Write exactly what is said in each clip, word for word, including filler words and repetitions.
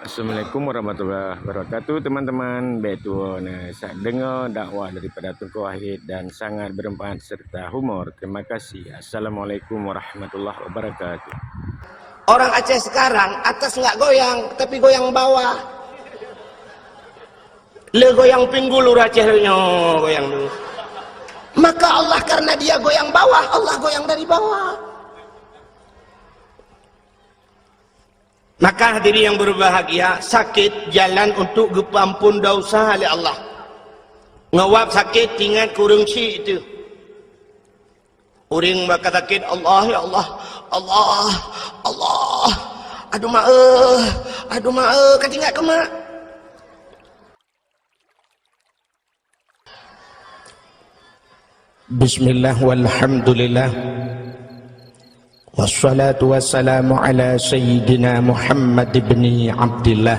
Assalamualaikum warahmatullahi wabarakatuh, teman-teman. Bèk tuwo na sat deungoe dakwah daripada Teungku Wahid dan sangat bermanfaat serta humor. Terima kasih. Assalamualaikum warahmatullahi wabarakatuh. Orang Aceh sekarang atas nggak goyang, tapi goyang bawah. Le goyang pinggul ureueng Aceh nyoe goyang dulu. Maka Allah karena dia goyang bawah, Allah goyang dari bawah. Maka hadirin yang berbahagia, sakét jalan untuk geupeuampon dosa lé Allah. Ngawab sakét ingat keu ureueng syik teuh. Ureueng baka sakét, Allah ya Allah, Allah, Allah. Aduh mak eh, aduh mak eh, ka tinggai keu mak. Bismillah walhamdulillah. Wassalatu wassalamu ala sayyidina Muhammad ibni Abdillah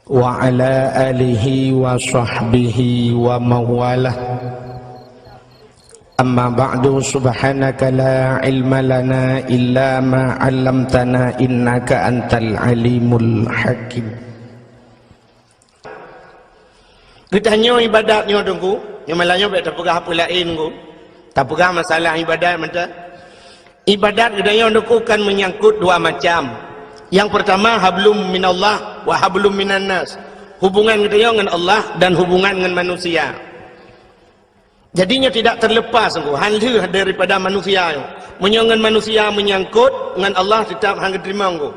wa ala alihi wa sahbihi wa mawalah. Amma ba'du, subhanaka la ilma lana illa ma 'allamtana innaka antal alimul hakim. Geutanyoe ibadat nyoe Teungku, nyoe malam nyoe bèk tapeugah peue laén Teungku. Tapeugah masalah ibadat mantong. Ibadat geutanyoe Teungku kan menyangkut dua macam. Yang pertama hablum minallah wa hablum minannas. Hubungan geutanyoe ngon Allah dan hubungan ngon manusia. Jadi nyoe tidak terlepas Teungku, han lheueh daripada manusia nyoe. Meunyoe ngon manusia menyangkut, ngon Allah teutap han geuteurimong Teungku.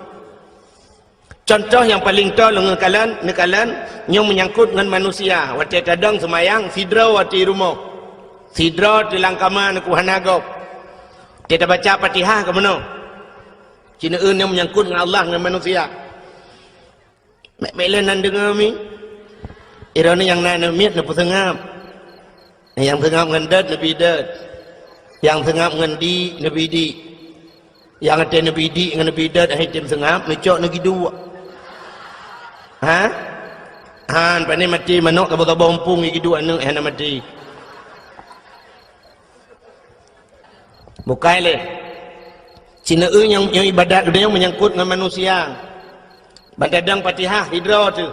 Contoh nyang paleng toe lôn neukalon, neukalon nyoe menyangkut ngon manusia. Watèe tadong seumayang, sidroe watèe rumoh. Sidroe teuh lam kama neuku hana gob. Watèe tabaca Fatihah ka meunoe. Ci neueu nyoe menyangkut ngon Allah ngon manusia. Mèk-mèk lé nan deungoe mi. Droeneuh nyang na aneuk miet neupeuseungab. Nyang seungab ngon dot neubi dot. Nyang seungab ngon di neubi di. Nyang watèe neubi di ngon neubi dot akhé tem seungab, neucok neugiduek. Ha? Han, pane maté manok saboh-saboh muphom giduek aneuk hana maté. Bukai lé. Ci neueu nyang, nyang ibadat geutanyoe menyangkut ngon manusia. Ban tadong Fatihah sidroe teuh.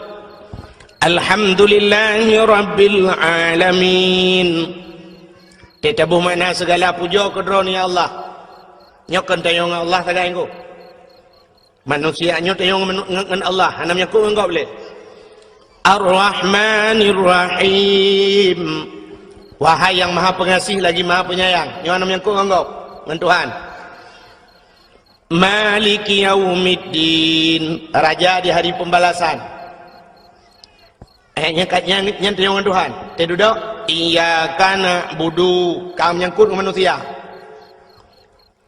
Alhamdulillahi rabbil alamin. Teutabôh makna segala pujoe keu Droeneuh ya Allah. Nyoe kon tanyoe ngon Allah sagai Teungku. Manusia nyoe tanyoe ngon, ngon, ngon Allah, hana menyangkut ngon gob lé. Ar-Rahmanir-Rahim. Wahai yang Maha Pengasih lagi Maha Penyayang. Nyoe hana menyangkut ngon gob, ngon Tuhan. Maliki yaumiddin, Raja di Hari Pembalasan. Eh, nyan ka, nyan, nyan tanyoe ngon Tuhan. Teududoe, iyyaka na'budu, ka menyangkut ngon manusia.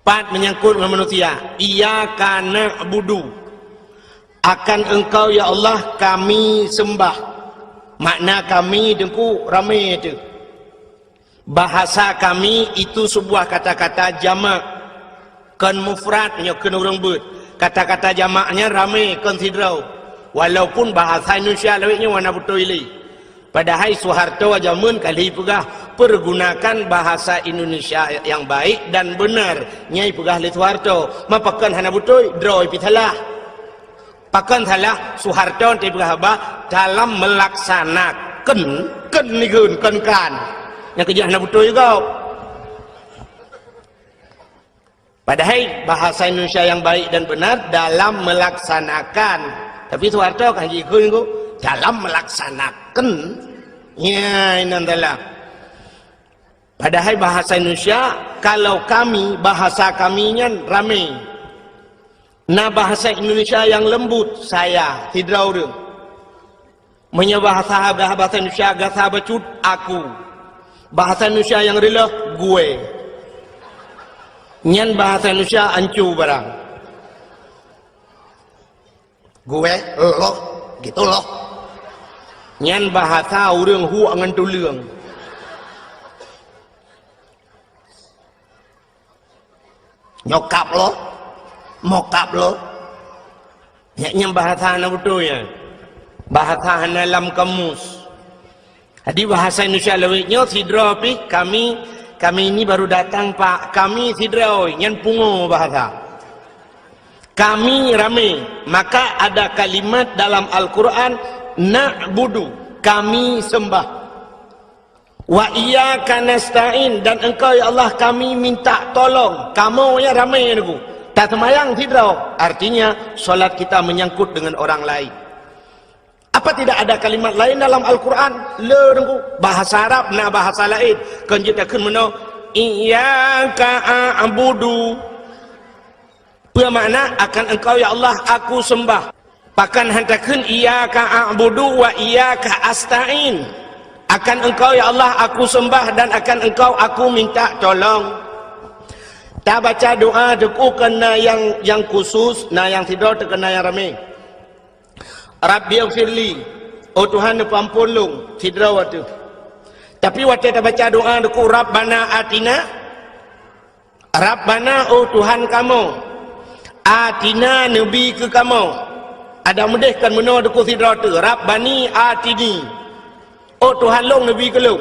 Pat menyangkut ngon manusia. Iyyaka na'budu. Akan Engkau, ya Allah, kami sembah. Makna kami Teungku ramé teuh. Bahasa kami itu sebuah kata-kata jamak, kon mufrad nyoe kon ureuëng beuet. Kata-kata jamak nyan ramé kon sidroe. Walaupun bahasa Indonesia lawét nyoe hana beutôi lé. Padahai Soeharto jameun ka lheueh peugah, "Pergunakan bahasa Indonesia yang baik dan benar." Nyan peugah lé Soeharto. Ma pakon hana beutôi, droe pih salah. Pakon salah, Soeharto teupeugah haba dalam melaksanakan, kon nikeun, kon kan. Nyang keujeuet hana beutôi gob. Padahai bahasa Indonesia yang baik dan benar dalam melaksanakan. Tapi Soeharto kan jikheun ko dalam melaksanakan. Ya, inan dalam. Padahai bahasa Indonesia, kalau kami, bahasa kami nyan ramé. Na bahasa Indonesia yang lembut, saya, sidroe ureuëng. Meunyoe bahasa, bahasa Indonesia gasa bacut, aku. Bahasa Indonesia yang reuloh, gue. Nyan bahasa Indonesia ancu barang. Gue, loh, gitu loh. Nyan bahasa ureuëng huek ngon tuleueng. Nyokap lo, mokap lo. Nyak nyang bahasa hana beutôi nyan. Bahasa hana lam kamus. Jadi bahasa Indonesia lawét nyoe sidroe pih kami, kami ini baru datang, Pak. Kami sidroe, nyan pungo bahasa. Kami ramé, maka ada kalimat dalam Al-Quran, "Na'budu", kami sembah. "Wa iyyaka nasta'in", dan Engkau, ya Allah, kami minta tolong. Kamoe nyang ramé, Teungku. Taseumayang sidroe, artinya salat kita menyangkut dengan orang lain. Apa tidak ada kalimat lain dalam Al-Quran? Le, Teungku. Bahasa Arab na bahasa laén. Kon jeuet takheun meunoe, "Iyyaka a'budu." Peue makna, "Akan Engkau, ya Allah, aku sembah"? Pakon han takheun, "Iyyaka a'budu wa iyyaka asta'in"? "Akan Engkau, ya Allah, aku sembah dan akan Engkau aku minta tolong." Tabaca doa Teungku keu na nyang, nyang khusus, na nyang sidroe, teuk keu na nyang ramé. "Rabbighfirli", oh Tuhan, neupeuamphon lôn, sidroe watèe. Tapi watèe tabaca doa Teungku, "Rabbana atina", "Rabbana", oh Tuhan kamoe, "atina", neubi keu kamoe. Adak meudeh kon meunoe Teungku, sidroe teuh, "Rabbani atini", oh Tuhan lôn, neubi keu lôn.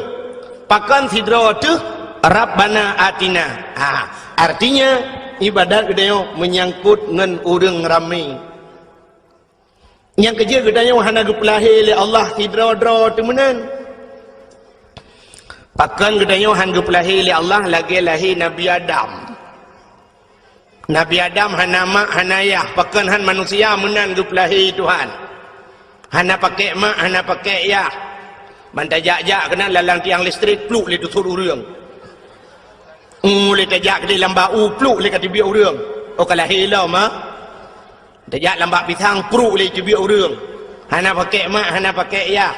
Pakon sidroe teuh, "Rabbana atina"? Ha, artinya ibadat geutanyoe menyangkut ngon ureueng ramé. Nyang keujeuet geutanyoe hana geupeulahé lé Allah sidroe-droe teuh meunan. Pakon geutanyoe han geupeulahé lé Allah lagèe lahé Nabi Adam? Nabi Adam hana mak, hana yah, pakon han manusia meunan geupeulahé Tuhan. Hana pakèk mak, hana pakèk yah. Ban tajak-jak keunan lalang tiang listrik, pluk lé teusut ureueng. Ulèe tajak keudéh lam bak u, pluk lé ka teubiet ureueng. Oh, ka lahé lom, ha? Tajak lam bak pisang, pruk lé teubiet ureueng. Hana pakèk mak, hana pakèk yah.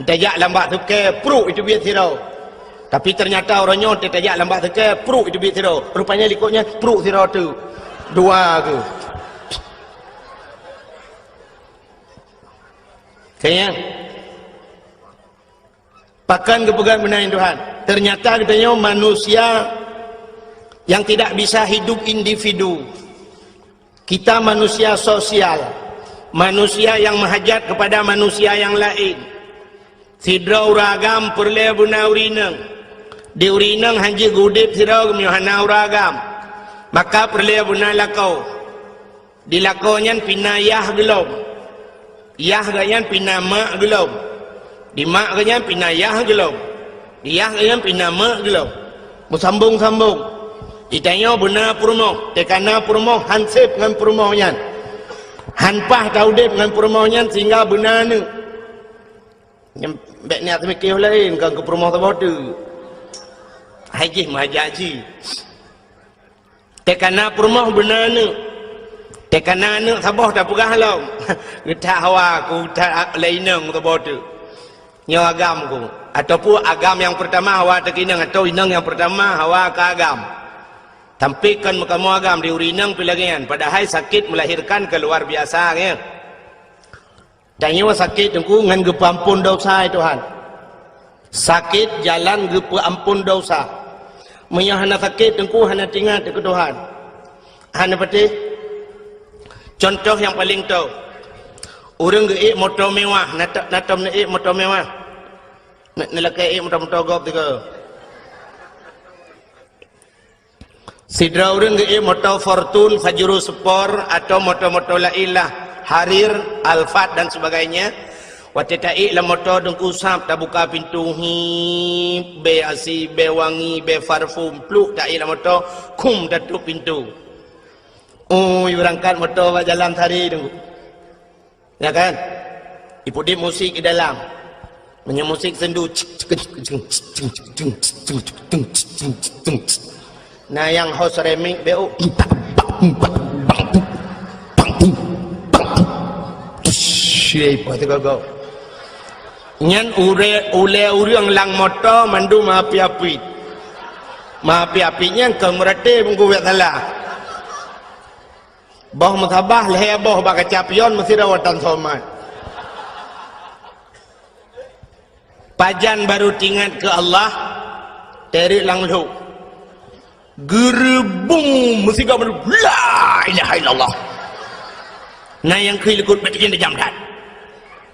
Tajak lam bak sukée, pruk teubiet sidroe. Tapi ternyata uroe nyoe tajak lam bak sukée, pruk teubiet sidroe. Rupanya likot nyan pruk sidroe teuh. Dua keuh. Kayang. Pakon geupeugah meunan Tuhan? Ternyata geutanyoe manusia yang tidak bisa hidup individu. Kita manusia sosial, manusia yang meuhajat kepada manusia yang laén. Sidroe ureueng agam peureulée beuna ureueng inong. Di ureueng inong han jeuet geuudeb sidroe geumeunyoe hana ureueng agam. Maka peureulée beuna lakoe. Di lakoe nyan pih na yah geulom. Yah geuh nyan pih na mak geulom. Di mak geuh nyan pih na yah geulom. Di yah geuh nyan pih na mak geulom. Meusambong-sambong. Di tanyoe beuna peurumoh, teuka na peurumoh han seb ngon peurumoh nyan. Han paih taudeb ngon peurumoh nyan sehingga beuna aneuëk. Nyan bék niat teumiké laén, kon keu peurumoh saboh teuk. Hai jih meuhajat jih. Teuka na peurumoh beuna aneuëk. Teuka na aneuëk saboh tapeugah lom. Geutak hawa ku that lé inong saboh teuk. Nyoe agam ku. Ataupun agam nyang peurtama hawa teuka inong, atawa inong nyang peurtama hawa keu agam. Tapi kon meukamoe agam di ureueng inong pih lagée nyan. Padahai sakét melahirkan keu luar biasa, ya. Tanyoe sakét Teungku ngon geupeuamphon desya, ya Tuhan. Sakét jalan geupeuamphon desya. Meunyoe hana sakét Teungku hana teuingat keu Tuhan. Hana patéh. Contoh nyang paleng toe. Ureueng geuék moto mewah, na to-, na tom neuék moto mewah. Na, neulakée ék moto-moto gob tiga. Sidroe ureueng geuék moto Fortuner, Pajero Sport, atau moto-moto laén lah, Harrier, Alphard dan sebagainya. Watée taék lam moto Teungku sab tabuka pintu, hip, bée asi, bée wangi, bée parfum, pluk taék lam moto, khum tatup pintu. Ui, beurangkat moto bak jalan sehari Teungku. Ya kan? Ipeuudeb musik di dalam. Meunyoe musik sendu, na nyang host remix beu. Nyan ulée, ulée ureueng lam moto mandum api-api. Api-api nyan keu meurate meunggu wet salah. Boh meusabah lhée boh bak kaca pion meusidroe tan somat. Pajan barô teuingat keu Allah, teureuk lam lhok. Geureubung meusigoe mandum, "La ilaha illallah." Na nyang kheun likot, "Bék tajam that."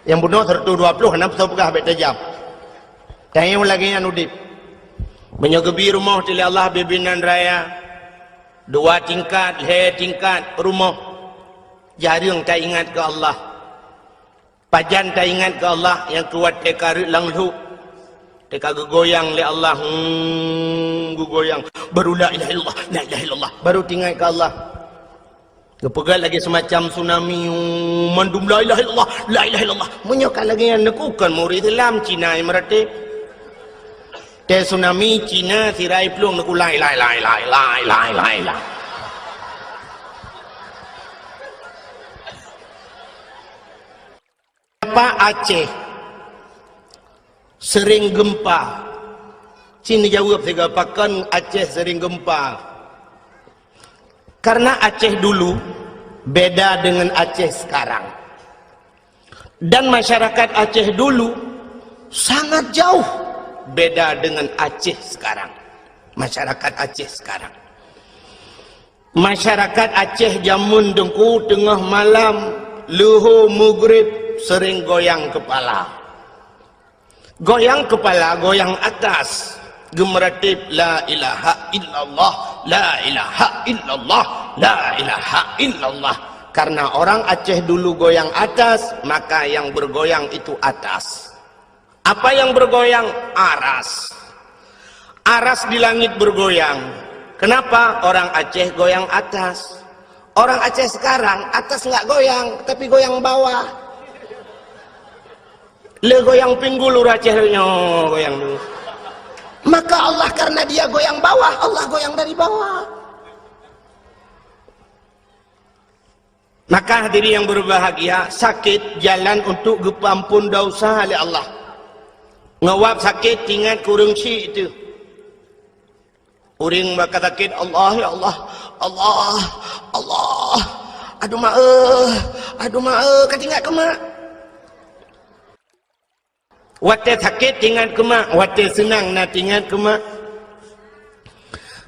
Nyang bunoe seratus dua puluh hana peue peugah bék tajam. Tanyoe lagée nyan udeb. Meunyoe geubi rumoh teuh lé Allah bibinan raya, dua tingkat, lhée tingkat rumoh. Jareueng taingat keu Allah. Pajan taingat keu Allah nyang keu watée ka reuet lam lhok. Teuka geugoyang lé Allah, hmm, geugoyang. Baru la ilaha illallah, la ilaha illallah. Baru teuingat keu Allah. Geupeugah lagée seumacam tsunami, hmm, mandum la ilaha illallah, la ilaha illallah. Meunyoe ka lagée nyan, neukukon murit Islam Cina nyang meuratéb. Teuh tsunami Cina sirai plueng neukula la ilaha illallah, la ilaha illallah. Kenapa Aceh sering gempa? Sini jaweueb siga, pakon Aceh sering gempa? Karena Aceh dulu beda dengan Aceh sekarang. Dan masyarakat Aceh dulu sangat jauh beda dengan Aceh sekarang. Masyarakat Aceh sekarang. Masyarakat Aceh jameun Teungku, teungoh malam, leuhô meugrib, sering goyang kepala. Goyang kepala, goyang atas. Geumeuratéb, "La ilaha illallah, la ilaha illallah, la ilaha illallah." Karena orang Aceh dulu goyang atas, maka yang bergoyang itu atas. Apa yang bergoyang? Aras. Aras di langit bergoyang. Kenapa? Orang Aceh goyang atas. Orang Aceh sekarang, atas nggak goyang, tapi goyang bawah. Le goyang pinggul ureueng Aceh nyoe, goyang dulu. Maka Allah, karena dia goyang bawah, Allah goyang dari bawah. Maka hadirin yang berbahagia, sakét jalan untuk geupeuampon dosa lé Allah. Ngon wab sakét, teuingat keu ureueng syik teuh. Ureueng bak ka sakét, "Allah, ya Allah, Allah, Allah, aduh ma, eh, aduh ma, eh," ka teuingat keu mak. Watée sakét teuingat keu mak, watée seunang na teuingat keu mak.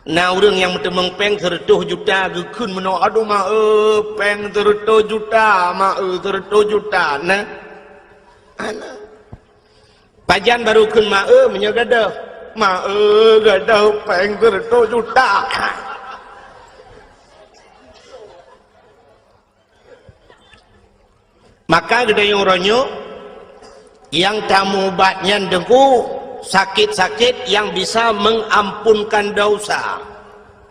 Na ureueng nyang meuteumeung péng seureutôh juta geukheun meunoe, "Aduh ma, eh, péng seureutôh juta, ma, eh, seureutôh juta." Na? Hana. Pajan baru kheun ma, eh, meunyoe gadôh. "Ma, eh, gadôh péng seureutôh juta." Maka geutanyoe uroe nyoe, nyang tameuubat nyan Teungku, sakét-sakét nyang bisa mengampunkan dosa.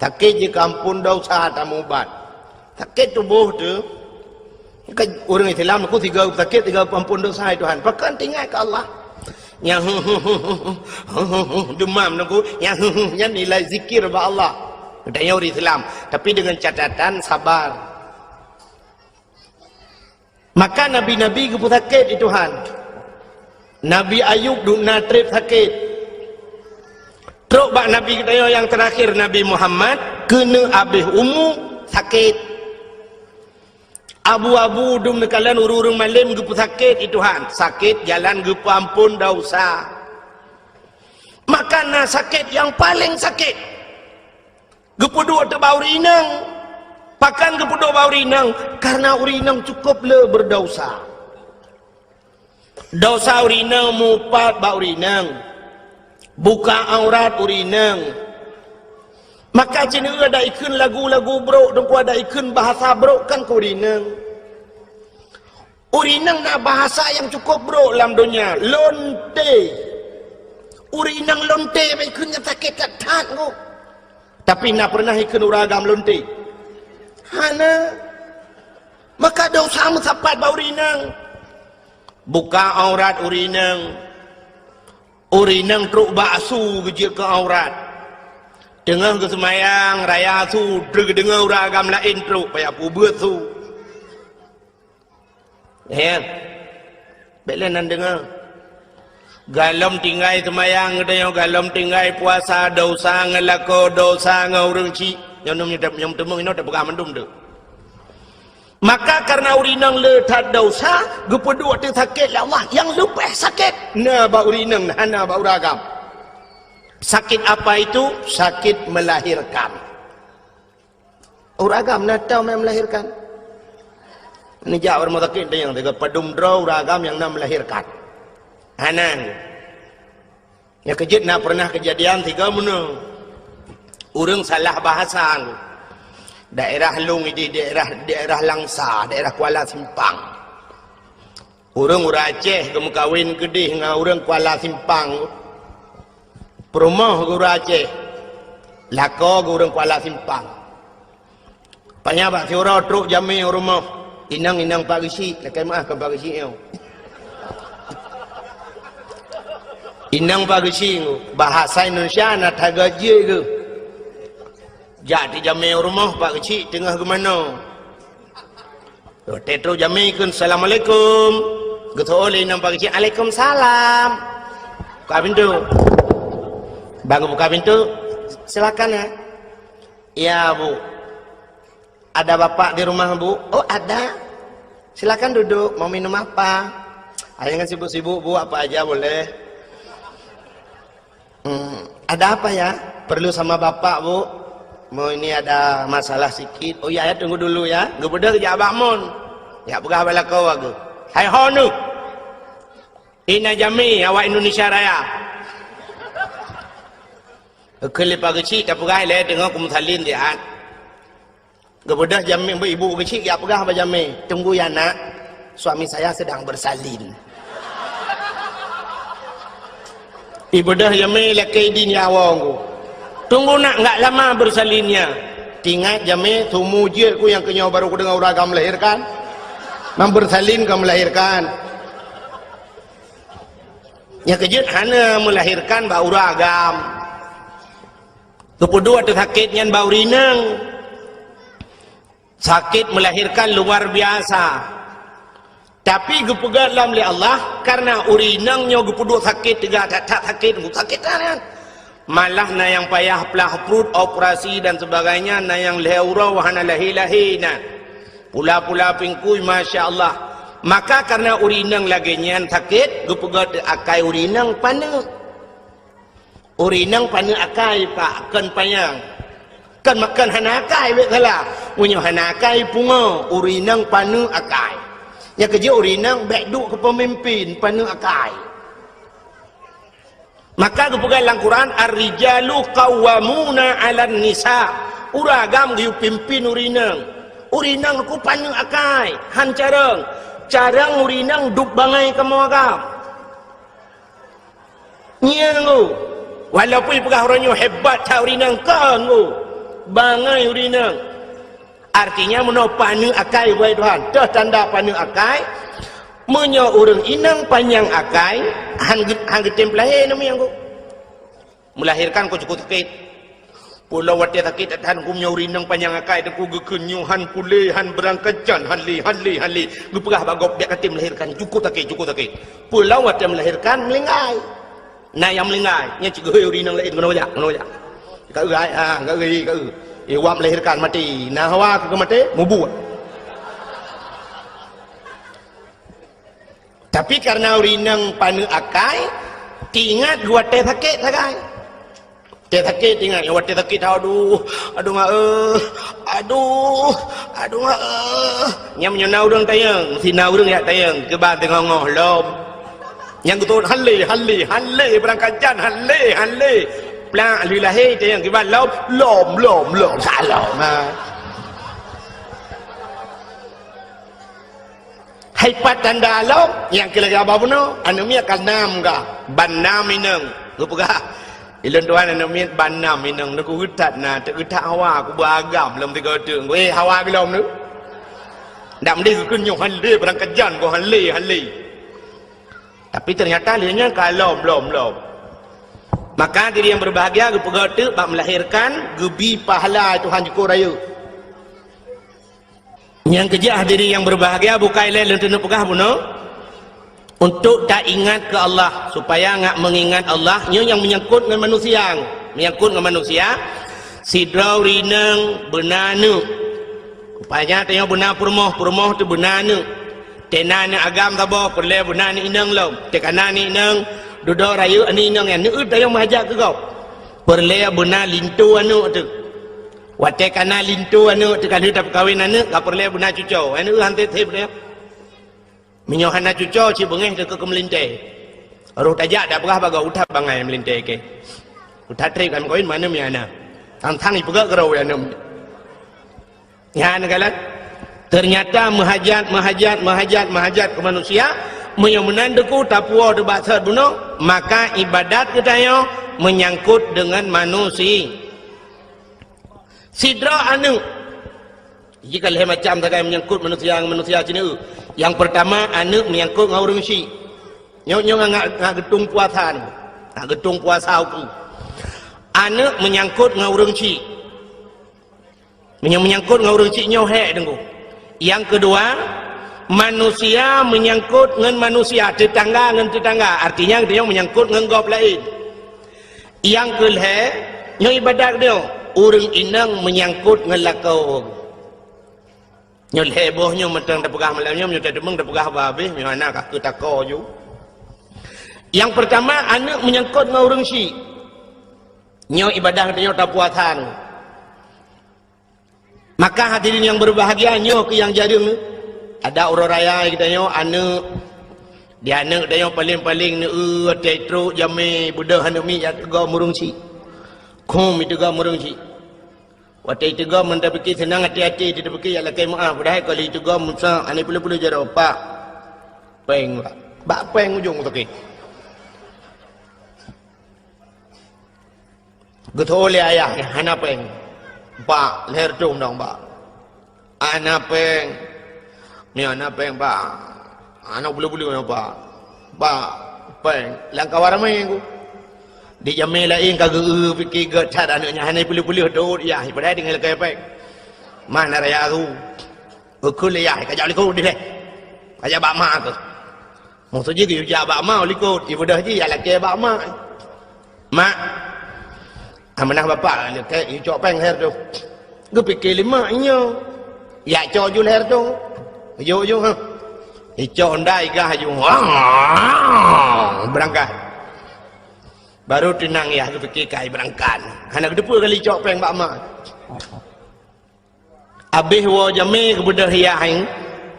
Sakét jikeuampon dosa tameuubat. Sakét tuboh teuh, kan ureueng Islam Teungku sigoe sakét, sigoe ampon dosa, "Hai Tuhan." Pakon teuingat keu Allah. Nyang demam Teungku, nyang nilai zikir bak Allah. Geutanyoe ureueng Islam, tapi dengan catatan sabar. Maka nabi-nabi geupeusakét di Tuhan. Nabi Ayub dum na treb sakét. Trok bak nabi geutanyoe nyang teurakhir, Nabi Muhammad, keuneuk abéh umu, sakét. Abu-abu dum neukalon ureueng-ureueng malém geupeusakét di Tuhan. Sakét jalan geupeuampon dosa. Maka na sakét nyang paleng sakét. Geupeuduek teuh bak ureueng inong. Pakon geupeuduek bak ureueng inong? Karena ureueng inong cukup le berdosa. Dosa ureueng inong mupat bak ureueng inong. Buka aurat ureueng inong. Maka jineuk ada ikheun lagu-lagu brok, Teungku, ada ikheun bahasa brok kan keu ureueng inong. Ureueng inong na bahasa nyang cukup brok lam donya, lonte. Ureueng inong lonte, bak ikheun nyang sakét that-that Teungku. Tapi na pernah ikheun ureueng agam lonte? Hana. Maka dosa meusapat bak ureueng inong. Buka aurat ureueng inong. Ureueng inong trok bak su geujeuet keu aurat. Teungoh geuseumayang raya su, trok geudeungoe ureueng agam laén trok, payah peubeuet su. Ya. Bék lé nan deungoe. Galom tinggai seumayang geutanyoe, galom tinggai puasa, dosa ngon lakoe, dosa ngon ureueng chik. Nyoe, nyoe, nyoe, nyoe teumeung inoe teupeugah mandum tu. Maka karena ureueng inong le that dosa, geupeuduek teuh sakét lé Allah, nyang leubeh sakét na bak ureueng inong, hana bak ureueng agam. Sakit apa itu? Sakit melahirkan. Ureueng agam na tau meumelahirkan? Neujak bak rumoh sakét tanyong, sigoe padum droe ureueng agam nyang na melahirkan? Hana. Nyang keujeuet na pernah keujadian sigoe meunoe. Ureueng salah bahasa. Daerah lôn idéh daerah, daerah Langsa, daerah Kuala Simpang. Ureuëng, ureuëng Aceh geumeukawen keudéh ngon ureuëng Kuala Simpang. Peurumoh geu ureuëng Aceh, lakoe geu ureuëng Kuala Simpang. Panya bak siuroe trok jamé u rumoh. Inong, inong Pak Geuchik, lakée meuáh kon Pak Geuchik nyoe. Inong Pak Geuchik, bahasa Indonesia na that gét jih geuh. Jak teujamé u rumoh Pak Geuchik teungoh geumanoe. Watée trok jamé kheun, "Assalamualaikum." Geuseuôt lé inong Pak Geuchik, "Alaikumsalam." Buka pintoe. Bang buka pintoe, "Silakan ya." "Ya, Bu." "Ada Bapak di rumah, Bu?" "Oh, ada." "Silakan duduk, mau minum apa?" "Ah, jangan sibuk-sibuk, Bu, apa aja boleh." "Hmm, ada apa ya?" "Perlu sama Bapak, Bu. Mau ini ada masalah sikit." "Oh ya, ya, tunggu dulu ya." Geubeudôh jak bak mon. Jak peugah bak lakoe geuh, "Hai ho neuh! Ina jamé awak Indonesia Raya." Geukheun lé Pak Geuchik, tapeugah ilée teungoh kumeusalin siat. Geubeudôh jamé, ibu Geuchik jak peugah bak jamé, "Tunggu ya, Nak, suami saya sedang bersalin." Ibeudôh jamé lakée idin ya awong ku. "Tunggu, Nak, enggak lama bersalinnya." Tingat jamé, sumu jeuet ku nyang keunyoe baru kudeungoe ureuëng agam melahirkan. Mang bersalin ka melahirkan. Nyang keujeuet hana melahirkan bak ureuëng agam. Geupeuduek teusakét nyan bak ureuëng inong. Sakét melahirkan luar biasa. Tapi geupeugah lom lé Allah, karena ureuëng inong nyoe geupeuduek sakét teuga that-that sakét, sakét that nyan. Malah na nyang payah plah pruet, operasi dan sebagainya, na nyang lhée uroe hana lahé-lahé na. Pula-pula pingkui, masya Allah. Maka karena ureuëng inong lagée nyan sakét, geupeugah teuakai ureuëng inong paneuk. Ureuëng inong paneuk akai, Pak, kon panyang. Kon makon hana akai, bék salah. Meunyoe hana akai, pungo, ureuëng inong paneuk akai. Nyang keujeuet ureuëng inong bék duek keu peumimpin, paneuk akai. Maka geupeugah lam Quran, "Ar-rijalu qawwamuna 'alan nisa." Ureuëng agam geuyue pimpin ureuëng inong. Ureuëng inong ku paneuk akai, han carông. Carông ureuëng inong duek bangai kamoe agam. Ngieng u. Walaupun ipeugah uroe nyoe hebat that ureuëng inong, kon u. Bangai ureuëng inong. Artinya, meunoe paneuk akai, wahai Tuhan. Toh tanda paneuk akai, meunyoe ureuëng inong panyang akai, han ge-, han geutem peulahé namiang ku. Melahirkan ku cukup sakét. Peue lom watée sakét that-that ku, meunyoe ureuëng inong panyang akai, teungku geukheun nyoe han kulé, han beurangkajan, han lé, han lé, han lé. Geupeugah bak gob, bék katem melahirkan, cukup sakét, cukup sakét. Peue lom watée melahirkan, meulinggai. Na nyang meulinggai, nyan cit geuhôi ureuëng inong laén, keunoe jak, keunoe jak. Ka eu ai, ha, ka eu, ka eu. Eh, wak melahirkan maté. Na hawa keu maté, mubuet. Tapi karena ureuëng inong paneuk akai, teuingat geuwatée sakét sagai. Watée sakét teuingat, watée sakét, aduh, aduh mak eh, aduh, aduh mak eh. Nyan meunyoe na ureuëng tayong, meusti na ureuëng jak tayong, keuba teungoh-ngoh lom. Nyang geutot han lé, han lé, han lé, beurangkajan han lé, han lé. Plak lheueh lahé tayong, keuba lom, lom, lom, lom, salom. Ha. Hai pat tanda lom, nyang keu lagée haba bunoe, aneuk miet ka nam ka, ban nam inong. Geupeugah, "Ilôn tuan aneuk miet ban nam inong, neukeu geutat na, teuk geutat hawa, kuba agam lom tiga teuk." Eh, hawa geulom tu. Ndak meudeh geukheun nyoe han lé, beurangkajan goh han lé, han lé. Tapi ternyata lé nyan ka lom, lom, lom. Maka diri nyang berbahagia geupeugah teuk bak melahirkan, geubi pahala Tuhan jukôt rayeuk. Nyang keujeuet hadirin nyang berbahagia, bukai lé lôn teuneuk peugah bunoe, untuk taingat keu Allah, supaya ngat meungingat Allah, nyoe nyang menyangkut ngon manusia, menyangkut ngon manusia, sidroe ureuëng inong beuna aneuk. Rupanya tanyoe beuna peurumoh, peurumoh teuh beuna aneuk. Teuh na aneuk agam saboh, peureulée beuna aneuk inong lom. Teuh ka na aneuk inong, dudoe rayeuk aneuk inong nyan, neueu tanyoe meuhajat keu gob. Peureulée beuna linto aneuk teuh. Watée ka na linto aneuk teuh, ka lheueh tapeukawen aneuk, ka peureulée beuna cucoe. Aneuk han teuh-teuh beudôh. Meunyoe hana cucoe, cit beungéh teuh keu meulintée. Roh tajak tapeugah bak gob, "Utat bangai meulintée keu." Utat treb ka meukawen, mana mi hana. Sang-sang ipeugah keudroe aneuk. Nyan kan? Ternyata meuhajat, meuhajat, meuhajat, meuhajat keu manusia, meunyoe meunan teuku tapuwoe teuh bak sot bunoe, maka ibadat geutanyoe meunyangkot deungon manusia. Sidroe aneuëk. Jih ka lhée macam sagai meunyangkot manusia ngon manusia sineuk. Nyang peurtama, aneuëk meunyangkot ngon ureuëng syik. Nyoe, nyoe ngat, ngat geutung puasa nyoe. Ngat geutung puasa uku. Aneuëk meunyangkot ngon ureuëng syik. Meunyoe meunyangkot ngon ureuëng syik nyoe hék deungoe. Nyang keudua, manusia meunyangkot ngon manusia, teutangga ngon teutangga. Artinya, geutanyoe meunyangkot ngon gob laén. Nyang keulhée, nyoe ibadat geutanyoe, ureuëng inong meunyangkot ngon lakoe. Nyoe lhée boh nyoe mantong tapeugah malam nyoe, meunyoe tateumeung tapeugah bah habéh, meunyoe hana ka keu tako ju. Nyang peurtama, aneuëk meunyangkot ngon ureuëng syik. Nyoe ibadat geutanyoe tapuasa nyoe. Maka hadirin yang berbahagia, nyoe keuh nyang jareueng. Ada uroe raya geutanyoe aneuëk, di aneuëk geutanyoe paléng-paléng neu-eu watée trok jamé beudôh aneuëk miet jak teugom ureuëng syik. Khum iteugom ureuëng syik. Watée iteugom meunan tapike seunang até-até, tapike jak lakée meuáh, padahai ka lheueh iteugom Musa, aneuk peuleueh-peuleueh jaroe, "Pak, péng, Pak." Bak péng ujong sakét. Geutho lé ayah, "Hana péng, Pak, lhée reutôh dong, Pak." "Hana péng, nyoe hana péng, Pak. Hana buleue-buleue nyoe, Pak. Pak, péng." Lam kawan ramé ku. Di jamé laén ka geu-eu pike gét that aneuëk nyan, hana peuleueh-peuleueh dot yah, padahai tinggai lakée péng. Mana raya aku. Geukheun lé yah, "Kajak likot deh. Kajak bak mak keuh." Maksud jih geuyue jak bak ma likot, ibeudôh jih jak lakée bak ma. "Mak, amanah bapak lakée, yue cok péng lhée reutôh." Geupike lé mak nyoe, "Jak cok ju lhée reutôh." Yue ju, ha. Icok honda igah ju. Beurangkat. Baru teunang yah geupike kai beurangkat. Hana geuteupeue kali cok péng bak ma. Abéh woe jamé geubeudôh yah,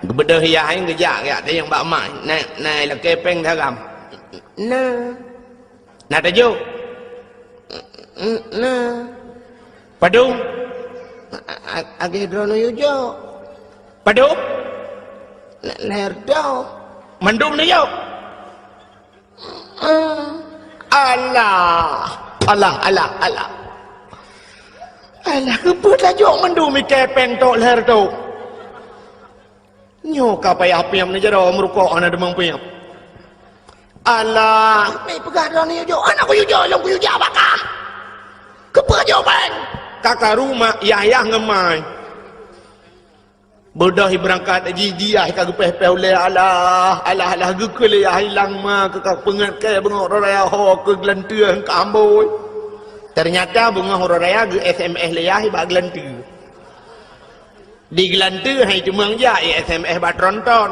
geubeudôh yah, geujak, jak tanyong bak mak, "Na, na lakée péng saram?" "Na." "Na tajok?" "Na." "Padum?" "A-, a-, agée droeneuh yue jok." "Padum?" "Na, lhée reutôh." "Mandum neujok?" Alah, alah, alah, alah. Alah, keupeue tajok mandum i kepeng tok lhèe reutôh? Nyoe ka payah piep neujaroe meurukok hana deungon piep. Alah, meupeugah droeneuh jok, hana kuyue jok lom, kuyue jak bak kah. Keupeue jok péng? Ka karu mak yah-yah ngon mai. Beudôh ibeurangkat jih, jih ka geupéh-péh ulèe, alah, alah, alah, geukheun lé yah ilang ma keu ka peungeut kèe beungoh raya ho keu geulanteue ka ambôi. Teunyata beungoh raya geu-S M S lé yah bak geulanteue. Di geulanteue hai teumeung jak i-S M S bak tronton.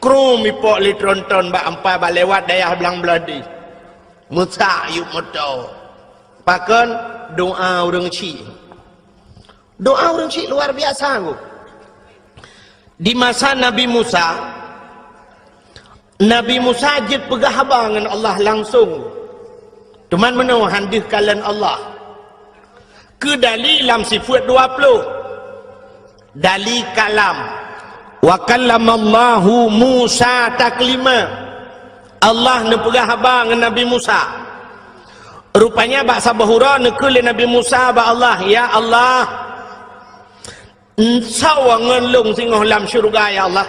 Krum ipok lé tronton bak ampai bak lewat dayah blang Bladeh. Meusak yup moto. Pakon? Doa ureueng chik. Doa ureueng chik luar biasa, Bu. Di masa Nabi Musa, Nabi Musa jeuet peugah haba ngon Allah langsong. Teuma meunoe han deuh kalon Allah. Keu dali lam sifeuet dua ploh. Dali kalam. "Wa kallamallahu Musa taklima." Allah neupeugah haba ngon Nabi Musa. Rupanya bak saboh uroe neukheun lé Nabi Musa bak Allah, "Ya Allah, soe ngon lôn singoh lam syeuruga, ya Allah?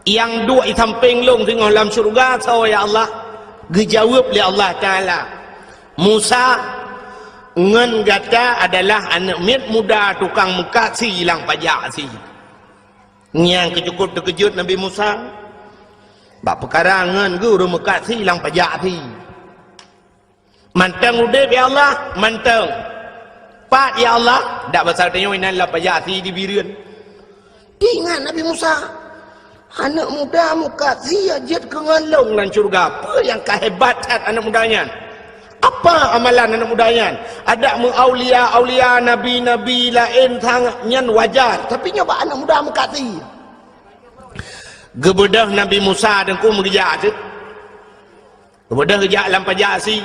Nyang duek i sampéng lôn singoh lam syeuruga soe, ya Allah?" Geujaweueb lé Allah Taala, "Musa, ngon gata adalah aneuk miet muda tukang meukat sie lam pajak sie." Nyang keucukôp teukeujot Nabi Musa, bak peukara ngon geuh ureueng meukat sie lam pajak sie. Mantong udeb, ya Allah, mantong. Pat, ya Allah, dak basa tanyoe inan lam pajak sie di Bireuen. Ingat Nabi Musa, aneuk muda meukat sie jeuet keu ngon lôn lam syeuruga. Peue nyang ka hebat that aneuk muda nyan? Apa amalan aneuk muda nyan? Adak meu aulia-aulia, nabi-nabi laén sangat nyan wajar, tapi nyoe bak aneuk muda meukat sie. Geubeudôh Nabi Musa teungku meugeujak teuk. Geubeudôh geujak lam pajak sie.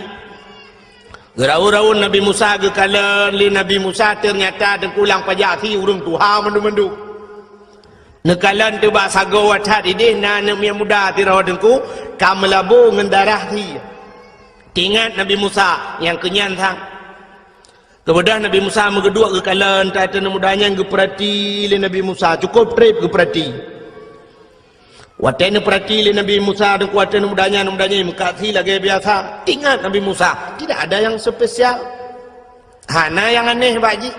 Geuraun-raun Nabi Musa geukalon lé Nabi Musa, teunyata teungku lam pajak sie ureuëng tuha mandum-mandum. Neukalon teubak sagoe that idéh na aneuëk miet muda sidroe teungku ka meulabô ngon darah sie. Teuingat Nabi Musa nyang keunyan sang. Geubeudôh Nabi Musa meugeuduek geukalon that aneuëk muda nyan geupeurati lé Nabi Musa, cukôp treb geupeurati. Watée neupeurati lé Nabi Musa teungku, watée aneuëk muda nyan, aneuëk muda nyan meukat sie lagée biasa. Ingat Nabi Musa, tidak ada yang spesial. Hana nyang aneh bak jih.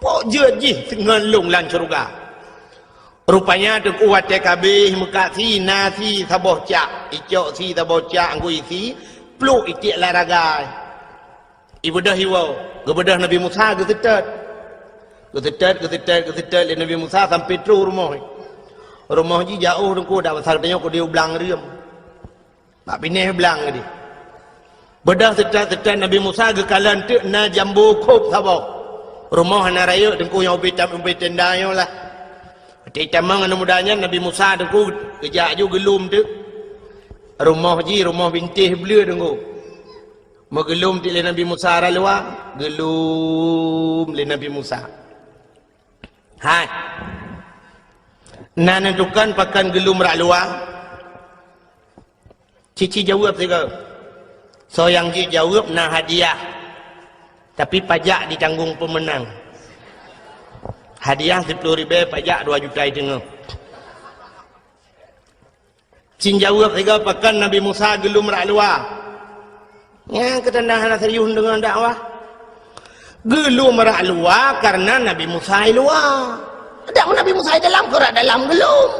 Pok jeuet jih ngon lôn lam syeuruga. Rupanya teungku watée ka abéh meukat sie na sie saboh cak, icok sie saboh cak anggô isi, pluek itiek lam ragai. Ibeudôh iwoe, geubeudôh Nabi Musa geuseutôt. Geuseutôt, geuseutôt, geuseutôt lé Nabi Musa sampoe troh rumoh. Rumoh jih jiôh teungku, dak pasai tanyoe keudeh u blang reuem. Bak binéh blang keudeh. Beudôh seutôt-seutôt Nabi Musa geukalon teuk na jambo khôb saboh. Rumoh hana rayeuk teungku nyang ubé tam-, ubé tenda nyoe lah. Watée tamong aneuëk muda nyan Nabi Musa teungku geujak ju geulom teuk. Rumoh jih rumoh bintéh bleue teungku. Meugeulom teuk lé Nabi Musa rot luwa, geulom lé Nabi Musa. Hai. Na neutukan pakon geulom rot luwa? Cici jaweueb sigoe. Soe nyang jeuet jaweueb na hadiah. Tapi pajak ditanggong peumeunang. Hadiah siploh ribée, pajak dua juta teungoh. Cit jaweueb sigoe pakon Nabi Musa geulom rot luwa. Nyang keutanda hana serius deungon dakwah. Geulom rot luwa kareuna Nabi Musa i luwa. Dak Nabi Musa i dalam, keu rot dalam geulom.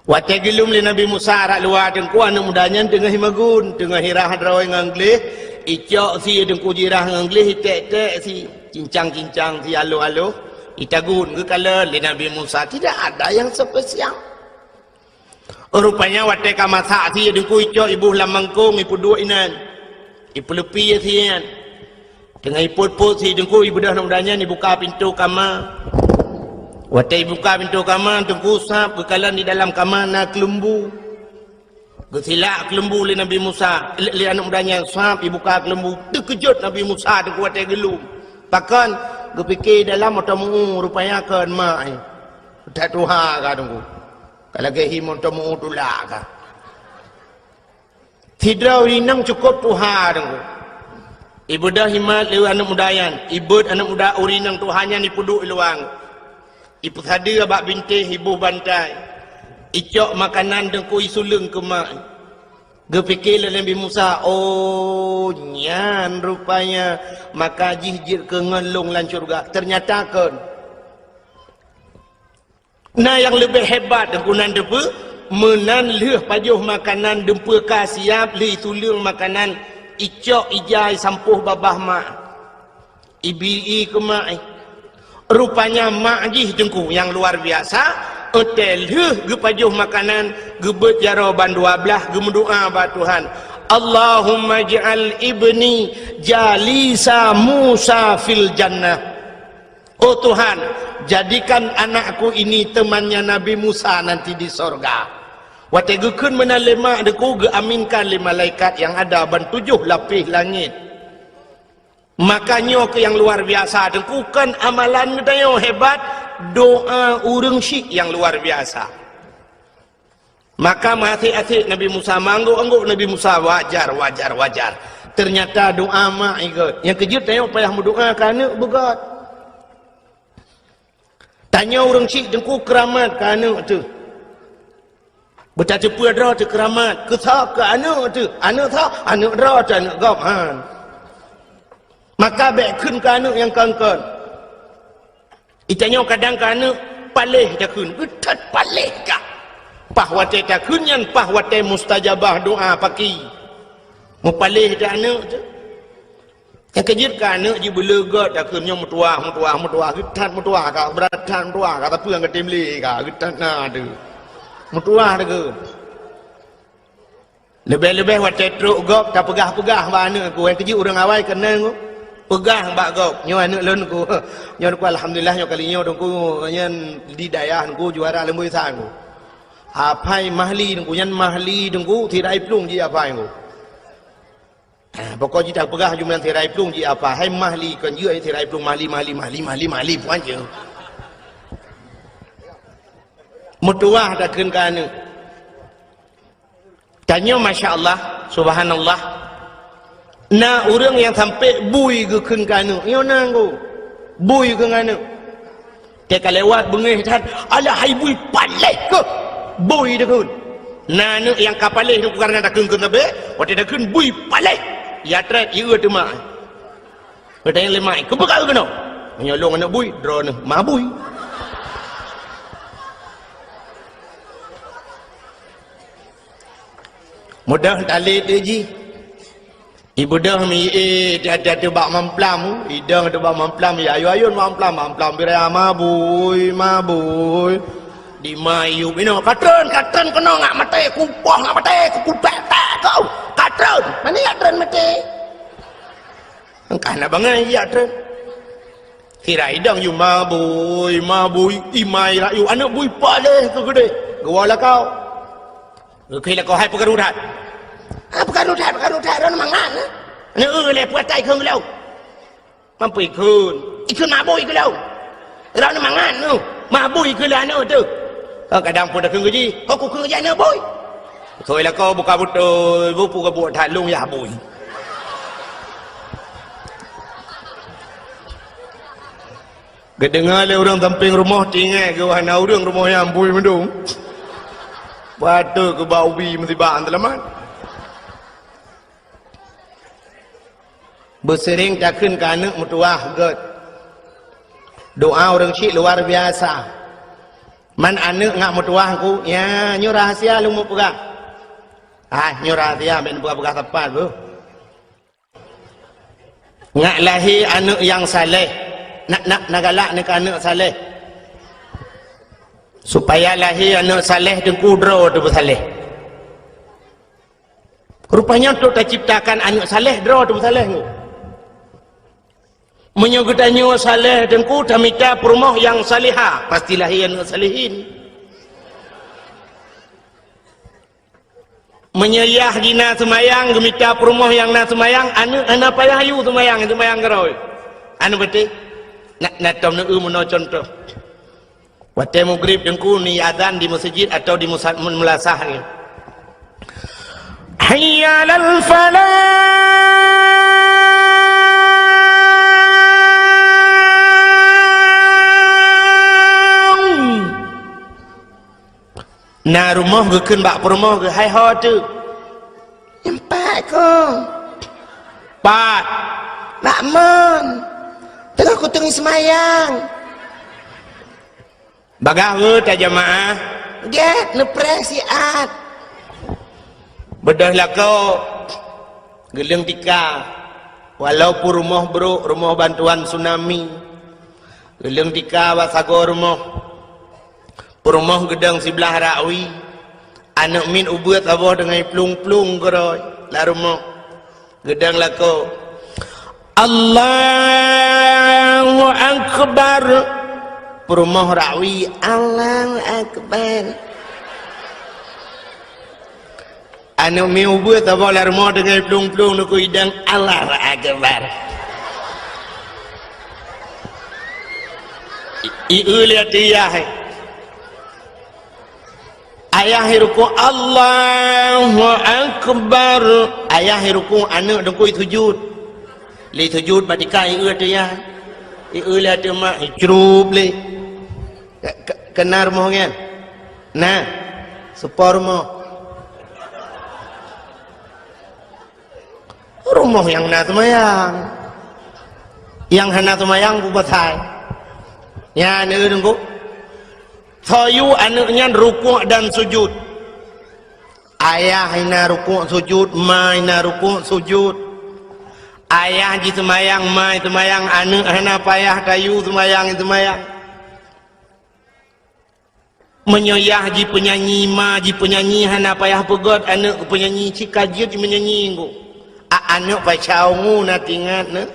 Watée geulom lé Nabi Musa rot luwa teungku, aneuëk muda nyan teungoh imagun, teungoh irah droe ngon gleh, icok sie teungku jirah ngon gleh, iték-ték sie, cincang-cincang sie aloh-aloh, itagun geukalon lé Nabi Musa, tidak ada yang spesial. Rupanya watée ka masak sie teungku, icok iboh lam mangkong, ipeuduek inan, ipeuleupie sie nyan. Teungoh ipot-pot sie teungku, ibeudôh aneuëk muda nyan ibuka pintoe kama. Watée ibuka pintoe kama, teungku sab geukalon di dalam kama na keuleumbu. Geusilak keuleumbu lé Nabi Musa, lé, lé aneuëk muda nyan sab ibuka keuleumbu. Teukeujot Nabi Musa teungku watée geulom. Pakon? Geupike dalam mantong meu-ueh, rupanya kon mak, eh. That tuha ka teungku. Ka lagée hi mantong meu-ueh tulak ka. Sidroe ureuëng inong cukôp tuha teungku. Ibeudôh imat lé aneuëk muda nyan, ibeuet aneuëk muda ureuëng inong tuha nyan ipeuduek i luwa. Ipeusadeue bak bintéh iboh bantai. Icok makanan teungku isuleueng keu mak. Geupike lé Nabi Musa, "Oh, nyan rupanya maka jih jeuet keu ngon lôn lam syeuruga." Teunyata kon. Na nyang leubeh hebat teungku nan teupeu, meunan lheueh pajoh makanan dumpeue ka siab lheueh isuleueng makanan, icok ija isampôh babah mak. Ibi-i keu mak, eh. Rupanya mak jih teungku nyang luar biasa, watée lheueh geupajoh makanan, geubeuet jaroe ban dua blaih geumeudoá bak Tuhan, "Allahumma ij'al ibni jalisa Musa fil jannah." Oh Tuhan, jadikan anakku ini temannya Nabi Musa nanti di sorga. Watée geukheun meunan lé mak teungku, geuaminkan lé malaikat nyang ada ban tujoh lapéh langét. Maka nyoe keuh nyang luar biasa teungku, kon amalan geutanyoe hebat, doá ureuëng syik nyang luar biasa. Maka meuasék-asék Nabi Musa, meuanggôk-anggôk Nabi Musa, wajar, wajar, wajar. Teunyata doá mak i gét. Nyang keujeuet tanyoe payah meudoá keu aneuëk beugét. Tanyoe ureuëng syik teungku keuramat keu aneuëk teuh. Beutateupeu droe teuh keuramat, keu soe, keu aneuëk teuh. Aneuëk soe, aneuëk droe teuh, aneuëk gob, han. Maka bék kheun keu aneuëk nyang kon-kon. Geutanyoe kadang keu aneuëk paléh takheun, geutat paléh ka. Paih watée takheun nyan, paih watée mustajabah doá paki. Meupaléh teuh aneuëk teuh. Nyang keujeuet keu aneuëk jih beuleugot takheun nyoe meutuwah, meutuwah, meutuwah, geutat meutuwah ka, brat that meutuwah ka, tapi nyang geutem lé ka, geutat na teuh. Meutuwah takheun. Leubeh-leubeh watée trok gob tapeugah-peugah bak aneuëk ku, nyang keujeuet ureuëng awai keuneuk ku. Peugah bak gob, nyoe aneuëk lôn ku. Nyoe ku alhamdulillah nyoe kali nyoe teungku nyan di dayah ku juara leumboi sa ku. Aphai mahli teungku, nyan mahli teungku, sira iplueng jih aphai teungku. Ah, pokok jih tapeugah jumlah sira iplueng jih aphai, hai mahli kon jeuet sira iplueng mahli, mahli, mahli, mahli, mahli, puan jeuet. Meutuwah takheun keu aneuk. Tanyoe, masya Allah, subhanallah. Na ureuëng nyang sampai bui geukheun keu aneuk. Nyoe na nggo. Bui geukheun keu aneuk. Teuka lewat beungéh that, "Alah hai bui paléh keuh." Bui geukheun. Na aneuk nyang ka paléh nyoe karena takheun keu sabe, watée takheun bui paléh. Ya treb, ieu teuma. Watée nyang lima, "Keupeue ka keunoe?" Meunyoe lôn aneuk bui, droeneuh ma bui. Mudah talét jih. Ibeudôh mi, eh, tiap-tiap teubak mamplam, idong teubak mamplam, ya ayun-ayun mamplam, mamplam biraya mabui, mabui. Di mayu binoe, "Katreun, katreun keunoe ngak maté, kupoh ngak maté, kuputek-tek kau, katreun." Mana ya treun maté? Engkah na bangai ya treun. Sira idong yu mabui, mabui, imai rayu, aneuk bui paléh keu keudeh. Geuwoe lakau. Geukheun lakoe hai peukaru that. Ah, peukaru that, peukaru that, droeneuh mangat, eh. Neu-eu lé puatai kheun geulong. Mampu ikheun. Ikheun mabui keu lôn. Droeneuh mangat neu. Mabui keu lôn neu teuh. Kadang pun takheun geuji. Kok kukheun geuji neu bui. Soi lakoe buka beutôi, bupu gabuek that lôn yah bui. Geudeungoe lé ureuëng sampéng rumoh, tinggai geuh hana ureuëng rumoh nyan bui meudong. Patôt keu bak ubi meusibak teulamat. Beuseuring takheun keu aneuk meutuwah gét. Doa ureuëng syiek luar biasa. Man aneuk ngak meutuwah ku, ya nyoe rahasia lôn meupeugah. Ah, nyoe rahasia, bèk neupeugah-peugah sapat beuh. Ngak lahé aneuk nyang saleh. Nak, nak, nak galak neu keu aneuk saleh. Supaya lahé aneuk saleh teungku droe teupeusaleh. Rupanya untuk taciptakan aneuk saleh, droe teupeusaleh nyoe. Meunyoe geutanyoe saleh teungku, tamita peurumoh nyang saleha, pasti lahé aneuk salehin. Meunyoe yah jih na seumayang, geumita peurumoh nyang na seumayang, aneuk hana payah yue seumayang, seumayang keudroe. Aneuk beuteh? Na, na tom neu-eu meunoe cuntoh. Watée mugrib teungku ni azan di meuseujid atawa di musa-, meulasah ni. Hayya 'alal falah. Na rumoh geukheun bak peurumoh geuh, "Hai ho teuk?" "Nyan pat kong." "Pat?" "Bak mon. Teungoh kuteungoh seumayang." Bagaih weueh tajamaah. Gét neupreh siat. Beudôh lakoe geuleueng tika. Walaupun rumoh brok, rumoh bantuan tsunami. Geuleueng tika bak sagoe rumoh. Peurumoh geudong siblah rakwi. Aneuk miet ubeuet saboh deungon plueng-plueng keudroe lam rumoh. Geudong lakoe, "Allahu Akbar." Peurumoh rakwi, "Allahu Akbar." Aneuk miet ubeuet saboh lam rumoh deungon plueng-plueng nukui idong, "Allahu Akbar." I, i, eu lé ateueh yah. Ayah irukuk, "Allahu Akbar." Ayah irukuk, aneuk dengkui sujud. Lé sujud, batika ieu teuh ya. Ieu lé teuh mak, icrup lé. Ke-, ke-, kena rumoh nyan? Nah, seupôt rumoh. Rumoh nyang na seumayang. Nyang hana seumayang peue pasai? Nyan, eh, Teungku. Soe yue aneuk nyan rukuk dan sujud. Ayah na rukuk sujud, ma na rukuk sujud. Ayah jiseumayang, ma seumayang, aneuk hana payah tayue seumayang, seumayang. Meunyoe yah jipeunyanyi, ma jipeunyanyi, hana payah peugét aneuk peunyanyi, cit ka jeuet jimeunyanyi, Teungku. A, aneuk Paca Ungu na teuingat, neuk?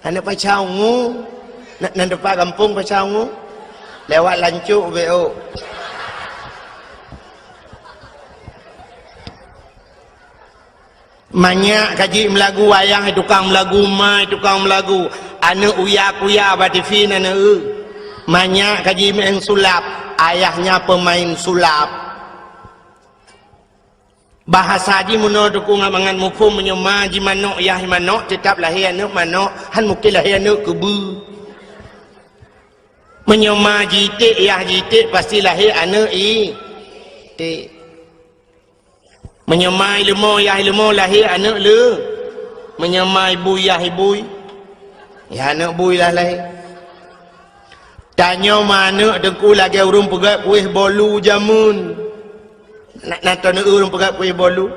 Aneuk Paca Ungu. Na, na teumpat gampông Paca Ungu? Lewat Lancok, B O. Manyak ka jimlagu, ayah tukang mlagu, ma tukang mlagu, aneuk uya-kuya bak T V na neu. Manyak ka jimeu'en sulap, ayahnya pemain sulap. Bahasa jih meunoe teungku ngat mangat muphom, meunyoe ma jimanok, yah manok, teutap lahé aneuk manok, han mungken lahé aneuk keubeue. Meunyoe ma jiték, yah jiték, pasti lahé aneuk iték. Meunyoe ma ileumô, yah ileumô, lahé aneuk le. Meunyoe ma ibui, yah ibui, yah aneuk bui lah lahé. Tanyoe ma aneuk teungku lagée ureuëng peugét kuéh bolu jameun. Na, na tanyoe ureuëng peugét kuéh bolu.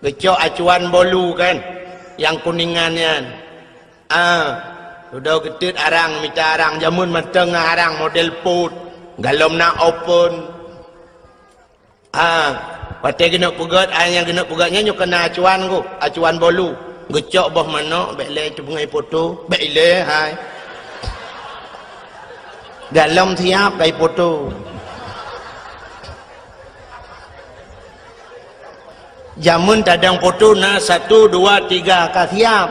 Geucok acuan bolu kan, nyang kuningan nyan. Ah, dudoe geuteut arang, mita arang jameun mantong ngon arang model pot, galom na open. Ah, watée geuneuk peugét, ai nyang geuneuk peugét nyan nyoe keunan acuan ku, acuan bolu. Geucok boh manok, bék lé teupeungai poto, bék ilée hai. Galom siab kai poto. Jameun tadong poto na satu, dua, tiga ka siab.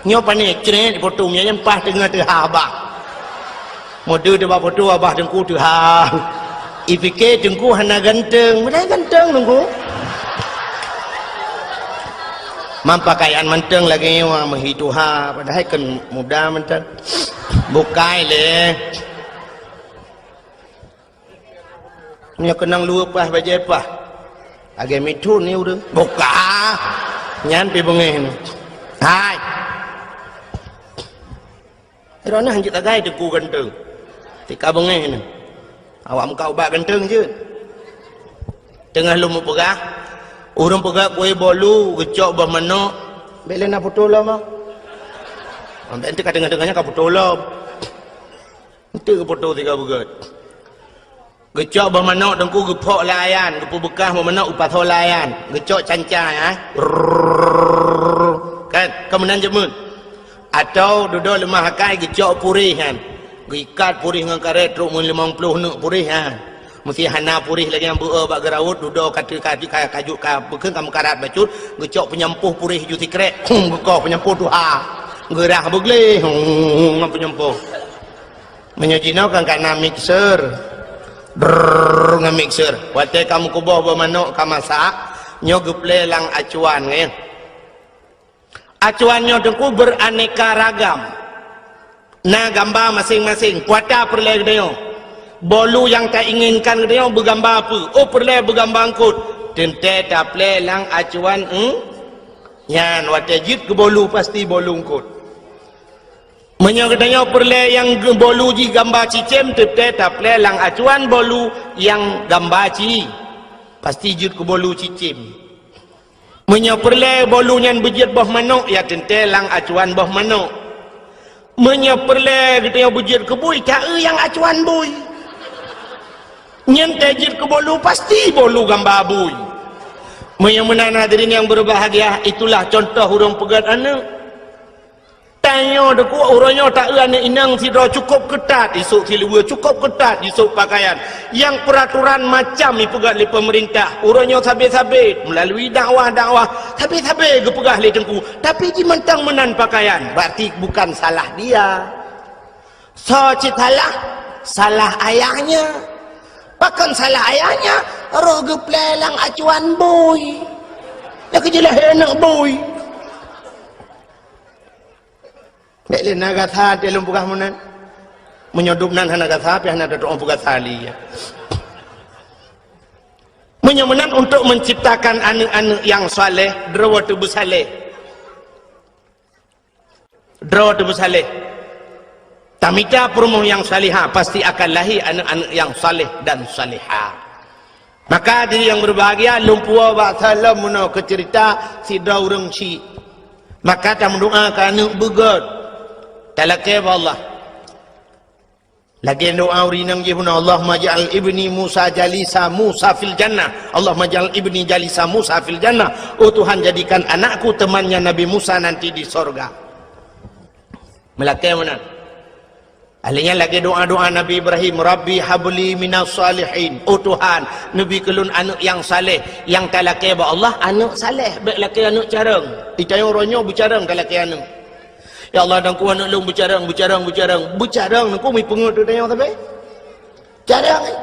Nyoe pané crét poto nyan pas teungoh teuhah abah. Meudeue teuh bak poto abah teungku teuhah. Ipike teungku hana ganteng, padahai ganteng teungku. Mam pakaian mantong lagée nyoe meuhi tuha, padahai kan muda mantong. Bukai lé. Nyoe keunong luweue paih bajée paih. Lagée mithon ni ureuëng. Buka. Nyan pi beungéh ni. Hai. Droeneuh hanjeuet tagai teungku ganteng. Tika beungéh ni. Awak muka ubat ganteng jeuet. Teungoh lôn meupeugah, ureuëng peugah kuéh bolu geucok boh manok. Bék lé na putôh lom ah. Ambek ente ka teungoh-teungoh nyan ka putôh lom. Ente geupoto tiga beugét. Geucok boh manok teungku geuphok lé ayan, geupeubeukah boh manok geupasoe lé ayan, geucok canca, ya. Rrrr. Kan, ka meunan jameun. Atau dudoe leumah akai geucok puréh nyan. Geuikat puréh ngon karét trok meulimong ploh neuk puréh nyan. Meusi hana puréh lagée nyang beu bak geuraut, dudoe ka teu-, ka, ka, ka, ka, ka bukon ka meukarat bacut, geucok peunyampôh puréh ju sikrek. Hum, geukoh peunyampôh tuha. Geurah beugleh. Hum, ngon peunyampôh. Meunyoe jinoe kan ka na mixer. Drrrr, ngon mixer. Watée ka meukuboh boh manok ka masak, nyoe geuplé lam acuan, nyan. Acuan nyoe teungku beraneka ragam. Na gamba maséng-maséng, peue ata peureulée geutanyoe. Bolu nyang tainginkan geutanyoe beugamba peue? Oh, peureulée beugamba eungkot. Teuntée taplé lam acuan, hmm? Nyan watée jeuet keu bolu pasti bolu eungkot. Meunyoe geutanyoe peureulée nyang geu-, bolu jih gamba cicém, teuntée taplé lam acuan bolu nyang gamba ci. Pasti jeuet keu bolu cicém. Meunyoe peureulée bolu nyan beujeuet boh manok, ya teuntée lam acuan boh manok. Meunyoe peureulée geutanyoe beujeuet keu bui, taeu nyang acuan bui. Nyan tée jeuet keu bolu, pasti bolu gamba bui. Meunyoe meunan hadirin nyang berbahagia, itulah contoh ureuëng peugét aneuk. Tanyoe teungku, uroe nyoe taeu aneuk inong sidroe cukup keutat, isok siluweue cukup keutat, isok pakaian. Nyang peuraturan macam ipeugah lé peumeurintah. Uroe nyoe sabe-sabe, meulalu dakwah-dakwah, sabe-sabe geupeugah lé teungku. Tapi jimantong meunan pakaian, berarti bukan salah dia. Soe cit salah? Salah ayahnya. Pakon salah ayahnya? Roh geuplé lam acuan bui. Nyang keujeulaih aneuk bui. Bék lé na gasa teuh lôn peugah meunan. Meunyoe dum nan hana gasa, pih hana tatu'oh peugasa lé, ya. Meunyoe meunan untuk menciptakan aneuk-aneuk nyang saleh, droe teuh beusaleh. Droe teuh beusaleh. Tamita peurumoh nyang salihah, pasti akan lahé aneuk-aneuk nyang saleh dan salihah. Maka diri nyang berbahagia, lôn puwoe bak salom meunoe keu ceurita sidroe ureuëng chik. Maka tameudoa keu aneuk beugét. Talakée bak Allah. Lagée doa ureuëng inong jih bunoe, "Allahumma ij'al ibni Musa jalisa Musa fil jannah. Allahumma ij'al ibni jalisa Musa fil jannah." Oh Tuhan, jadikan anakku temannya Nabi Musa nanti di sorga. Meulakée meunan. Akhé nyan lagée doá-doá Nabi Ibrahim, "Rabbi habli minas salihin." Oh Tuhan, neubi keu lôn aneuëk nyang saleh. Nyang talakée bak Allah aneuëk saleh, bék lakée aneuëk carông. Di tanyoe uroe nyoe beucarông talakée aneuëk. "Ya Allah, Teungku, aneuëk lôn beucarông, beucarông, beucarông." Beucarông Teungku, mi peungeuet teuh tanyoe sabe. Carông, eh.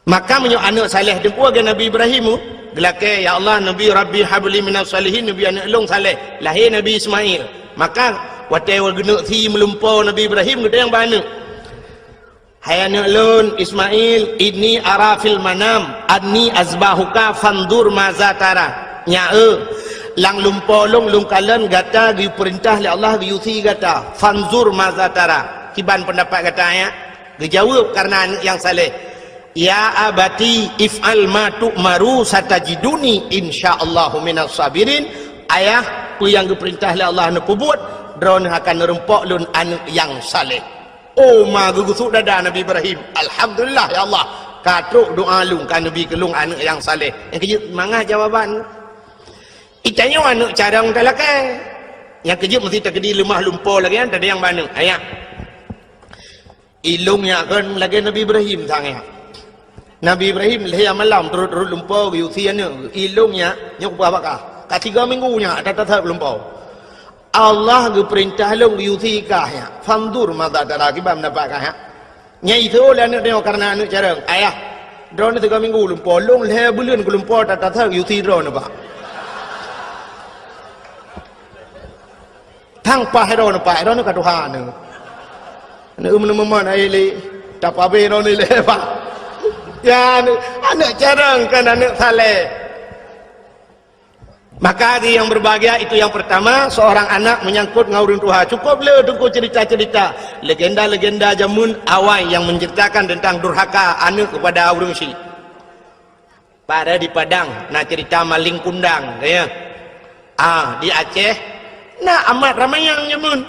Maka meunyoe aneuëk saleh Teungku lagée Nabi Ibrahim, geulakée, "Ya Allah, neubi, Rabbi habli minas salihin, neubi aneuëk lôn saleh." Lahé Nabi Ismail. Maka watée geuneuk sie meulumpoe Nabi Ibrahim, geutanyong bak aneuëk, "Hai aneuëk lôn Ismail, inni ara fil manam anni azbahuka fanzur maza tara." Nyak eu, lam lumpoe lôn, lôn kalon gata geupeurintah lé Allah geuyue sie gata. Fanzur maza tara. Kiban peundapat gata, ya? Geujaweueb kareuna aneuëk nyang saleh, "Ya abati if'al ma tu'maru satajiduni insyaallahu minas sabirin." Ayah, peue nyang geupeurintah lé Allah neupeubuet, droeneuh akan neureumpok lôn aneuëk nyang saleh. Oh, ma geugeusuek dada Nabi Ibrahim. "Alhamdulillah, ya Allah, ka trok doá lôn, ka neubi keu lôn aneuëk nyang saleh." Nyang keujeuet mangat jawaban. Itanyoe aneuëk carông talakée. Nyang keujeuet meusti takeudi leumah lumpoe lagée nyan, tadayang bak aneuëk. Ayah. Ilôn nyak kon lagée Nabi Ibrahim sang nyak. Nabi Ibrahim lhée malam turot-turot lumpoe geuyue sie aneuëk. Ilôn nyak, nyoe kupeugah bak kah. Ka tiga minggu nyak that-that lumpoe. Allah geupeurintah lôn geuyue sie kah nyak. Fanzur maza tara, kiban peundapat kah nyak. Nyan iseuôt lé aneuëk tanyoe kareuna aneuëk carông. Ayah, droeneuh tiga minggu lumpoe, lôn lhée buleuen geulumpoe that-that geuyue sie droeneuh bak. Tang paih droeneuh, paih droeneuh ka tuha neuh. Neueu meuneumeumon hai lé, tapabeh droeneuh lé, Pak. Ya, aneuëk, aneuëk carông kon aneuëk saleh. Maka di yang berbahagia itu yang pertama, seorang anak menyangkut ngon ureuëng tuha. Cukup le Teungku cerita-cerita, legenda-legenda jameun awai yang menceritakan tentang durhaka aneuëk kepada ureuëng syik. Pada di Padang, na cerita maling kundang, ya. Ah, di Aceh, na amat ramai nyang nyamun.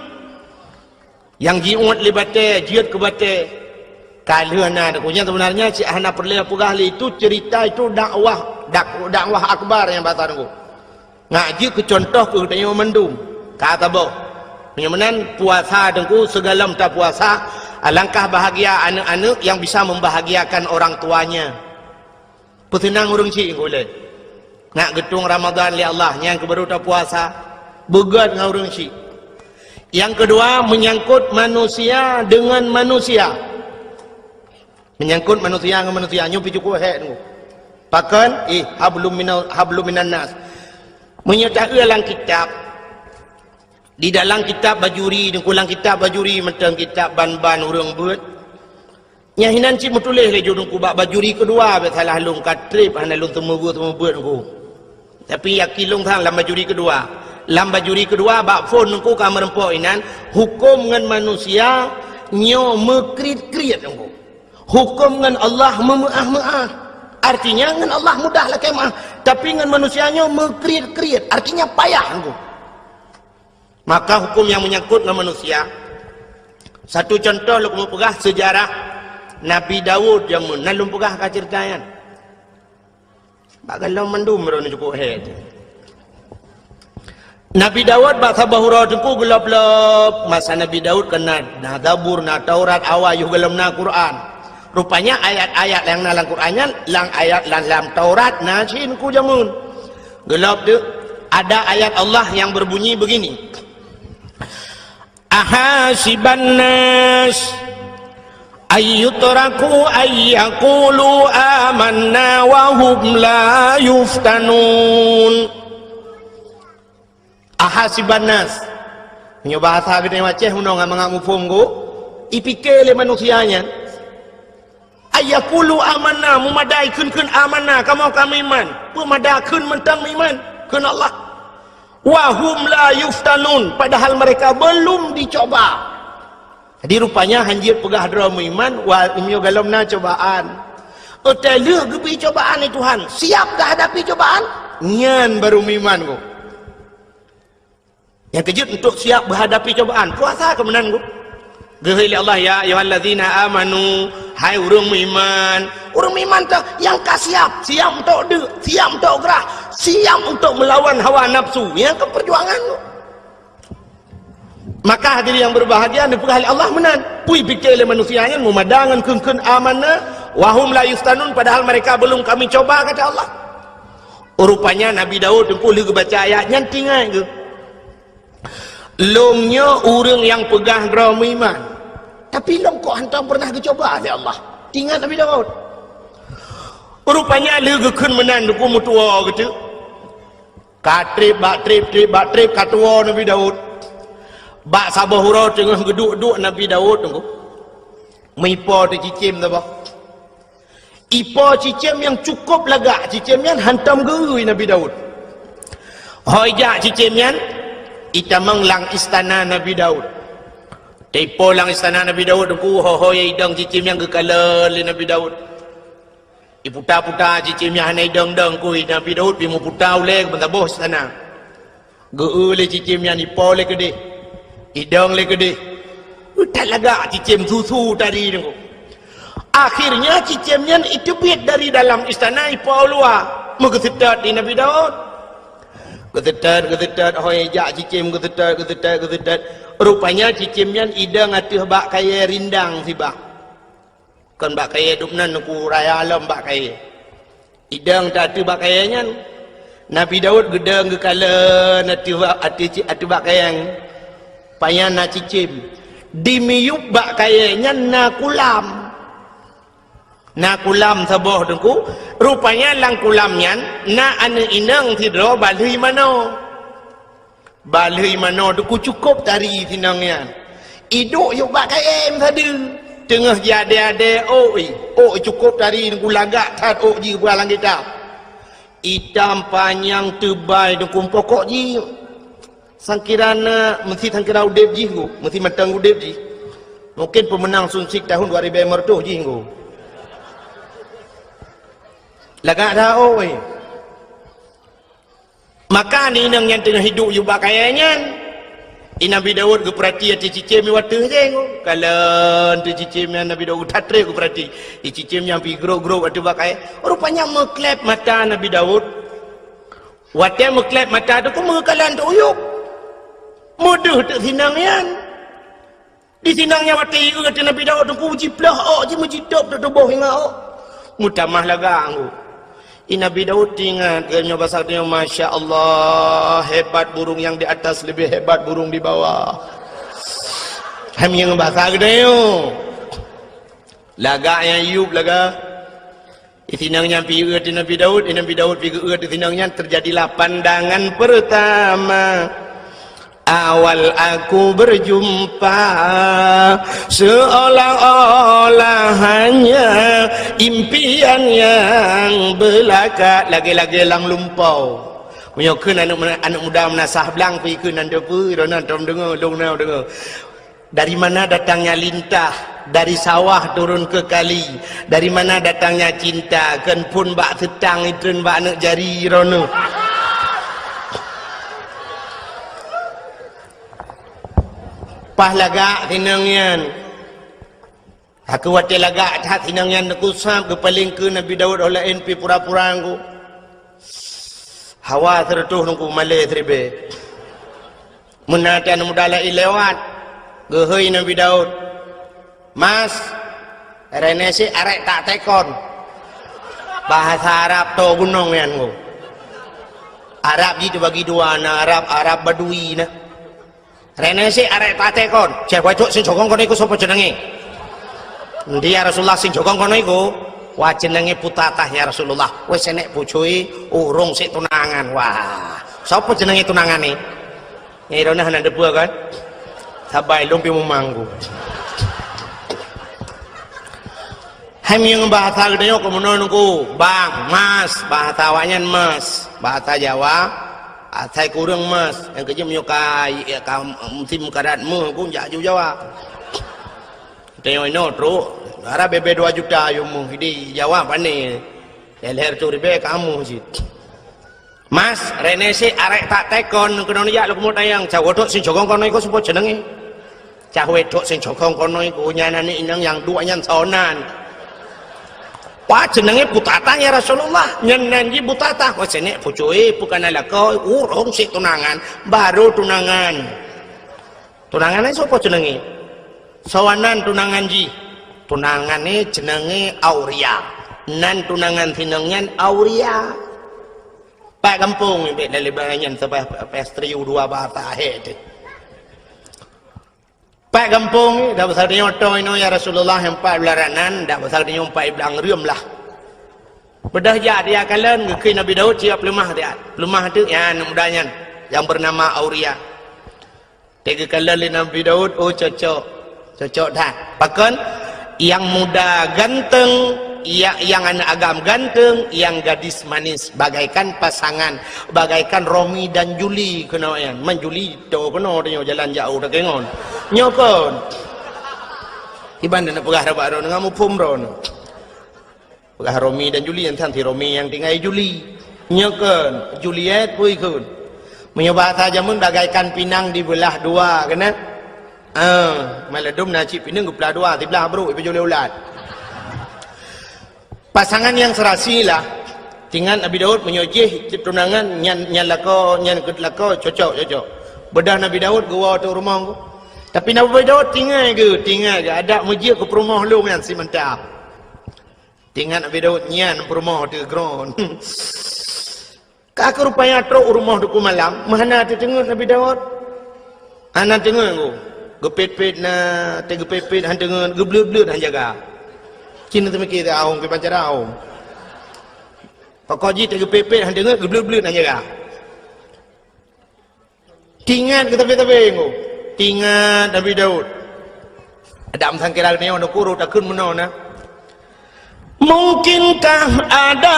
Nyang jiuet lé batée, jeuet keu batée. Ka lheueh na, Teungku, nyan seubeunarnya cit hana peureulée peugah lé, itu cerita, itu dakwah, dak-, dakwah akbar nyang basa Teungku. Ngat jeuet keu contoh keu tanyoe mandum. Ka saboh. Meunyoe meunan puasa Teungku, sigohlom tapuasa, alangkah bahagia aneuëk-aneuëk yang bisa membahagiakan orang tuanya. Peuseunang ureuëng syik Teungku lé. Ngat geutueng Ramadhan lé Allah, nyan keuh baru tapuasa. Beugét ngon ureuëng syik. Yang kedua, menyangkut manusia dengan manusia. Menyangkut manusia ngon manusia, nyoe pih cukup hék Teungku. Pakon? Eh, hablum minal, hablum minan nas. Meunyoe taeu lam kitab, di dalam kitab Bajuri, Teungku, lam kitab Bajuri mantong kitab ban-ban ureuëng beuet. Nyang hinan cit meutuléh lé ju Teungku bak Bajuri keudua, bék salah lôn ka treb hana lôn seumeubeuet-seumeubeuet Teungku. Tapi yakin lôn sang lam Bajuri keudua. Lam Bajuri keudua bak phon Teungku ka meureumpok inan, huköm ngon manusia nyoe meukriet-kriet Teungku. Huköm ngon Allah meumeuáh-meuáh. Artinya ngon Allah mudah lakée meuáh, tapi ngon manusia nyoe meukriet-kriet, artinya payah Teungku. Maka huköm nyang menyangkut ngon manusia. Satu contoh lôn keuneuk peugah sejarah Nabi Daud jameun, na lôn peugah ka cerita nyan. Bak gohlom mandum droeneuh cukup hék. Nabi Daud bak saboh uroe Teungku geulop-lop, masa Nabi Daud kan na, na Zabur, na Taurat, awai yoh gohlom na Quran. Rupanya ayat-ayat nyang na lam Quran nyan, lam ayat lam, lam Taurat na cit Teungku jameun. Geulop tu, ada ayat Allah yang berbunyi begini, "Ahasiban nas ayyutraku ayyakulu amanna wa hum la yuftanun." Ahasiban nas. Meunyoe bahasa geutanyoe Aceh, meunyoe ngon mangat muphom go, ipike lé manusia nyan, ayyakulu amanna, meumadai kheun-kheun amanna, kamoe ka meuiman. Peumada kheun mantong meuiman kheun Allah. Wa hum la yuftanun, padahal mereka belum dicoba. Jadi rupanya hanjeuet peugah droe meuiman, wa, meunyoe gohlom na cobaan. Watée lheueh geubri cobaan lé Tuhan, siap geuhadapi cobaan, nyan baru meuiman go. Nyang keujeuet untuk siap geuhadapi cobaan, puasa keuh meunan go. Geuhôi lé Allah, "Ya ayyuhallazina amanu," hai ureuëng meuiman. Ureuëng meuiman teuh nyang ka siap, siap untuk deuk, siap untuk grah, siap untuk meulawan hawa nafsu. Nyan keuh peujuangan go. Maka hadirin yang berbahagia, neupeugah lé Allah meunan. Pui pike lé manusia nyan meumada ngon kheun-kheun amanna, wa hum la yuftanun, padahal mereka belum kami coba, kata Allah. Rupanya Nabi Daud teungku lheueh geubaca ayat nyan tingai geuh. Lôn nyoe ureuëng nyang peugah droe meuiman, tapi lôn kok hántom peureunah geucoba lé Allah. Ingat Nabi Daud. Rupanya lheueh geukheun meunan teungku meutuwoe geuteuk. Ka treb bak treb, treb bak treb, ka tuwoe Nabi Daud. Bak saboh uroe teungoh geuduek-duek Nabi Daud teungku, meuipo teuh cicém saboh. Ipo cicém nyang cukôp lagak, cicém nyan hántom geu-eu Nabi Daud. Ho ijak cicém nyan, itamong lam istana Nabi Daud. Teuipo lam istana Nabi Daud teungku, ho-ho idong cicém nyan geukalon lé Nabi Daud. Iputa-puta cicém nyan hana idong-dong kui Nabi Daud, pi meuputa ulée keu meusaboh istana. Geu-eu lé cicém nyan, ipo lé keudeh, idong lé keudeh. That lagak cicém susu tadi teungku. Akhirnya cicém nyan iteubiet dari dalam istana ipo u luwa, meugeuseutôt di Nabi Daud. Geuseutôt, geuseutôt, ho ijak cicém geuseutôt, geuseutôt, geuseutôt. Rupanya cicém nyan idong ateueh bak kayée rindang sibak. Kon bak kayée dum nan ku raya lom bak kayée. Idong teuh ateueh bak kayée nyan. Nabi Daud geudong geukalon ateueh bak, ateueh ci-, ateueh bak kayée nyan. Pajan na cicém. Di miyueb bak kayée nyan na kulam. Na kulam saboh teungku. Rupanya lam kulam nyan na aneuëk inong sidroe balheueh manoe. Balheueh manoe teungku cukôp tari sinong nyan. Iduek yôk bak kayée meusadeue. Teungoh jiadée-adée ôk, ôk cukôp tari teungku lagak that ôk jih bak lam kitab. Itam panyang teubai teungku pokok jih. Sangkira na, meusti sangkira udeb jih teungku, meusti mantong udeb jih. Mungkin peumeunang Sunsik tahun dua ribu lima ratus jih teungku. Lagak that ôk. Maka aneuëk inong nyan teungoh iduek yôk bak kayée nyan. Di Nabi Daud geupeurati ateueh cicém watée jih teungku. Kalon ateueh cicém nyan Nabi Daud that treb geupeurati. Di cicém nyan pi grôp-grôp ateueh bak kayée. Rupanya meukleb mata Nabi Daud. Watée meukleb mata teungku meukalon teuyueb. Meudeuh teuk sinong nyan. Di sinong nyan watée ieu teuh Nabi Daud teungku jiplôh ôk jih meujitôb teuk tuboh ingat ôk. Meutamah lagak teungku. Di Nabi Daud teuingat, geutanyoe basa geutanyoe, "Masya Allah, hebat burung yang di atas lebih hebat burung di bawah." Hai meunyoe basa geutanyoe. Lagak nyang yueb lagak. Di sinong nyan pi eu teuh Nabi Daud, di Nabi Daud pi geu-eu teuh sinong nyan, terjadilah pandangan pertama. Awal aku berjumpa, seolah-olah hanya impian yang belaka, lagée-lagée lam lumpo. Meunyoe kheun aneuëk, aneuëk muda meunasah blang, pi kheun nan teupeu, droeneuh tom deungoe, lôn na deungoe. Dari mana datangnya lintah? Dari sawah turun ke kali. Dari mana datangnya cinta? Kon phon bak seutang itreun bak aneuëk jari droeneuh. Paih lagak sinong nyan. Aku watée lagak that sinong nyan teungku sab geupaleng keu Nabi Daud, óh laén pi pura-pura teungku. Hawa seureutôh teungku malée siribée. Meunan teuh aneuëk muda laén lewat, geuhôi Nabi Daud, "Mas, reuneuh sit arek tak tekon." Bahasa Arab toe gunong nyan teungku. Arab jih teubagi dua, na Arab, Arab Badui na. "Reuneuh sit arek tak tekon." "Ceh, wacok sing cokong kono iku sopo jenenge?" "Ndi ya Rasulullah sing cokong kono iku?" "Wah, jenenge Putatah ya Rasulullah." "Wes senek pucui, urung sik tunangan." "Wah, sopo jenenge tunangan ni?" Nyai droeneuh hana deupeu kan? Sabai lôn pi mumanggu. Hai meunyoe bahasa geutanyoe keu meunoe teungku, bang, mas, bahasa awaknyan mas, bahasa Jawa, asai kureueng mas, nyang keujeuet meunyoe ka, ka musim karat meuh gung jak aju Jawa. Tanyoe inoe trok, dara bebe dua juta yue meuh di Jawa pane. Leher tu ribée kamoe cit. Mas, reuneuh sit arek tak tekon keunoe jak lôn keumeut ayang. Cah wodok sing cokong kono iku sopo jenenge? Cah wedok sing cokong kono iku nyan aneuëk inong nyang duek nyan sonan. Wah, jenenge Putatah ya Rasulullah. Nyan nan jih Putatah. Wah, senek pucui, bukan lakoe, urung sik tunangan, baru tunangan. Tunangan nyan soe po ceungeungi? Soe nan tunangan jih? Tunangan nyan ceungeungi Auria. Nan tunangan sinong nyan Auria. Pat gampông nyan, bèk lalé bangai nyan saban pastri u dua bahasa ahé teuh. Pat gampông, dak pasal tanyoe toh inoe, ya Rasulullah, nyang pat beularanan, dak pasal tanyoe pat iblang reuem lah. Beudôh jak dia kalon, geukheun Nabi Daud siap peuleumah dia. Peuleumah tu, ya, aneuk muda nyan, yang bernama Auria. Teugeukheun lé Nabi Daud, oh, cocok. Cocok that. Pakon? Yang muda ganteng, ya, yang aneuk agam ganteng, yang gadis manis, bagaikan pasangan, bagaikan Romi dan Juli keunoe nyan. Man Juli to keunoe tanyoe jalan jauh takeungon. Nyoe kon. Iban na peugah rabat droeneuh ngon muphom droeneuh. Peugah Romi dan Juli, nyan si Romi nyang tinggai Juli. Nyoe kon, Juliet pui kon. Meunyoe bahasa jameun bagaikan pinang dibeulah dua, keunan? Ah, maladum na cit pineung geupeulah dua, siblah brok ipeujôh lé ulat. Pasangan yang serasi lah. Tingat Nabi Daud meunyoe jih tunangan nyan, nyan lakoe, nyan keut lakoe, cocok, cocok. Beudôh Nabi Daud geuwoe teuk rumoh. Tapi Nabi Daud tinggai geuh, tinggai geuh, adak meujeuet keu peurumoh lôn nyan si mantap. Tingat Nabi Daud nyan peurumoh teuh kron. Ka keuh rupanya trok u rumoh Teungku Malam, meuhana teuteungeut Nabi Daud. Hana teungeut ku. Geupet-pet na, teugeupet-pet han teungeut, geubleuet-bleuet han jaga. Cit na teumike teuh ahong, kiban cara ahong. Pokok jih teugeupet-pet han teungeut, geubleuet-bleuet han jaga. Tingat keu sabe-sabe nyoe. Tingat Nabi Daud. Adam sangkira nyoe neukuru takheun meunoe na. Mungkinkah ada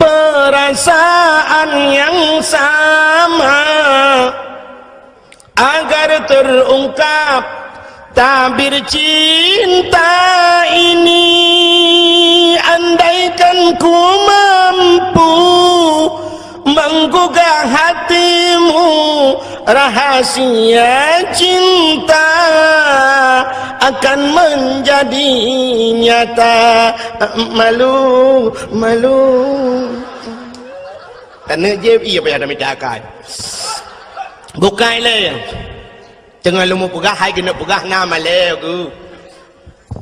perasaan yang sama agar terungkap tabir cinta ini, andaikan ku mampu menggugah hatimu, rahasia cinta akan menjadi nyata. Malu, malu. Taneuk jép, iya payah tamita akai. Bukai lé. Teungoh lôn peugah, hai keuneuk peugah na malée geuh.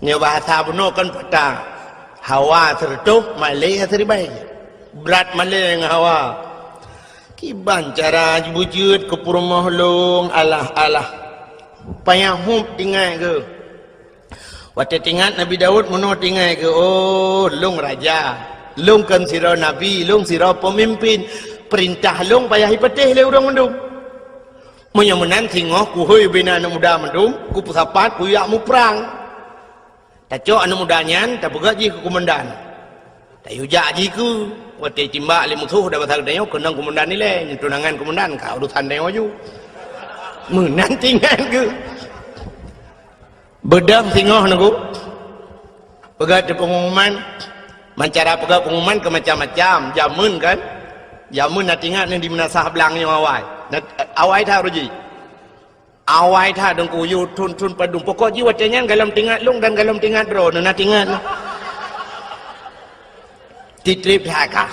Nyoe bahasa bunoe kan patah. Hawa sireutoh, malée siribée. Brat malée ngon hawa. Kiban cara jibeujeuet keu peurumoh lôn, alah, alah. Payah hub tingat geuh. Watée tingat Nabi Daud meunoe tingat geuh, oh, lôn raja. Lôn kon sidroe nabi, lôn sidroe peumimpin. Peurintah lôn payah jipatéh lé ureuëng mandum. Meunyoe meunan singoh kuhôi bina aneuëk muda mandum, kupeusapat kujak muprang. Tacok aneuëk muda nyan, tapeugah jih keu komandan. Tayue jak jih keu, watée timbak lé musoh dan basa geutanyoe keunong komandan ilée, nyoe tunangan komandan, ka urusan tanyoe ju. Meunan tingat geuh. Beudôh singoh neuguk. Peugah di pengumuman, mancara peugah pengumuman keu macam-macam. Jameun kan? Jameun na tingat ni di meunasah blang nyoe awai. Na, awai that uroe jih. Awai that deungku yue thon-thon padum. Pokok jih watée nyan galom tingat lôn dan galom tingat droe. Na tingat. Titrip that ka.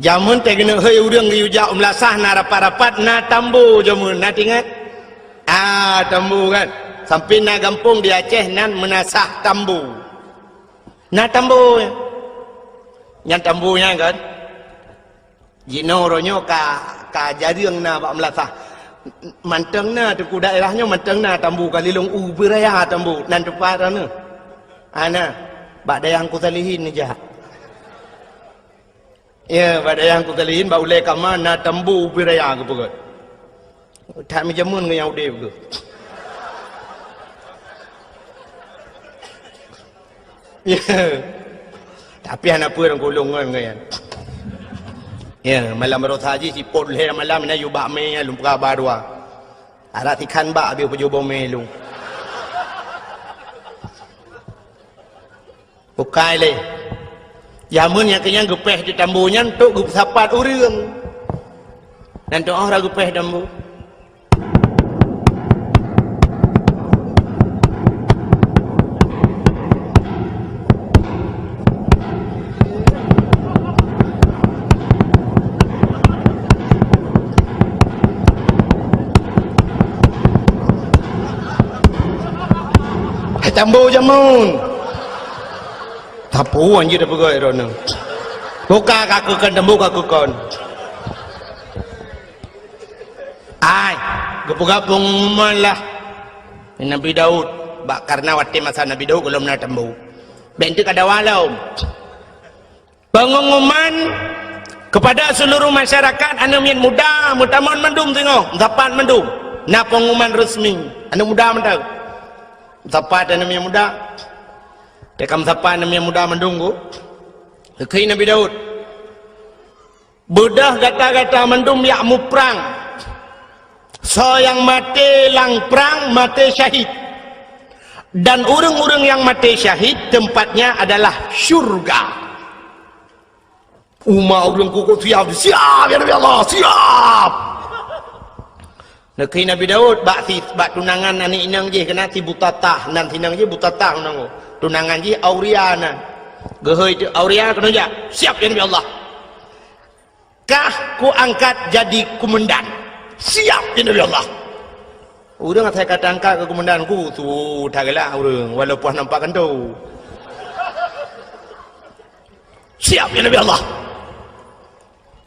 Jameun teuh keuneuk hôi ureuëng geuyue jak u meulasah na rapat-rapat na tambo jameun, na tingat? Ah, tambo kan. Sampai na gampông di Aceh nan meunasah tambo. Na tambo. Nyan tambo nyan kan. Jinoe uroe nyoe ka, ka jareueng na bak meulasah. Mantong na teungku daerah nyoe mantong na tambo ka lilong u beuraya tambo nan teumpat na. Ana bak dayah Teungku Salihin neujak. Ya, bak dayah Teungku Salihin, bak ulée kama na tambo ubé raya geupeugét. That meujameun ngon nyang udeb geuh. Ya. Tapi hana peue ureuëng kulong ngon nyan. Ya, malam baroesa jih sipot lhée malam na yue bak mé lôn peugah ba dua. Arak sikhan bak habéh peujoh bomé lôn. Bukai lé. Jameun nyang keunyang geupéh di tambo nyan trok geupeusapat ureuëng. Dan teuôh ra geupéh tambo. Tambo jameun. Tapuan jih dah peugah droeneuh. Buka ka keu kon, tambo ka keu kon. Ai, geupeugah pengumuman lah. Nabi Daud, bak karena watée masa Nabi Daud gohlom na tambo. Bék teuk ka dawa lom. Pengumuman kepada seluruh masyarakat, aneuk miet muda, meutamong mandum singoh, meusapat mandum. Na pengumuman resmi, aneuk muda mantong. Meusapat aneuk miet muda. Teuka meusapat aneuk miet muda mandum ku. Kheun Nabi Daud, "Beudôh gata-gata mandum jak muprang. Soe nyang maté lam prang, maté syahid. Dan ureuëng-ureuëng nyang maté syahid, tempatnya adalah syurga." Umat ureuëng kukuh siap, siap, ya Nabi Allah, siap. Neukheun Nabi Daud bak si, bak tunangan aneuk inong jih keunan si Butatah, nan si inong jih Butatah nan. Tunangan jih Auria nan. Geuhôi teuk Auria keunoe jak. Siap, ya Nabi Allah. Kah kuangkat jadi komandan. Siap, ya Nabi Allah. Ureuëng asai ka tangkat keu komandan ku, su that galak ureuëng, walaupun nampak kantô. Siap, ya Nabi Allah.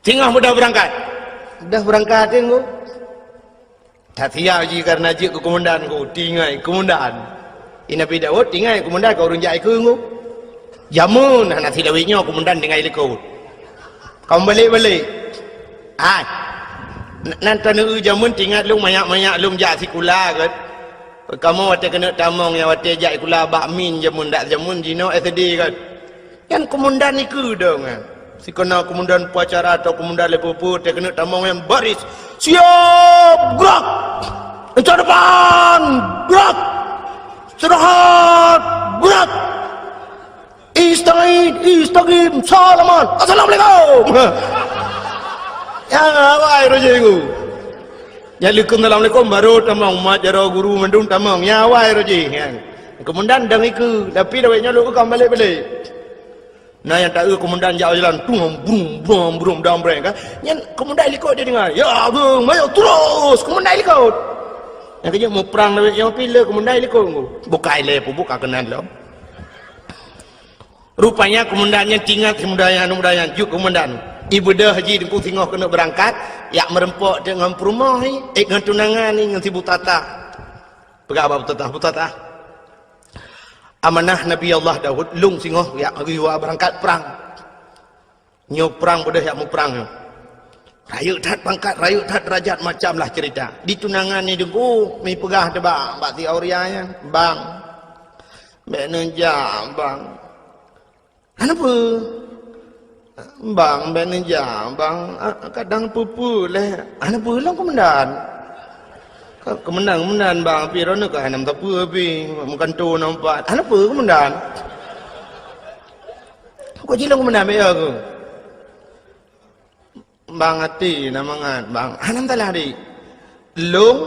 Singoh mudah beurangkat. Dah beurangkat, Teungku. That siap jih karena jeuet keu komandan ku, tinggai komandan. I Nabi Daud tinggai komandan keu ureuëng jak ikeu ku. Jameun hana silawét nyoe komandan tinggai likot. Kamoe balek-balek. Hai. N-, nan taneuk jameun tingat lôn manyak-manyak lôn jak sikula kan. Kamoe watée keuneuk tamong nyang watée jak sikula bak min jameun dak jameun jinoe S D kan. Nyan komandan ikeu dong nyan. Sikeuna komandan upacara atau komandan level empat, teuh keuneuk tamong nyan baris. Siap, gerak! Inca depan, gerak! Istirahat, gerak! Istagid, istagim, salaman, assalamualaikum! Ya, awai roh jih ku. Ya, alaikum, assalamualaikum, baru tamong, mat jaroe guru mandum tamong. Ya, awai roh jih, nyan. Komandan dong ikeu, tapi lawét nyoe lôn ka balek-balek. Na nyang taeu komandan jak jalan, tum, brum, brum, brum, dam breng kan. Nyan komandan likot dia dengar. Ya, brum, mayo terus, komandan likot. Nyang keuneuk muprang lawét nyoe pih le komandan likot ku. Bukai lé peubuka keunan lom. Rupanya komandan nyan tingat komandan nyan, komandan nyan. Jeuet komandan. Ibeudôh jih Teungku singoh keuneuk beurangkat, jak meureumpok teuk ngon peurumoh ni, eh, ngon tunangan ni, ngon si Butatah. Peugah bak Butatah, Butatah. Amanah Nabi Allah Daud, lôn singoh jak riwa beurangkat prang. Nyoe prang beudôh jak muprang nyoe. Rayeuk that pangkat, rayeuk that derajat, macam lah cerita. Di tunangan ni Teungku, mi peugah teuh bak, bak si Auria nyan, "Bang, bék neujak, Bang." "Hana peue?" "Bang, bék neujak, Bang. Ah, kadang peue-peue lé." "Hana peue lom, Komandan." "Ka, Komandan, Komandan, Bang, pih droeneuh ka hana meusapeue pih, meukanto na umpat." "Hana peue, Komandan." "Kok jilong, Komandan, bék ya keuh." "Bang, até na mangat, Bang." "Hana masalah, Dik. Lôn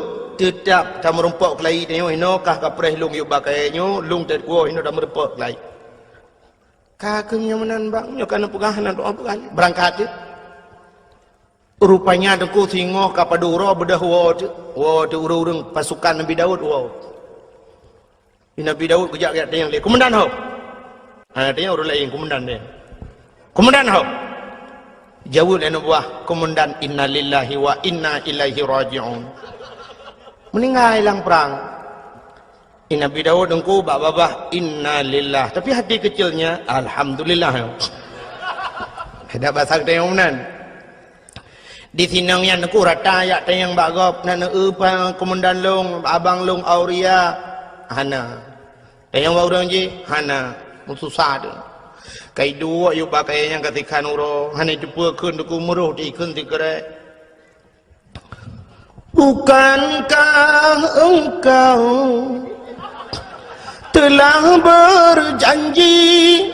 teutap tameurumpok keulayi tanyoe, inoe kah kapreh lôn yub bak kayée nyoe, lôn teukuwoe inoe tameurumpok keulayi." "Ka keuh nyoe meunan, Bang, nyoe ka neupeugah, hana tu'oh peugah." Beurangkat teuk. Rupanya Teungku singoh ka padub uroe beudôh woe teuk, woe teuk ureuëng-ureuëng pasukan Nabi Daud woe. Di Nabi Daud geujak-jak tanyong lé, "Komandan ho?" Ha, tanyong ureuëng laén, "Komandan deh." "Komandan ho?" Jaweueb lé aneuk buah, "Komandan, innalillahi wa inna ilaihi raji'un." Meuninggai lam prang. Di Nabi Daud Teungku bak babah, "Innalillah." Tapi hati kecilnya, "Alhamdulillah." Dak basa tanyong meunan. Di sinong nyan Teungku rata jak tanyong bak gob, "Na neueu pa komandan lôn, abang lôn Auria?" "Hana." Tanyong bak ureuëng jih, "Hana." Meususah teuk. Ka iduek yub bak kayée nyan ka sikhan uroe, hana iteupeue kheun Teungku, meuroh di kheun sikrek. "Bukankah engkau telah berjanji,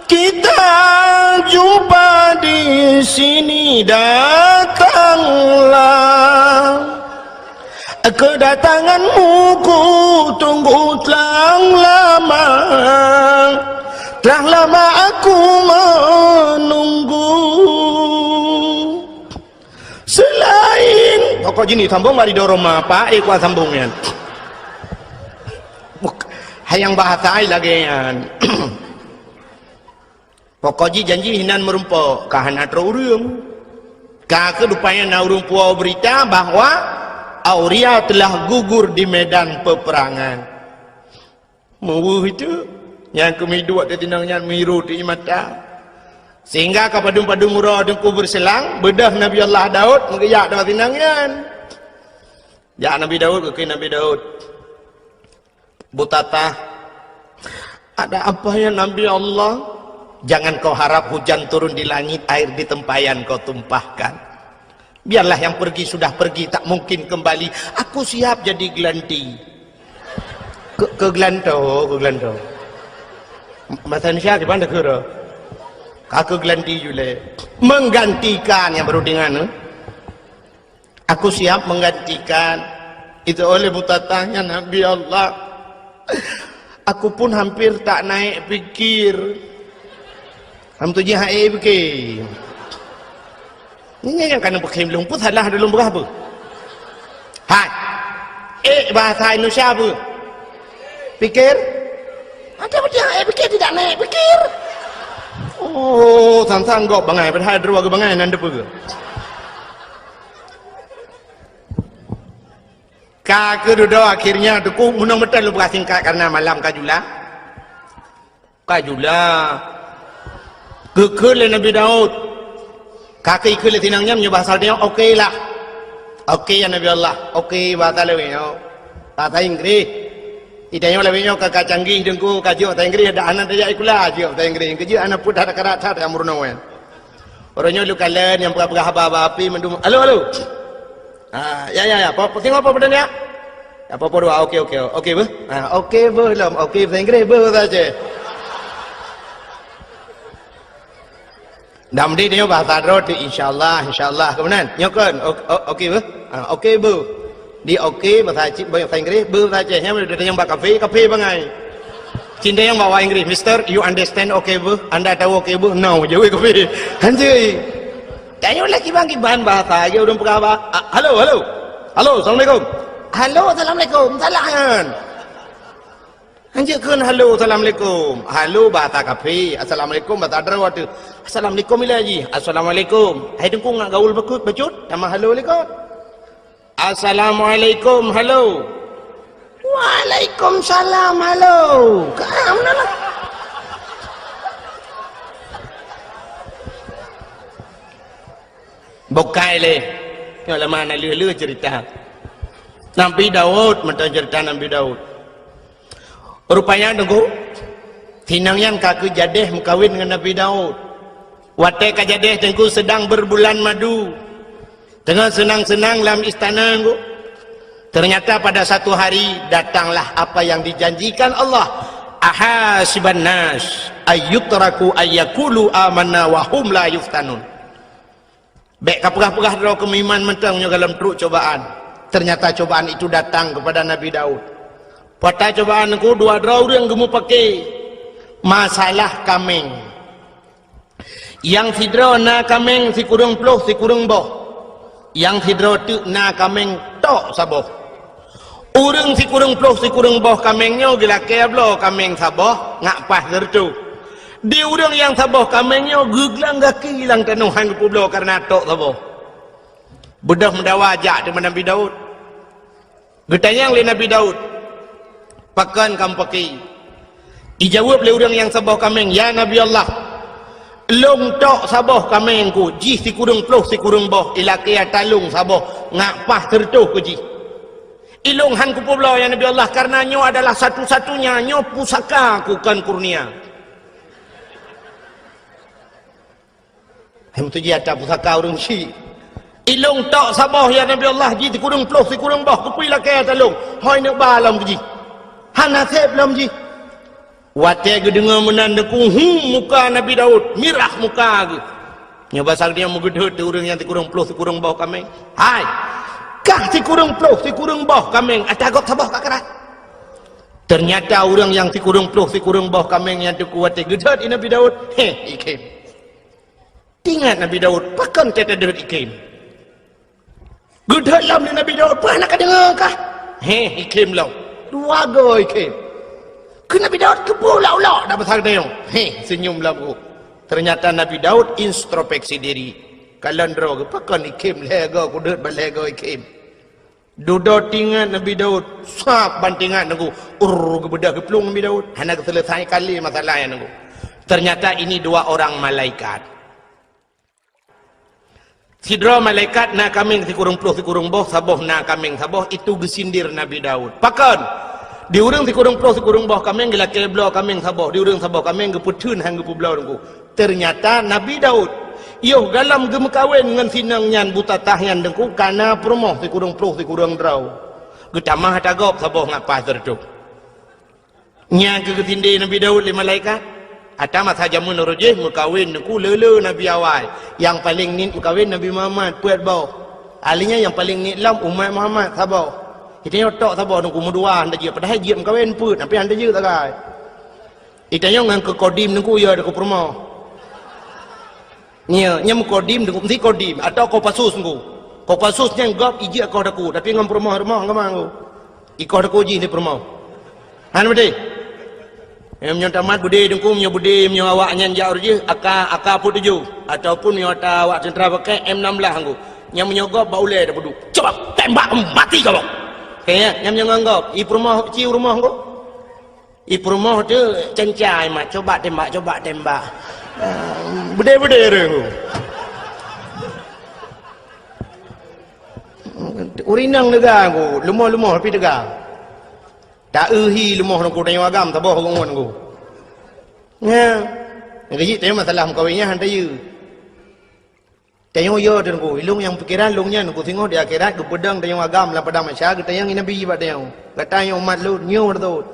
kita jumpa di sini, datanglah. Kedatanganmu ku tunggu telah lama, telah lama aku menunggu." Selain pokok jini sambung bak ridho Roma, Pak, eh, kuat sambung nyan. Buk-, Hai nyang bahasa ai lagée nyan. Pokok jih janji hinan meurumpok, ka hana trok ureuëng. Ka keuh rupanya na ureuëng puwoe beurita bahwa Auria telah gugur di medan peperangan. Meuweuh itu, nyang keumiduek di tinong nyan miru di mata. Sehingga ka padum-padum uroe Teungku beureuselang, beudôh Nabi Allah Daud meugeujak dua tinong nyan. Jak Nabi Daud, geukheun Nabi Daud, "Butatah, ada apa ya Nabi Allah? Jangan kau harap hujan turun di langit, air di tempayan kau tumpahkan. Biarlah yang pergi sudah pergi, tak mungkin kembali. Aku siap jadi gelanti." Ke, ke gelanto, ke gelanto. Bahasa Indonesia gimana kira? Ka ke gelanti jule. Menggantikan yang baru dengan, eh? "Aku siap menggantikan." Itu oleh butatahnya Nabi Allah. "Aku pun hampir tak naik pikir." Ham tu jih hai pikir. Ini yang kena pakai lung pun salah dalam berapa? Hai. Eh, bahasa Indonesia apa? Pikir? Ada betul hai pikir tidak naik pikir. Oh, sang-sang gop bangai padahal dua ke bangai nan depa ke. Ka keududoe akhirnya Teungku, meunong meuteun lôn peugah singkat karena malam ka jula. Ka jula. Geukheun lé Nabi Daud. Ka geukheun lé tinong nyan meunyoe bahasa nyoe, "Oke lah." "Oke ya Nabi Allah." "Oke" bahasa lawét nyoe. Bahasa Inggris. Di tanyoe lawét nyoe ka, ka canggih Teungku, ka jeuet bahasa Inggris, dak hana tajak sikula, jeuet bahasa Inggris. Keujeuet hana pun that karat that kamoe nyoe. Uroe nyoe lôn kalon nyang peugah-peugah haba-haba api mandum. Halo, halo. Ha, ya, ya, ya. Po, po, singoh po peudeueng ya? Ya, po, po dua. Oke, oke. Oke beuh. Ha, oke beuh lom. Oke bahasa Inggris beuh bahasa Aceh. Dak meunan nyoe bahasa droe tu, insyaallah, insyaallah. Keumenan? Nyoe kon. O-, o-, oke beuh. Ha, oke beuh. Di oke bahasa Aceh, bahasa Inggris, beuh bahasa Aceh. Nyang udah tanyong bak kafe, kafe bangai. Cin tanyong bak Inggris, "Mister, you understand oke beuh? Anda tahu oke beuh?" "No," jaweueb kafe. Hanjeuet. Tanyong lagi bang kiban bahasa, lagi ureuëng peugah bah. Ah, halo, halo. Halo, assalamualaikum. Halo, assalamualaikum. Salah kan? Hanjeuet kheun halo, assalamualaikum. Halo bahasa kafe, assalamualaikum bahasa droe tu. Assalamualaikum ila ji. Assalamualaikum. Hai Teungku ngat gaul bakut bacut, nama halo likot. Assalamualaikum, halo. Waalaikumsalam, halo. Ka meunan lah. Bukai lé. Nyoe lama na leuh-leuh cerita. Nabi Daud, mantong cerita Nabi Daud. Rupanya Teungku, tinong nyan ka keu jadeh meukawen ngon Nabi Daud. Watée ka jadeh Teungku sedang berbulan madu. Teungoh seunang-seunang lam istana Teungku. Ternyata pada satu hari datanglah apa yang dijanjikan Allah. "Ahasiban nas ayyutraku ayyakulu amanna wa hum la yuftanun." Bék ka peugah-peugah droe keu meuiman mantong nyoe gohlom trok cobaan. Ternyata cobaan itu datang kepada Nabi Daud. Peue cobaan Teungku, dua droe ureuëng geumupake masalah kaméng. Nyang sidroe na kaméng sikureueng ploh sikureueng boh. Nyang sidroe teuk na kaméng tok saboh. Ureuëng sikureueng ploh sikureueng boh kaméng nyoe geulakée bloe kaméng saboh ngat paih sireutôh. Di ureuëng nyang saboh kaméng nyoe geuglang gaki lam tanoh han geupeubloe kareuna tok saboh. Beudôh meudawa jak teuma Nabi Daud. Geutanyong lé Nabi Daud, "Pakon ka mupake?" Ijaweueb lé ureuëng nyang saboh kaméng, "Ya Nabi Allah, lôn tok saboh kaméng ku, jih sikureueng ploh sikureueng boh, ilakée ata lôn saboh, ngat paih sireutôh ku jih. Ilôn han kupeubloe, ya Nabi Allah, kareuna nyoe adalah satu-satunya, nyoe pusaka ku kon kurnia." Hai meutuji ata pusaka ureuëng syik. "Ilôn tok saboh, ya Nabi Allah, jih sikureueng ploh sikureueng boh, keupeue ilakée ata lôn? Hôi neuk ba lom keu jih. Hana seb lom jih." Watée geudeungoe meunan Teungku, hu, muka Nabi Daud mirah muka geuh. Nyoe basa geutanyoe meugeudeuet ureuëng nyang sikureueng ploh sikureueng boh kaméng. "Hai, kah sikureueng ploh sikureueng boh kaméng ata gob saboh ka krat?" Ternyata ureuëng nyang sikureueng ploh sikureueng boh kaméng nyan Teungku watée geudeuet i Nabi Daud, heh, ikhém. Ingat Nabi Daud, pakon teudeungoe ikhém. Geudeuet lom lé Nabi Daud, "Peue hana kadeungoe kah?" Heh, ikhém lom. Dua goe ikhém. Keu Nabi Daud keupeue ulok-ulok dak pasal teunyong? Heh, seunyum lom ku. Ternyata Nabi Daud introspeksi diri. Kalon droe geuh, pakon ikhém lhèe goe kudeuet ban lhèe goe ikhém. Dudoe tingat Nabi Daud, sab ban tingat nunggu. Urr, geubeudôh geuplueng Nabi Daud. Hana geuseuleusai kali masalah nyan nunggu. Ternyata ini dua orang malaikat. Sidroe malaikat na kaméng sikureueng ploh sikureueng boh, saboh na kaméng saboh, itu geusindir Nabi Daud. Pakon? Di ureueng sikureueng ploh sikureueng boh kaméng geulakèe bloe kaméng saboh, di ureueng saboh kaméng geupeutheun han geupeubloe teungku. Ternyata Nabi Daud, yoh galom geumeukawen ngon si inong nyan buta taih nyan teungku, ka na peurumoh sikureueng ploh sikureueng droe. Geutamah ata gob saboh ngat paih sireutôh. Nyan keuh geusindé Nabi Daud lé malaikat. Ata masa jameun uroe jih meukawen teungku le-le nabi awai. Nyang paleng niet meukawen Nabi Muhammad, peuet boh. Ahli nyan nyang paleng niet lom umat Muhammad, saboh. Geutanyoe tok saboh teungku meudua han tajeuet, padahai jeuet meukawen peuet, tapi han tajeuet sagai. Geutanyoe ngon keu kodim teungku, ya, keu peurumoh. Nyo, nyo meukodim deungon meusi kodim atau Kopassus ngku. Kopassus nyan gob ijak koh daku, tapi ngon peurumoh-rumoh gama ngku. Ikoh daku jih di peurumoh. Han beudé. Em nyoe tamat beudé teungku, nyoe beudé, nyoe awak nyan jak ureueng jih, aka, aka peuet tujoh. Ataupun nyoe ata awak tentara pakai M enam belas ngku. Nyan meunyoe gob bak ulèe dah peuduek. Coba tembak mati kau. Kaya, nyan meunyoe ngon gob, i peurumoh, ci peurumoh ngku. I peurumoh tu cencai mat, coba tembak, coba tembak. Ah, beudé-beudé ureueng. Ureueng inong teuga ku, leumoh-leumoh tapi teuga. Ta eu hi leumoh nungku tanyoe agam saboh ngon ku. Nya. Geujik tanyoe masalah meukawen nyan han tayeu. Tanyoe yo teungku, ilong nyang pikiran long nyan ku singoh di akhirat geupeudong tanyoe agam lam padang mahsyar, geutanyong nabi bak tanyoe. Gata nyoe umat lôn, nyoe beutôi.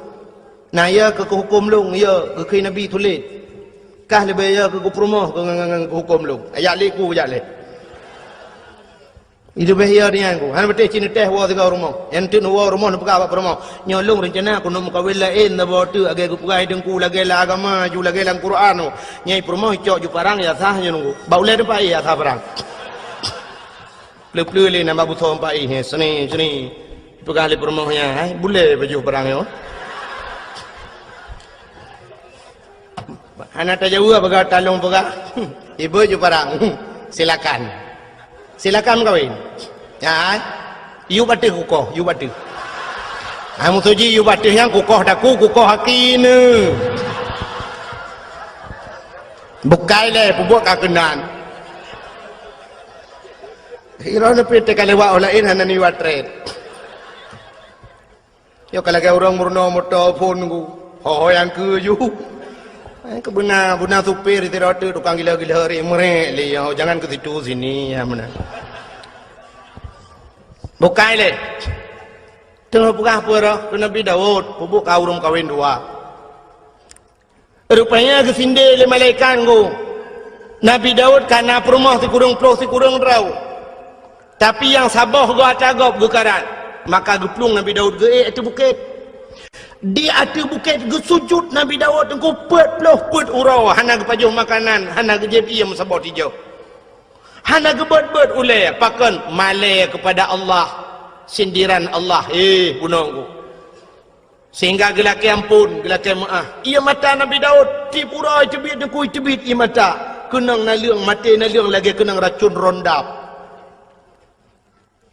Na yo keu huköm long, yo keu nabi tuléh. Kah leubeh yo keu peurumoh keu ngan, ngan, ngan huköm long. Ajak lé ku, ajak lé. Leubeh yo nyan ku. Han beuteh cit neuteh woe sigoe rumoh. Nyang teuk neuwoe rumoh neupeugah bak peurumoh. Nyoe lôn reuncana keuneuk meukawen laén saboh teuk lagèe geupeugah teungku, lagèe lam agama ju, lagèe lam Quran. Nyan i peurumoh icok ju parang ya sah nyoe nunggu. Bak ulèe teumpat ya sah parang. Pleu-pleu lé nambah busoe empat ih, seni, seni. Peugah lé peurumoh nyan, hai, bulèe baju parang nyoe. Hana tajaweueb peugah talong peugah. Ibu ju parang. Silakan. Silakan meukawen. Ya, hai. Yub ateuh kukoh, yub ateuh. Hai musoji yub ateuh nyang kukoh daku, kukoh aki neu. Bukai lé, peubuet ka keunan. Iroh neupit teuka lewat orang laén hana niwat trét. Yo ka lagèe ureueng meurunoe moto phon ku. Ho-ho nyang keu ju. Eh, keu beuna, beuna supir di rote tukang gila-gila ri merek lé yo. Jangan ke situ sini ya beuna. Bukai lé. Teungoh peugah peue roh keu Nabi Daud, peubuet ka ureueng kawen dua. Rupanya geusindé lé malaikat ngku. Nabi Daud ka na peurumoh sikureueng ploh sikureueng droe. Tapi nyang saboh goe ata gob geukarat. Maka geuplueng Nabi Daud geuék ateueh bukét. Di ateueh bukét geusujut Nabi Daud teungku peuet ploh peuet uroe, hana geupajoh makanan, hana geujieb ié meusaboh tijoh. Hana geubeuet-beuet ulèe, pakon malèe keupada Allah, sindiran Allah, hé bunoe ngku. Sehingga geulakèe ampôn, geulakèe meu'ah. Ié mata Nabi Daud, tiep uroe teubiet teungku teubiet ié mata. Keunong naleueng, maté naleueng lagèe keunong racun rondap.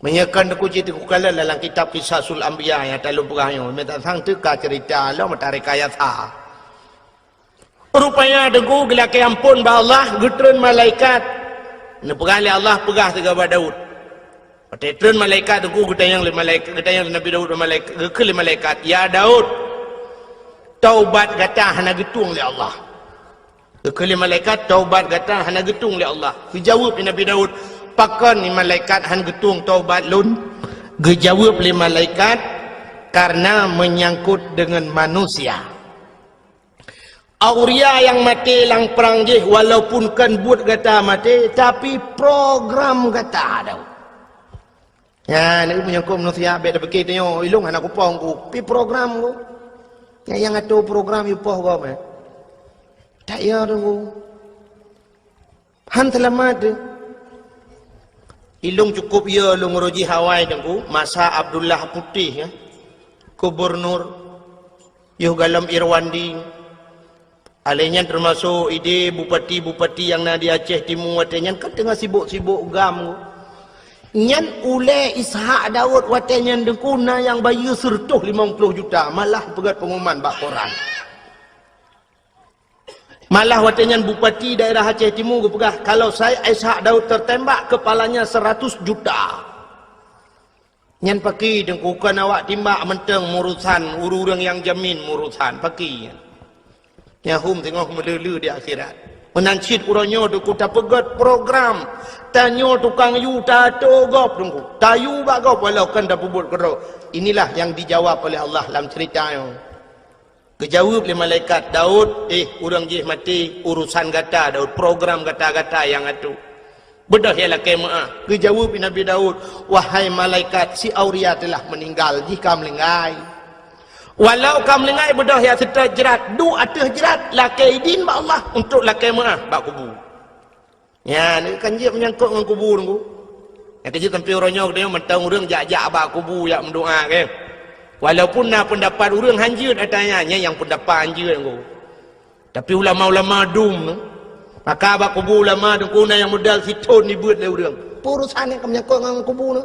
Meunyoe kon teungku cit teungku kalon dalam kitab Qisasul Anbiya nyang talôn peugah nyoe, meutatang teuka ceurita lom mata rekayasa. Rupanya teungku geulakèe ampôn bak Allah, geutreun malaikat. Neupeugah lé Allah, peugah sigoe bak Daud. Watèe treun malaikat teungku geutanyong lé malaikat, geutanyong lé Nabi Daud bak malaikat, geukheun lé malaikat, "Ya Daud, taubat gata hana geutueng lé Allah." Geukheun lé malaikat, "Taubat gata hana geutueng lé Allah." Geujaweueb lé Nabi Daud, "Pakon ni malaikat han geutueng taubat lôn?" Geujaweueb lé malaikat, "Karena menyangkut dengan manusia." Auria nyang maté lam prang jih, walaupun kon buet gata maté, tapi program gata, Daud. Nyan, menyangkut manusia, bèk tapike tanyoe, ilong hana kupông ku, pi program ku. Nyang, nyang atur program yue poh gob, eh. Tak ya, Daud. Han seulamat deh. Ilong cukup ya lôn uroe jih awai teungku, masa Abdullah Putih, ya. Gubernur. Yoh galom Irwandi. Alèh nyan teumasok idéh bupati-bupati nyang na di Aceh Timu watèe nyan kan teungoh sibok-sibok gam. Nyan ulèe Ishak Daud watèe nyan Teungku na nyang bayeue seureutôh limong ploh juta, malah peugèt pengumuman bak koran. Malah watèe nyan bupati daerah Aceh Timu geupeugah, "Kalau saya Ishak Daud tertembak, kepalanya seratus juta." Nyan pakri Teungku, kon awak timbak mantong meurusan, ureueng-ureueng nyang jamin meurusan, pakri nyan. Nyang hom teungoh meuleu-leu di akhirat. Meunan cit uroe nyoe Teungku tapeugèt program. Tanyoe tukang yue tatô gob Teungku. Tayue bak gob walau kon tapeubuet keudroe. Inilah yang dijawab oleh Allah lam cerita nyoe. Geujaweueb lé malaikat, "Daud, eh, ureueng jih maté, urusan gata, Daud, program gata-gata nyang atoe. Beudôh ya lakèe meu'ah." Geujaweueb lé Nabi Daud, "Wahai malaikat, si Auria telah meninggal, jih ka meuninggai. Walau ka meuninggai, beudôh ya seutôt jrat, duek ateueh jrat, lakèe idin bak Allah untuk lakèe meu'ah bak kubu." Nyan kan jeuet meunyangkot ngon kubu Teungku. Nyang keujeuet sampoe uroe nyoe geutanyoe mantong ureueng jak-jak bak kubu jak meudoa, kan. Walaupun na peundapat ureueng hanjeuet ata nyan, nyan nyang peundapat hanjeuet Teungku. Tapi ulama-ulama dum, maka bak kubu ulama Teungku na nyang modal sithon jibeuet lé ureueng. Peue urusan nyang ka meunyangkot ngon kubu nyoe?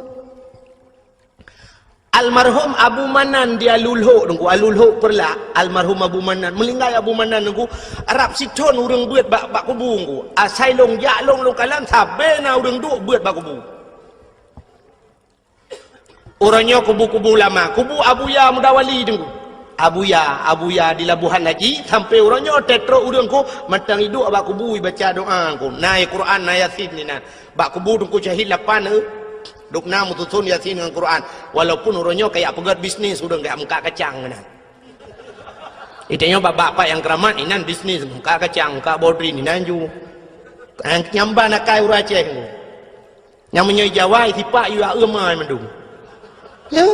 Almarhum Abu Manan di Alulhok Teungku, Alulhok Peureulak, almarhum Abu Manan, meuninggai Abu Manan Teungku, rab sithon ureueng beuet bak, bak kubu Teungku. Asai lôn jak lôn, lôn kalon, sabé na ureueng duek beuet bak kubu. Uroe nyoe kubu-kubu lama, kubu Abuya Mudawali Teungku. Abuya, Abuya di Labuhan Haji, sampoe uroe nyoe teutrok ureueng Teungku, mantong iduek bak kubu ibaca doa Teungku. Na Quran, na Yasin di nan. Bak kubu Teungku Syahid lapan, eh. Dum na meususon Yasin ngon Quran. Walaupun uroe nyoe kajak peugèt bisnis ureueng kajak meukat kacang keunan. Di tanyoe bak-bak nyang keuramat inan bisnis, meukat kacang, meukat bodrin inan ju. Nyang nyamban akai ureueng Aceh. Nyang meunyoe Jawa sipak yue aeum ai mandum. Ya.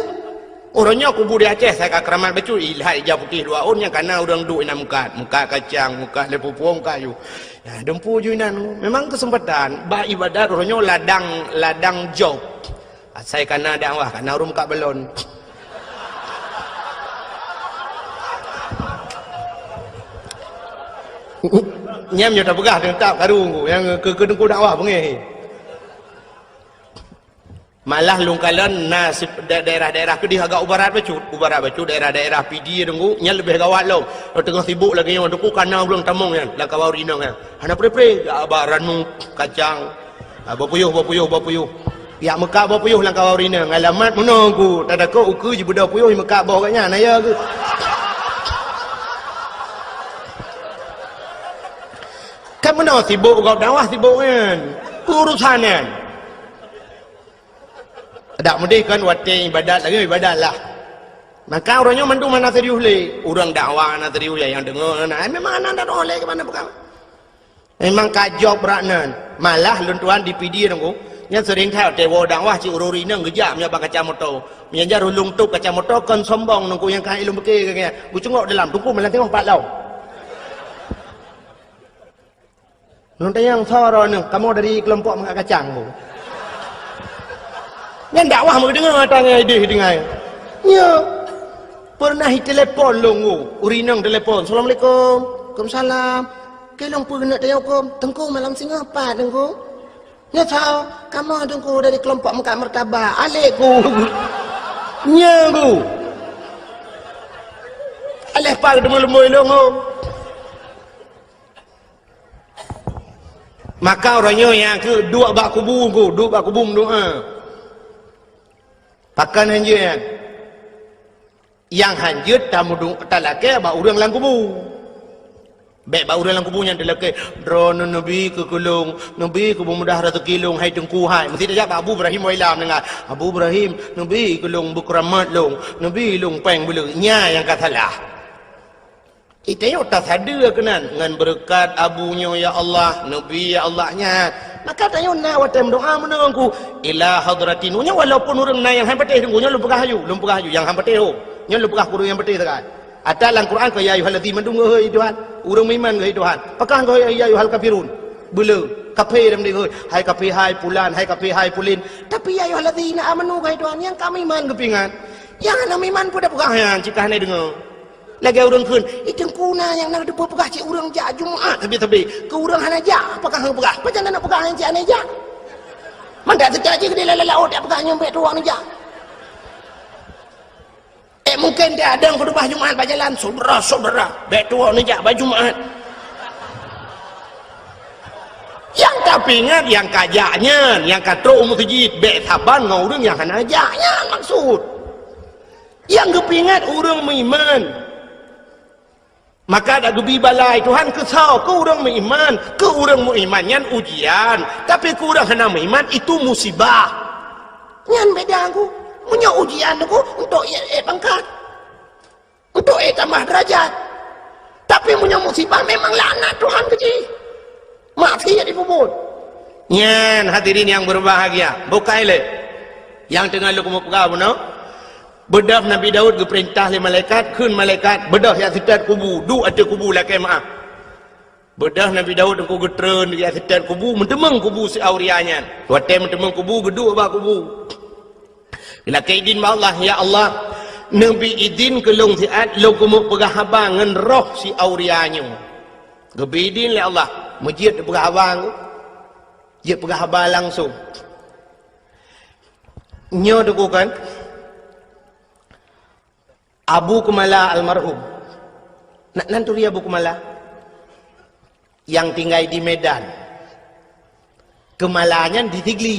Uroe nyoe kubu di Aceh sai ka keuramat bacut, ilhat ija putéh dua ôn nyang kana ureueng duek inan meukat, meukat kacang, meukat lé pupueng, meukat ju. Ya, dumpu ju inan. Memang keuseumpatan bak ibadat uroe nyoe ladang, ladang job. Asai kana dakwah, kana ureueng meukat balon. Nyan nyoe tapeugah teutap karu nyang keu, keu Teungku dakwah beungéh. Malah lôn kalon na si-, da-, daerah-daerah keudeh agak u barat bacut. U barat bacut daerah-daerah Pidie Teungku, nyan leubeh gawat lom. Teungoh sibok lagèe nyoe Teungku kana ureueng tamong nyan, lam kawan ureueng inong nyan. Hana pre-pre, jak ba ranu, kacang. Ah, boh puyôh, boh puyôh, boh puyôh. Jak meukat boh puyôh lam kawan ureueng inong. Alamat meunoe Teungku, tatakot ukeue jibeudôh puyôh meukat boh gobnyan, na ya keuh. Kan meunoe sibok gob dakwah sibok nyan. Urusan nyan. Dak meudeh kan watèe ibadat lagèe ibadat lah. Maka uroe nyoe mandum hana serius lé. Ureueng dakwah hana serius, nyang deungö hana. Ai memang hana dakwah lé keu mana peugah. Memang ka jok brat nan. Malah lôn tuan di Pidie Teungku. Nyan seuring that watèe woe dakwah cit ureueng inong geujak meunyo bak kaca moto. Meunyo jar ulôn tôp kaca moto kon sombong Teungku nyang ka ilôn beuke keu nyan. Geucungok dalam Teungku malah tengok pat lom. Lôn tanyong soe droeneuh, kamoe dari keulompok meukat kacang bu. Nyan dakwah meudeungoe ata ngon idéh deungai. Nyo. Pernah itelepon lôn bu, ureueng inong telepon, "Assalamualaikum." "Waalaikumsalam." "Keu lôn peue keuneuk tanyong huköm?" "Teungku malam singoh pat Teungku." "Nyo soe?" "Kamoe Teungku dari keulompok meukat martabak." Aléh ku. Nyo ku. Aléh pat teumeuleumui lôn bu. Maka uroe nyoe nyang keu duek bak kubu Teungku, duek bak kubu meudoa. Pakon hanjeuet nyan? Nyang hanjeuet tameudu-, talakèe bak ureueng lam kubu. Bèk bak ureueng lam kubu nyan talakèe, "Droeneuh neubi keu keu lôn, neubi keu beumudah raseuki lôn, hai Teungku hai." Meusti tajak bak Abu Ibrahim Wailam deungon, "Abu Ibrahim, neubi keu lôn beukeuramat lôn, neubi lôn pèng beuleue." Nyan nyang ka salah. Itanyoe tasadeue keunan ngon beureukat abu nyoe, ya Allah, neubi, ya Allah, nyan. Maka tanyoe na watèe meudoa meunoe Teungku, ila hadratin. Nyoe walaupun ureueng na nyang han patéh Teungku, nyoe lôn peugah laju, lôn peugah laju, nyang han patéh ho. Nyoe lôn peugah keu ureueng nyang patéh sagai. Ata lam Quran keu ya ayyuhallazina mandum geuhôi Tuhan, ureueng meuiman geuhôi Tuhan. Pakon geuhôi ya ayyuhal kafirun? Beuleue, kafé lam geuhôi. Hai kafé, hai pulan, hai kafé, hai pulin. Tapi ya ayyuhallazina amanu geuhôi Tuhan, nyang ka meuiman geupeuingat. Nyang hana meuiman peue tapeugah nyan, cit ka hana deungö. Lagèe ureueng kheun, "Eh, Teungku, na nyang na teupeue peugah cit ureueng jak Jumat sabe-sabe. Keu ureueng hana jak, apakah hana peugah? Pajan na peugah nyang cit hana jak? Mandak teucak jih keudéh lam laôt, dak peugah nyoe bèk tuwoe neujak." Eh, mungken dia ada khutubah Jumat bak jalan, "Syedara-syedara, bèk tuwoe neujak bak Jumat." Nyang tapeuingat nyang ka jak nyan, nyang ka trok u meuseujid, bèk saban ngon ureueng nyang hana jak nyan maksud. Nyang geupeuingat ureueng meuiman. Maka dak geubi bala lé Tuhan keu soe? Keu ureueng meuiman. Keu ureueng meuiman nyan ujian, tapi keu ureueng hana meuiman itu musibah. Nyan beda, Teungku. Meunyoe ujian, Teungku, untuk ék, ék pangkat, untuk ék tamah deurajat. Tapi meunyoe musibah, memang laknat Tuhan keu jih. Maksiat jipeubuet. Nyan, hadirin yang berbahagia, bukai lé nyang teungoh lôn keumeung peugah bunoe. Beudôh Nabi Daud geupeurintah lé malaikat, kheun malaikat, "Beudôh jak seutôt kubu, duek ateueh kubu lakèe meu'ah." Beudôh Nabi Daud Teungku geutreun jak seutôt kubu, meuteumeung kubu si Auria nyan. Watèe meuteumeung kubu, geuduek bak kubu. Geulakèe idin bak Allah, "Ya Allah, neubi idin keu lôn siat lôn keumeung peugah haba ngon roh si Auria nyoe." Geubi idin lé Allah, meujeuet peugah haba, jeuet peugah haba langsung. Nyoe Teungku kan, Abu Keumala almarhum. Na, nan turi Abu Keumala? Nyang tinggai di Medan. Keumala nyan di Sigli.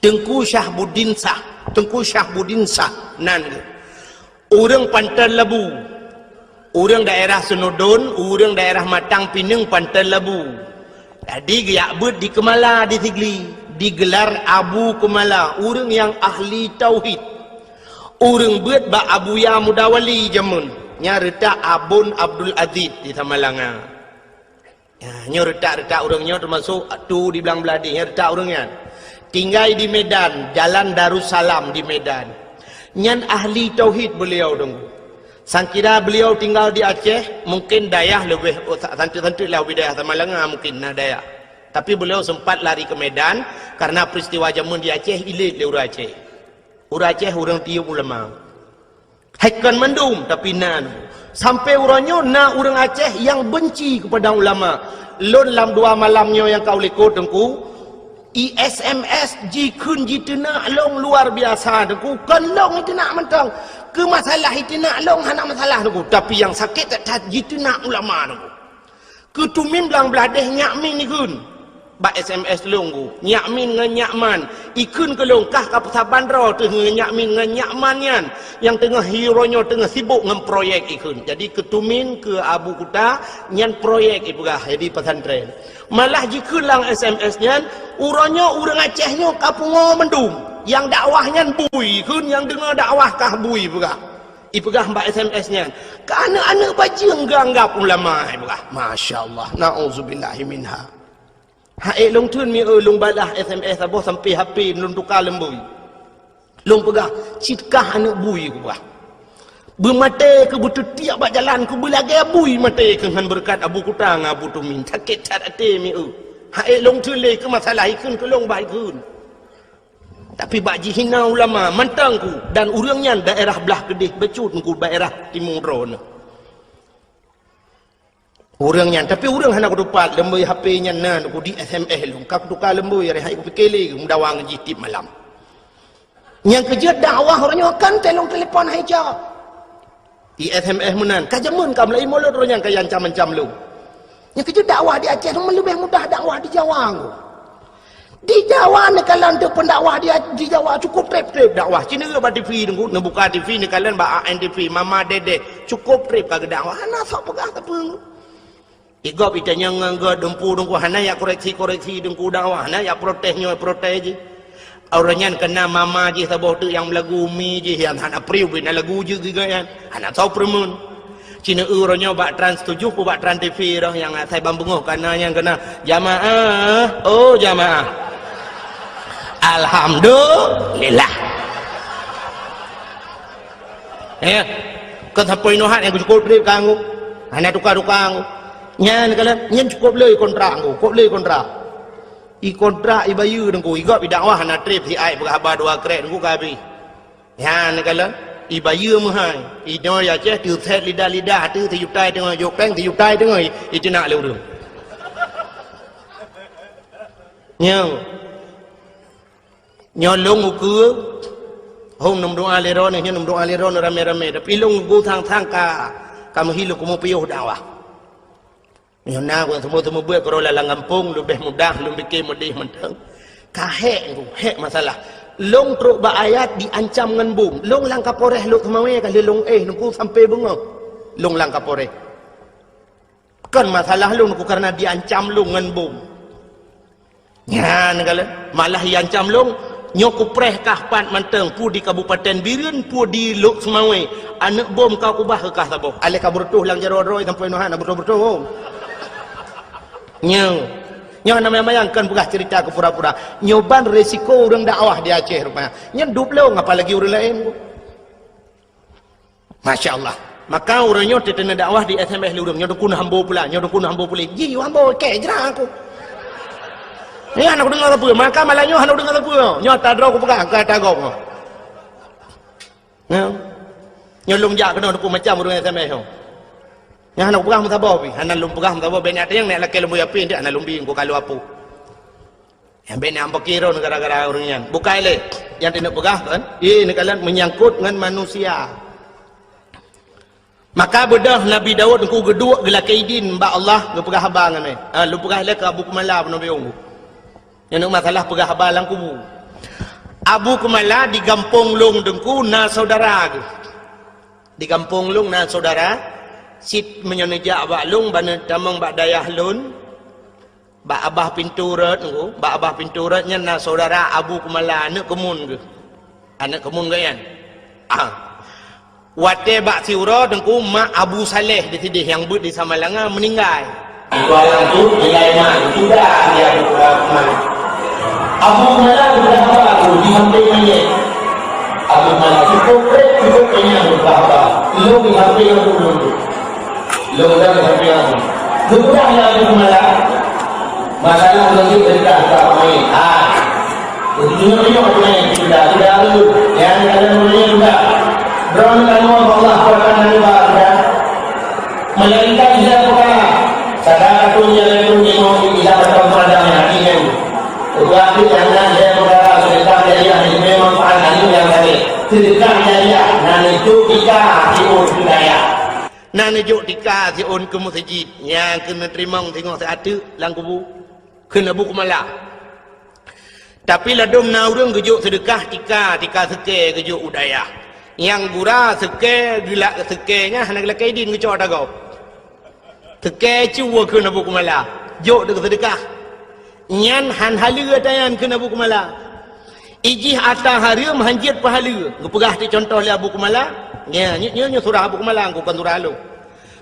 Teungku Syahbuddin Syah. Teungku Syahbuddin Syah nan geuh. Ureueng Panton Labu. Ureueng daerah Seunudon, ureueng daerah Matang Pineung Panton Labu. Jadi geujak beuet di Keumala di Sigli, digelar Abu Keumala, ureueng nyang ahli tauhid. Ureueng beuet bak Abuya Mudawali jameun, nyang reutak Abon Abdul Aziz di Samalanga. Ya, nyoe reutak-reutak ureueng nyoe teumasok tu di Blang Blahdeh, nyoe reutak ureueng nyan. Tinggai di Medan, Jalan Darussalam di Medan. Nyan ahli tauhid beliau Teungku. Sangkira beliau tinggal di Aceh, mungkin dayah leubeh, oh, sa-, santeut-santeut lah wilayah Samalanga mungkin na dayah. Tapi beliau sempat lari ke Medan karena peristiwa jameun di Aceh ilét lé ureueng Aceh. Ureueng Aceh ureueng tiep ulama. Hai kon mandum, tapi na. Sampai uroe nyoe na ureueng Aceh nyang benci kepada ulama. Lôn lam dua malam nyoe nyang ka u likot Teungku, i S M S jikheun jiteunak lôn luar biasa Teungku. Kon lôn jiteunak mantong. Keu masalah jiteunak lôn hana masalah Teungku, tapi nyang sakét that-that jiteunak ulama Teungku. Keu Tumin Blang Blahdeh Nyak Min ikheun bak S M S lôn Teungku. Nyak Min ngon Nyak Man ikheun keu lôn, kah ka peusaban droe teuh ngon Nyak Min ngon Nyak Man nyan nyang teungoh hi uroe nyoe teungoh sibok ngon proyek ikheun. Jadi keu Tumin, keu Abu Kuta nyan proyek ipeugah jadi pesantren. Malah jikheun lam S M S nyan, uroe nyoe ureueng Aceh nyoe ka pungo mandum. Nyang dakwah nyan bui ikheun, nyang deungoe dakwah kah bui peugah. Ipeugah bak S M S nyan, "Keu aneuk-aneuk bajeueng geuanggab ulama," ipeugah. Masya Allah, nauzubillahi minha. Hai lôn theun mi eu lôn balah S M S saboh sampai H P lôn tuka leumboi. Lôn peugah, "Cit kah aneuk bui," kupeugah. "Beumaté keu beuteutiek bak jalan keu beulagèe bui maté keu ngon beureukat Abu Kuta ngon Abu Tumin." Sakét that até mi eu. Hai lôn theun lé keu masalah ikheun keu lôn bah ikheun. Tapi bak jihina ulama mantong Teungku, dan ureueng nyan daerah blah keudeh bacut Teungku, daerah timu droeneuh. Ureueng nyan, tapi ureueng hana kutupat leumboi H P nyan na Teungku di S M S lôn, ka kutuka leumboi, hari hai kupike lé meudawa ngon jih tiep malam. Nyang keujeuet dakwah uroe nyoe kan teuh lôn telepon hai jawab. I S M S meunan, ka jameun ka meulaie mulod uroe nyan ka ancam-ancam lôn. Nyang keujeuet dakwah di Aceh nyoe leubeh mudah dakwah di Jawa Teungku. Di Jawa neukalon teuh pendakwah di, di Jawa cukup treb-treb dakwah. Ci neureuek bak T V Teungku, neubuka T V neukalon bak A N T V, Mama Dedeh, cukup treb ka geudakwah. Hana sok peugah sapeue. Igob itanyong ngon gob dumpu Teungku, hana jak koreksi-koreksi Teungku dakwah, hana jak protes nyoe protes jih. Uroe nyan keunan mama jih saboh teuk nyang meulagu, mi jih nyang hana priu bina lagu jeuet geuh nyan. Hana soe peureumeun. Ci neureuek uroe nyoe bak Trans tujoh peuet bak Trans T V roh nyang asai ban beungoh kana nyang keunan, "Jamaah, oh jamaah. Alhamdulillah." Ya. Kon sapeue inoe hat nyang cukup treb ka Teungku. Hana tuka-tuka Teungku. Nyan ka lheueh, nyan cukup le kontrak Teungku, cukup le kontrak. I kontrak, i bayeue Teungku, igob idakwah hana treb, siat peugah haba dua krek Teungku ka habéh. Nyan ka lheueh. Ibayeue meuhai, inoe ya Aceh teusét lidah-lidah, ateueh sijuta teungoh jok péng, sijuta teungoh i-, iteunak lé ureuëng. Nyoe. Nyoe lôn ukeue, hom neumeudoá lé droeneuh, nyoe neumeudoá lé droeneuh ramé-ramé, tapi lôn ukeue sang-sang ka, ka meuhi lôn keumeung piôh dakwah. Nyoe na ureuëng seumeubeuet-seumeubeuet keudroe lam gampông, leubeh mudah lôn pike meudeh mantong. Ka hék nyoe, hék masalah. Lôn trok bak ayat diancam ngon bom. Lôn lam Kapolres Lhokseumawe ka lheueh lôn éh nyoe sampoe beungoh. Lôn lam Kapolres. Kon masalah lôn nyoe kareuna diancam lôn ngon bom. Nyan galak, malah iancam lôn, nyoe kupreh kah pat mantong, peue di Kabupaten Bireuen, peue di Lhokseumawe, aneuëk bom ka kubah keu kah saboh. Alah ka beureutoh lam jaroe droe sampoe nyoe hana beureutoh-beureutoh. Nyoe, nyoe hana manyang-manyang, kon peugah ceurita keu pura-pura. Nyoe ban resiko ureuëng dakwah di Aceh rupanya. Nyan dub lôn, apalagi ureuëng laén. Masya Allah. Maka ureuëng nyoe teuteuna dakwah di S M S lé ureuëng, nyoe dukun hambo pula, nyoe dukun hambo pula. Ji hambo kek jra aku. Nyan aku deungoe sapeue, maka malam nyoe hana deungoe sapeue. Nyoe tadroe kupeugah, ka tagop. Nyoe. Nyoe lôn jak keunoe dukun macam ureuëng S M S nyoe. Nyan hana kupeugah meusaboh pi, hana lôn peugah meusaboh, bèk nyan nyang nèk lakèe lôn bui api, nyan hana lôn bi, ku kalu apu. Nyang bèk na peukiron gara-gara ureuëng nyan. Bukai lé, nyang teuneuk peugah kan? Ié neukalon meunyangkot ngon manusia. Maka beudôh Nabi Daud teungku geuduek geulakée idin bak Allah geupeugah haba ngon mé. Ha, lôn peugah lé keu Abu Kumala peunoh biong. Nyan masalah peugah haba lam kubu. Abu Kumala di gampông lôn teungku na saudara geuh. Di gampông lôn na saudara, sit meunyoe neujak bak lôn, ban neutamong bak dayah lôn, bak abah pintoe rot nyoe, bak abah pintoe rot nyan na saudara Abu Kumala, aneuëk keumun geuh. Aneuëk keumun geuh nyan. Ah. Watée bak siuroe teungku mak Abu Saleh di sideh nyang beuet di Samalanga meuninggai. Itu alam tu nilai mak itu dah dia Abu Kumala. Abu Kumala sudah haba tu di samping manyét. Abu Kumala cukup rek, cukup kenyang sudah haba. Lôn di samping Abu Kumala. Lôn dah sampai aku. Geupeugah lé Abu Kumala, masalah lôn jeuet teuka ka pemain. Ha. Beutôi-beutôi pemain sudah, sudah tu. Nyang dalam dunia sudah. Droeneuh ka lôn Allah kuasa dan riba sudah. Melainkan dia peukara. Sadaka tu dia lalu nyoe tidak bertemu ada yang hati nyan. Tetapi jangan dia peukara sedekah jariah yang memang pahala yang tadi. Sedekah jariah nan itu kita tipu budaya. Na neujok tika siôn keu meuseujid, nyang keuneuk teurimong singoh siat teuk lam kubu, kheun Abu Kumala. Tapi ladôm na ureuëng geujok seudeukah tika, tika seukée geujok u dayah. Nyang gura seukée geulak seukée nyan hana geulakée idin geucok ata gob. Seukée cue kheun Abu Kumala, jok deuk seudeukah. Nyan han haleue ata nyan kheun Abu Kumala. Ijih ata hareuem han jeuet peuhaleue. Geupeugah ti contoh lé Abu Kumala. Nya, nyoe, nyoe, nyoe surah Abu Kumala, kon surah lôn.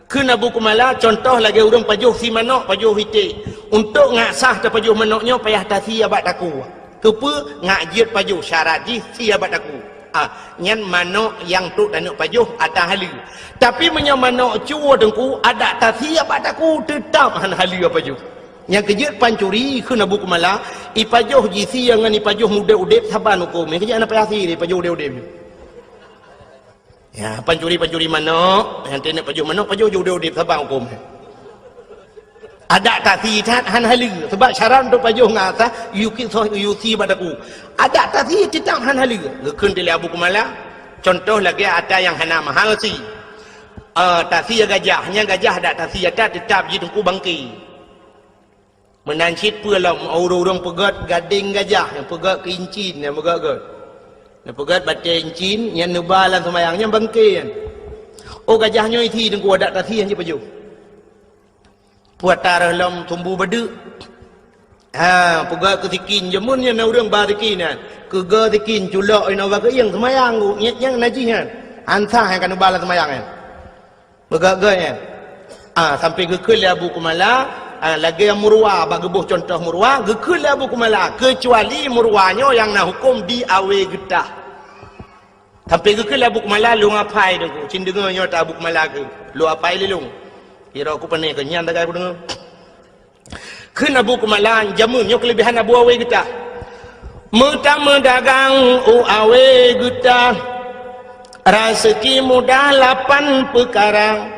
Kheun Abu Kumala, contoh lagée ureuëng pajoh sie manok, pajoh iték. Untuk ngak sah tapajoh manok nyoe payah tasie bak takue. Keupeue ngak jeuet pajoh syarat jih sie bak takue. Ah, nyan manok nyang trok taneuk pajoh ata haleue. Tapi meunyoe manok cue teungku, adak tasie bak takue teutab han haleue pajoh. Nyang keujeuet pancuri kheun Abu Kumala, ipajoh jisie ngon ipajoh udeb-udeb saban huköm. Nyang keujeuet hana payah sie ipajoh udeb-udeb. Ya, pancuri-pancuri manok, nyang teuneuk pajoh manok, pajoh udeb-udeb saban huköm. Adak tasie that han haleue, sebab syarat untuk pajoh ngon ata, yue sie bak takue. Adak tasie teutab han haleue. Geukheun lé Abu Kumala, contoh lagée ata nyang hana mahal sie. Eh, tasie gajah, nyang gajah adak tasie ata teutab jiteungku bangke. Meunan cit peue lom, ureuëng-ureuëng peugét gadeng gajah, nyang peugét keu incin, nyang peugét-gét. Nyang peugét batée incin, nyang neuba lam seumayang, nyang bangke nyan. Oh, gajah nyoe isie teungku adak tasie han jipajoh. Peue ata reuh lom sumbu badeuk. Ha, peugét keu sikin, jameun nyan na ureuëng ba sikin nyan. Keuga sikin, culok inoe ba keuieng, seumayang ku, nyang najih nyan. Han sah nyang ka neuba lam seumayang nyan. Beugét-gét nyan. Ah, sampai geukheun lé Abu Kumala, ah, lagée murwa, bak geuboh contoh murwa, geukheun lé Abu Kumala, keucuali murwa nyoe nyang na huköm di awe geutah. Sampai geukheun lé Abu Kumala, lôn apai deungku, cit deungoe nyoe ta Abu Kumala keu, lôn apai lé lôn. Kira ku pane keu nyan tagai ku deungoe. Kheun Abu Kumala, jameun nyoe keulebihan Abu awe geutah. Meutameudagang u awe geutah. Raseuki mudah lapan peukara.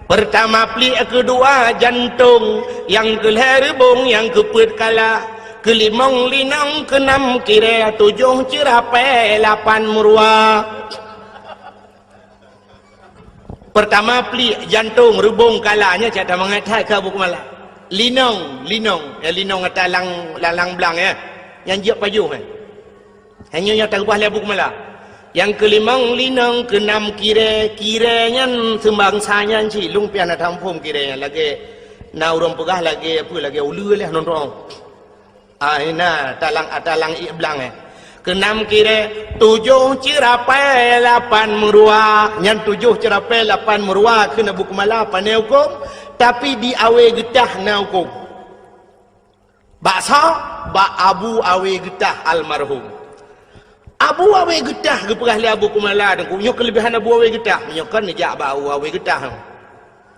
Peurtama pliek, keudua jantong, nyang keulhèe reubong, nyang keupeuet kala, keulimong linong, keunam kirèe, tujoh ceurapèe, lapan meuruwa. Peurtama pliek, jantong, reubong, kala, nyan cit tamangat that keu Abu Keumala. Linong, linong, ya, linong ata lang, lang, lang blang, ya. Nyang jeuet pajoh, ya. Hanya nyang takeubah lé Abu Keumala. Nyang keulimong linong, keunam kirèe, kirèe nyan seumbangsa nyan cit, lôn pih hana taphom kirèe nyan, lagèe na ureueng peugah lagèe apa, lagèe uleue lé nonton. Ah, ina, talang, talang ié blang, eh. Keunam kirèe, tujoh ceurapèe, lapan meuruwa. Nyan tujoh ceurapèe, lapan meuruwa kheun Abu Keumala, pane hukôm, tapi di Awe Geutah na hukôm. Bak soe? Bak Abu Awe Geutah almarhum. Abu Awe Geutah geupeugah lé Abu Keumala Teungku, nyoe keuleubehan Abu Awe Geutah. Nyoe kan neujak bak Abu Awe Geutah.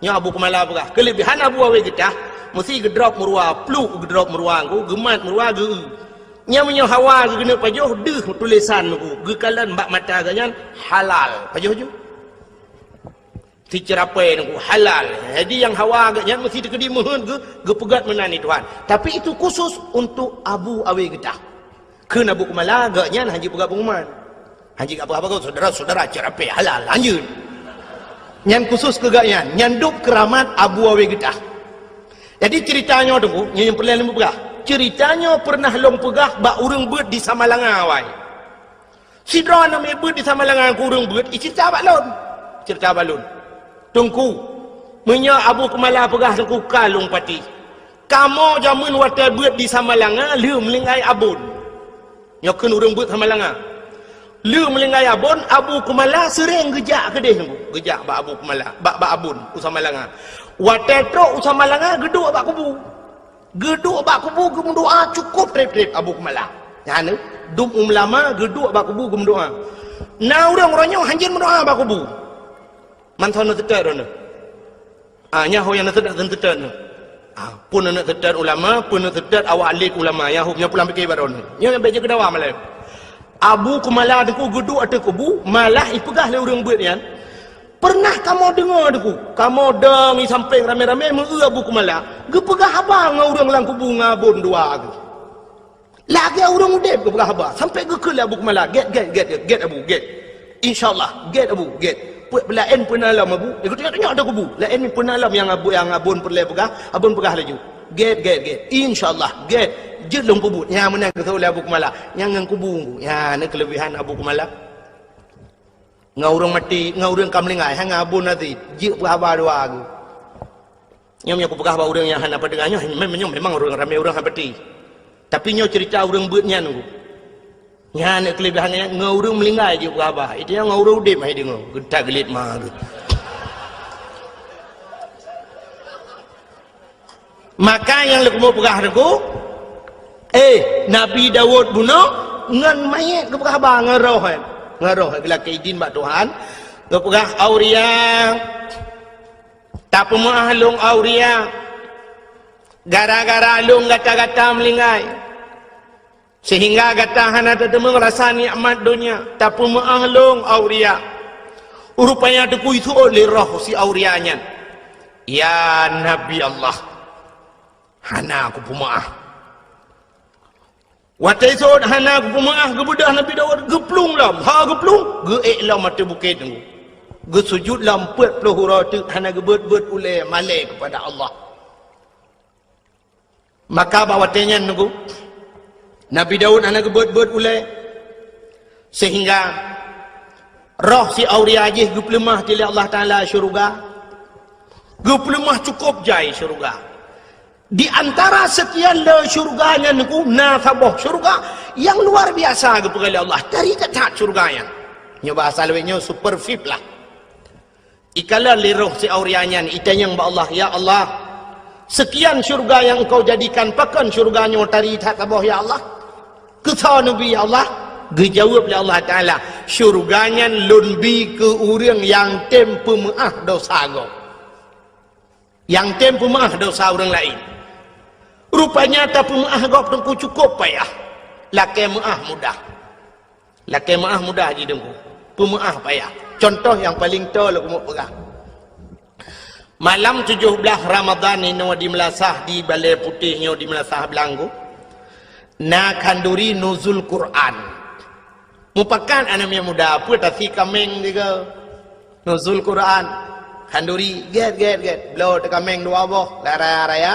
Nyoe Abu Keumala peugah, keuleubehan Abu Awe Geutah, meusti geudrop meuruwa, pluek geudrop meuruwa Teungku, geumat meuruwa geu-eu. Nyan meunyoe hawa geuneuk pajoh, deuh tulésan Teungku, geukalon bak mata geuh nyan halal. Pajoh ju. Siceurapèe Teungku, halal. Jadi nyang hawa geuh nyan meusti teukeudi meuheuet geu-, geupeugöt meunan di Tuhan. Tapi itu khusus untuk Abu Awe Geutah. Kheun Abu Keumala, geuh nyan hana jipeugah pengumuman. Hana jipeugah apa-apa, saudara-saudara, ceurapèe halal, lanjut. Nyan khusus keu geuh nyan, nyan dub keuramat Abu Awe Geutah. Jadi ceurita nyoe Teungku, nyoe nyang peureulèe lôn peugah. Ceurita nyoe peureunah lôn peugah bak ureueng beuet di Samalanga awai. Sidroe aneuk miet beuet di Samalanga keu ureueng beuet, iceurita bak lôn. Ceurita bak lôn. Teungku, meunyoe Abu Keumala peugah Teungku ka lôn patéh. Kamoe jameun watèe beuet di Samalanga lheueh meuninggai Abon. Nyoe kheun ureueng beuet Samalanga. Lheueh meuninggai Abon, Abu Keumala seuréng geujak keudeh Teungku. Geujak bak Abu Keumala, bak, bak Abon, u Samalanga. Watèe trok u Samalanga, geuduek bak kubu. Geuduek bak kubu geumeudoa cukôp trép-trép Abu Keumala. Nyan, dum ulama geuduek bak kubu geumeudoa. Na ureueng uroe nyoe hanjeuet meudoa bak kubu. Mantong na teutet droeneuh. Ah, nyan ho nyang na teutet, na teutet nyoe. Ah, peue na teutet ulama, peue na teutet awak alim ulama, nyan ho nyang pulang pike bak droeneuh. Nyoe nyang bèk jeuet keu dawa malèe. Abu Keumala Teungku geuduek ateueh kubu, malah ipeugah lé ureueng beuet nyan, "Peureunah kamoe deungoe Teungku, kamoe dong i sampéng ramé-ramé meu-eu Abu Keumala, geupeugah haba ngon ureueng lam kubu ngon Abon dua geuh. Lagèe ureueng udép geupeugah haba, sampoe geukheun lé Abu Keumala, 'Gèt, gèt, gèt, gèt Abu, gèt. Insya Allah, gèt Abu, gèt. Peuet peulaén peue na lom Abu?' Geutanyoe-tanyoe ateueh kubu. Laén peue na lom nyang Abu, nyang Abon peureulèe peugah, Abon peugah laju. 'Gèt, gèt, gèt. Insya Allah, gèt. Jeuet lôn peubuet.' Nyan meunan geuseuôt lé Abu Keumala. Nyan ngon kubu, nyan na keuleubehan Abu Keumala. Ngon ureueng maté, ngon ureueng ka meuninggai, hai ngon Abon Aziz, jeuet peuhaba dua geuh. Nyoe meunyoe kupeugah bak ureueng nyang hana peudeungoe, nyoe mem-, nyoe memang ureueng ramé ureueng hana peuti. Tapi nyoe ceurita ureueng beuet nyan Teungku. Nyan keuleubehan nyan, ngon ureueng meuninggai jeuet peuhaba. Itu nyan ngon ureueng udép hai deungoe, geutak geulit ma geuh. Maka nyang lôn keumeung peugah Teungku, eh, Nabi Daud bunoe ngon manyét geupeugah haba ngon roh, eh. Ngon roh, eh, geulakèe idin bak Tuhan. Geupeugah, "Auria, tapeumeu'ah lôn, Auria. Gara-gara lôn gata-gata meuninggai. Seuhingga gata hana tateumeung rasa nikmat donya, tapeumeu'ah lôn, Auria." Rupanya Teungku iseuôt lé roh si Auria nyan, "Ya Nabi Allah, hana kupeumeu'ah." Watèe iseuôt hana kupeumeu'ah, geubeudôh Nabi Daud, geuplueng lom. Ha geuplueng, geuék lom ateueh bukét Teungku. Geusujut lom peuet ploh uroe teuk hana geubeuet-beuet ulèe malèe keupada Allah. Maka bak watèe nyan Teungku, Nabi Daud hana geubeuet-beuet ulèe, seuhingga roh si Auria jih geupeuleumah lé Allah Taala syeuruga, geupeuleumah cukôp jai syeuruga. Di antara seukian le syeuruga nyan Teungku, na saboh syeuruga nyang luar biasa geupeugah lé Allah, tari that-that syeuruga nyan. Nyoe bahasa lawét nyoe super V I P lah. Ikalon lé roh si Auria nyan, itanyong bak Allah, "Ya Allah, seukian syeuruga nyang Engkau jadikan, pakon syeuruga nyoe tari that saboh, ya Allah?" "Keu soe neubi, ya Allah?" Geujaweueb lé Allah Taala, "Syeuruga nyan Lôn bi keu ureueng nyang tem peumeu'ah dosa gob." Nyang tem peumeu'ah dosa ureueng laén. Rupanya tapeumeu'ah gob Teungku cukôp payah. Lakèe meu'ah mudah. Lakèe meu'ah mudah jih Teungku. Peumeu'ah payah. Contoh nyang paleng toe lôn keumeung peugah. Malam tujoh blaih Ramadhan inoe di meulasah, di Balai Putéh nyoe di meulasah Beulanggu, na khanduri nuzul Quran. Mupakat aneuk miet muda, peue tasi kaméng sigoe. Nuzul Quran. Khanduri, gét, gét, gét. Bloe teukaméng dua boh, lam raya-raya.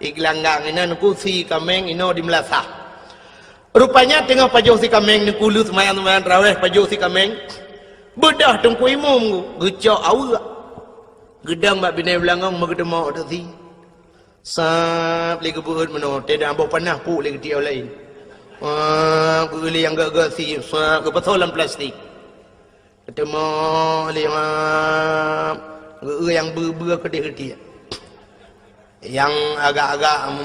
Igeulanggang inan kusi kaméng inoe di meulasah. Rupanya teungoh pajoh si kaméng, neukulu seumayang-seumayang taraweh, pajoh si kaméng. Beudôh teungku imum geucok aweuek. Geudong bak binéh beulangong meugeuteumok teusi. Sab lé geubeuet meunoe, teudah boh panah puk lé geutiek laén. Wah, geueu lé nyang gét-gét si, sab geupasoe lam plastik. Geuteumok lé, wah, geueu nyang beu-beu keudeh geutiek. Nyang agak-agak, em,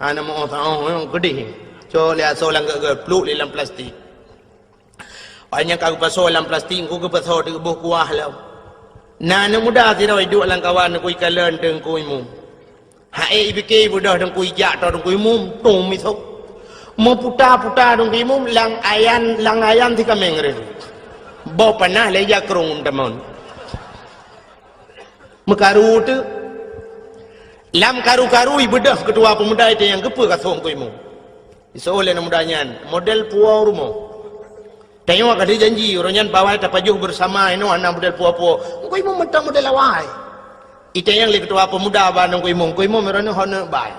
hana meu-oh saôh, em, keudeh. Cok lé asoe lam gét-gét, pluek lé lam plastik. Óh nyang ka geupasoe lam plastik, engku geupasoe di boh kuah lom. Na aneuk muda sidroe iduek lam kawan, neukui kalon teungku imum. Hai, ipike beudôh teungku ijak, toh teungku imum, tum misok. Meuputa-puta teungku imum, lam ayan, lam ayan si kaméng reh. Boh panah lé jakrong tamon. Meukaru teuk. Lam karu-karu ibeudôh keutua peumuda itu nyang geupeu ka soe teungku imum. Isoe lé aneuk muda nyan, model puwoe rumoh. Tanyoe ka janji, uroe nyan bawai tapajoh beusama inoe hana model puwoe-puwoe. Teungku imum mantong model awai. Itanyong lé keutua peumuda bak teungku imum, teungku imum, uroe nyoe hana bai.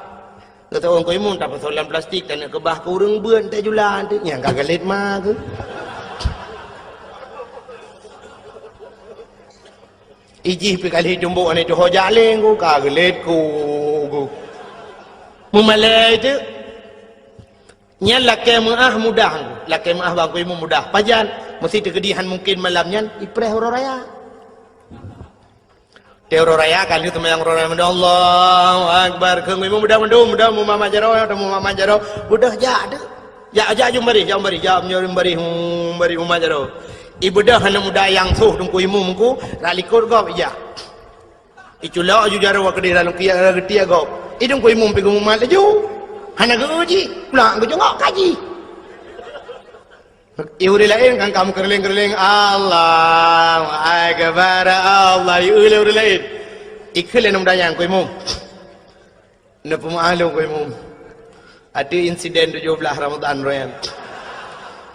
Geutanyoe teungku imum tapasoe lam plastik, taneuk keubah keu ureueng beuet, teuh jula, teuh nyang ka geulet ma keuh. Ijih pi kali tumbok aneuk tuho jaleng ku, ka geulet ku, ku. Meumalée teuk. Nyan lakée meu'ah mudah, lakée meu'ah bak teungku imum mudah. Pajan? Meusti teukeudi han mungken malam nyan ipreh uroe raya. Teuh uroe raya, ka lheueh seumayang uroe raya, Allahu Akbar. Keu teungku imum mudah mandum, mudah mumat jaroe, mumat jaroe. Beudôh jak teuk. Jak, jak jumbarih, jak jumbarih, jak jumbarih, jumbarih mumat jaroe. Ibeudôh aneuk muda nyang soh teungku imum ku, rot likot gob ijak. Iculok aju jaroe keudeh lam kiak, lam geutiek gob. I teungku imum pi geumumat laju. Hana geu jih, pulang geujongok kaji. I ureueng laén kan ka meukeureuléng-keureuléng, Allahu Akbar, Allah, i ureueng laén. Ikheun lé aneuk muda nyan, teungku imum. Neupeumeu'ah lôn teungku imum. Ateueh insiden tujoh blaih Ramadhan uroe nyan.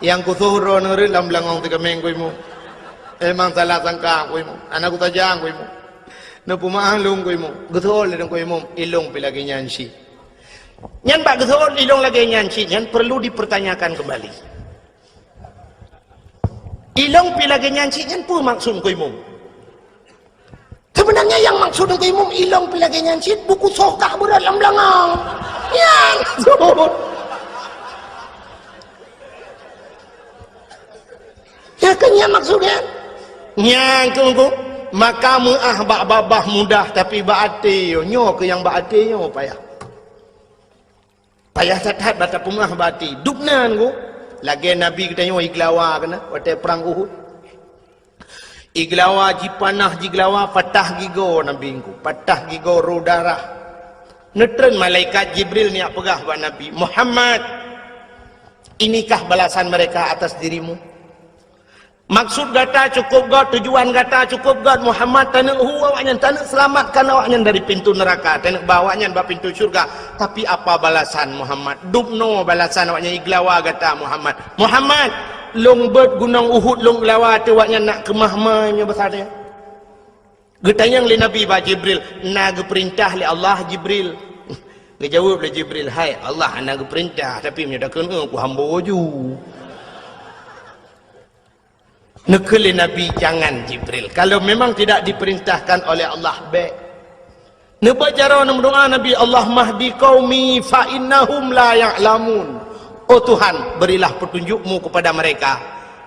Nyang kusoh droeneuh rot lam beulangong si kaméng teungku imum. Memang salah sangka teungku imum. Hana kusaja teungku imum. Neupeumeu'ah lôn teungku imum. Geuseuôt lé teungku imum, ilôn pi lagée nyan cit. Nyan bak geuseuôt ilôn lagée nyan cit nyan perlu dipertanyakan kembali. Ilôn pi lagée nyan cit nyan peue maksud teungku imum? Sebenarnya nyang maksud teungku imum, ilôn pi lagée nyan cit, buku soh kah beurot lam beulangong. Nyan maksud. Ya kan nyan maksud nyan? Nyan keuh, maka meu'ah bak babah mudah, tapi bak até nyoe, nyoe keuh nyang bak até nyoe payah. Payah that-that bak tapeumeu'ah bak até. Dubna teungku, lagée Nabi geutanyoe igeulawa keunan watée prang Uhud. Igeulawa, jipanah, jigeulawa, patah gigoe Nabi teungku, patah gigoe, rô darah. Neutreun malaikat Jibril neujak peugah bak Nabi, "Muhammad, inikah balasan mereka atas dirimu? Maksud gata cukup göt, tujuan gata cukup göt, Muhammad, taneuk hu awaknyan, taneuk seulamatkan awaknyan dari pintu neuraka, taneuk ba awaknyan bak pintu syeuruga. Tapi apa balasan, Muhammad? Dubnoe balasan awaknyan igeulawa gata, Muhammad. Muhammad, lôn beuet gunong Uhud lôn geulawa ateueh awaknyan, nak keumah ma nyoe basa nyan." Geutanyong lé Nabi bak Jibril, "Na geupeurintah lé Allah, Jibril?" Geujaweueb lé Jibril, "Hai, Allah hana geupeurintah, tapi meunyoe takheun, eh, kuhambo ju." Neukheun lé Nabi, "Jangan, Jibril. Kalau memang tidak diperintahkan oleh Allah, bék." Neubeuet jaroe neumeudoá Nabi, "Allahumma hdi qaumi fa innahum la ya'lamun." "Oh Tuhan, berilah petunjuk-Mu kepada mereka.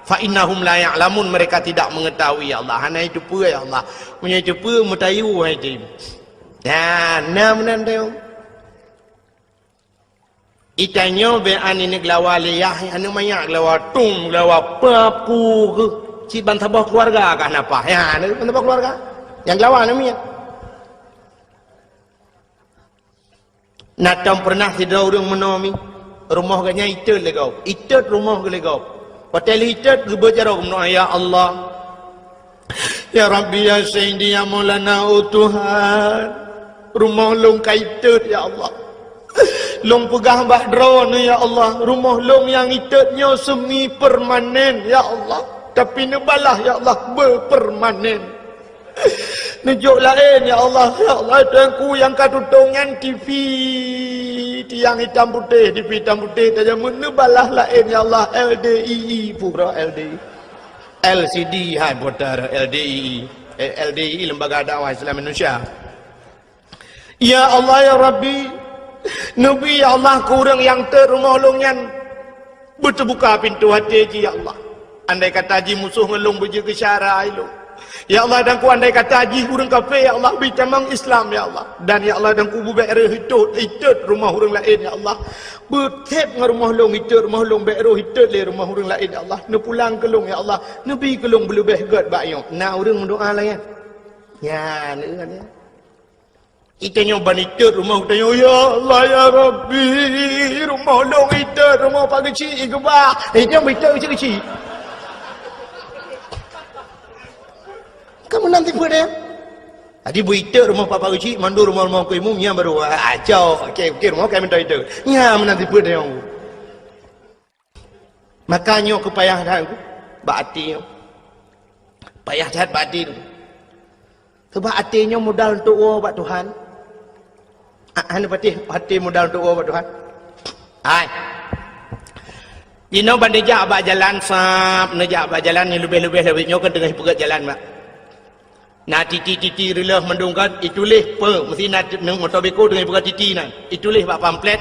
Fa innahum la ya'lamun, mereka tidak mengetahui, ya Allah." Hana iteupeue, ya Allah. Meunyoe iteupeue, meutayue hai tem. Nah, na meunan tem. Itanyoe bék aneuk geulawa lé yah, aneuk manyak geulawa, tum geulawa, papu keuh. Cit ban saboh keuluwarga kah na paih. Ya, aneuk ban saboh keuluwarga. Nyang geulawa aneuk miet. Na tom peureunah sidroe ureueng meunoe mi, rumoh geuh nyan itot lé gob, itot rumoh geuh lé gob. Watée lheueh itot geubeuet jaroe geumeudoá, "Ya Allah, ya Rabbi, ya Sayyidi, ya Maulana, oh Tuhan, rumoh lôn ka itot, ya Allah. Lôn peugah bak droeneuh, ya Allah, rumoh lôn nyang itot nyoe semi permanen, ya Allah. Tapi neubalah, ya Allah, beupermanen." Neujok laén, ya Allah. Ya Allah, Tuhanku, nyang ka tutong nyan T V tiang itam putéh, T V itam putéh tajamut, neubalah laén, ya Allah, L D I I, pura L D I. L C D hai putar, L D I I. Eh, L D I I, Lembaga Dakwah Islam Indonesia. Ya Allah, ya Rabbi, neubi, ya Allah, keu ureuëng nyang tot rumoh lôn nyan beuteubuka pintoe até jih, ya Allah. Andai kata jih musoh ngon lôn beujeuet keu syara ilôn, ya Allah, dan ku andai kata jih ureuëng kafé, ya Allah, bri tamong Islam, ya Allah. Dan, ya Allah, dan ku beubék reuh itot, itot rumoh ureuëng laén, ya Allah. Beutheb ngon rumoh lôn itot rumoh lôn, bék rôh itot lé rumoh ureuëng laén, ya Allah. Neupulang keu lôn, ya Allah. Neubi keu lôn beuleubeh gét bak nyoe. Na ureuëng meudoá lagée nyan. Nyan, nyan. Itanyoe ban itot rumoh geutanyoe, "Ya Allah, ya Rabbi, rumoh lôn itot, rumoh Pak Geuchik igeubah." Eh, nyan beuitot keuchik-keuchik. Ka meunan tipe dia. Jadi beuitot rumoh Pak Geuchik, mandum rumoh-rumoh ku imum, nyan baru, ah, acok. Okey, okey, rumoh kai meunan itot. Nyan meunan tipe dia. Maka nyoe keupayah that bak até nyoe. Payah that bak até nyoe. Sebab até nyoe modal untuk woe bak Tuhan. Ah, hana patéh até modal untuk woe bak Tuhan. Hai. Jinoe ban neujak bak jalan sab, neujak bak jalan nyang leubeh-leubeh lawét nyoe kan teungoh peugét jalan bak. Na titi-titi reuloh mandum kan, ituléh peue, meusti na t-, moto beko teungoh peugah titi nan. Ituléh bak pamflet,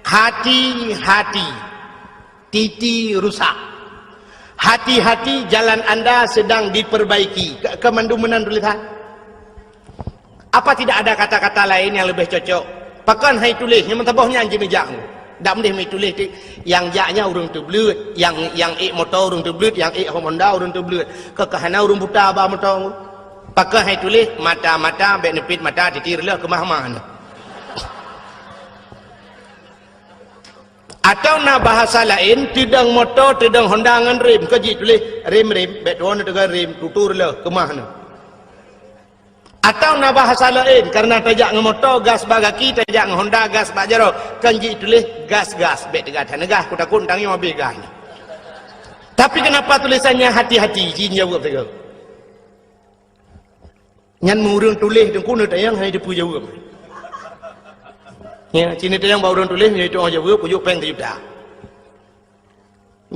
"Hati-hati, titi rusak. Hati-hati, jalan anda sedang diperbaiki." Ka, ka mandum meunan tulésan. Apa tidak ada kata-kata lain yang lebih cocok? Pakon hai tuléh, nyang meusaboh nyan jeuet neujak. Dak meudeh meutuléh ti, nyang jak nyan ureuëng teubleuet, nyang, nyang ék moto ureuëng teubleuet, nyang ék Honda ureuëng teubleuet. Ka, ka hana ureuëng buta ba moto. Pakon hai tuléh, mata-mata, bék neupit mata, titi reuloh keumah-mah nyoe. Atawa na bahasa laén, teudong moto, teudong Honda ngon rem, ka jituléh rem-rem, bék tuwoe na teuga rem, tutu reuloh keumah nyoe. Atawa na bahasa laén, karena tajak ngon moto, gas bak gaki, tajak ngon Honda, gas bak jaroe, kan jituléh gas-gas, bék teuga that neugas, kutakot tangieng habéh gas nyoe. Tapi kenapa tulisannya hati-hati, jin jaweueb teuga. Nyan meu ureuëng tuléh teungku neutanyong hana teupeu jaweueb. Ya, ci neutanyong bak ureuëng tuléh, nyoe itu jaweueb, kujok péng sijuta.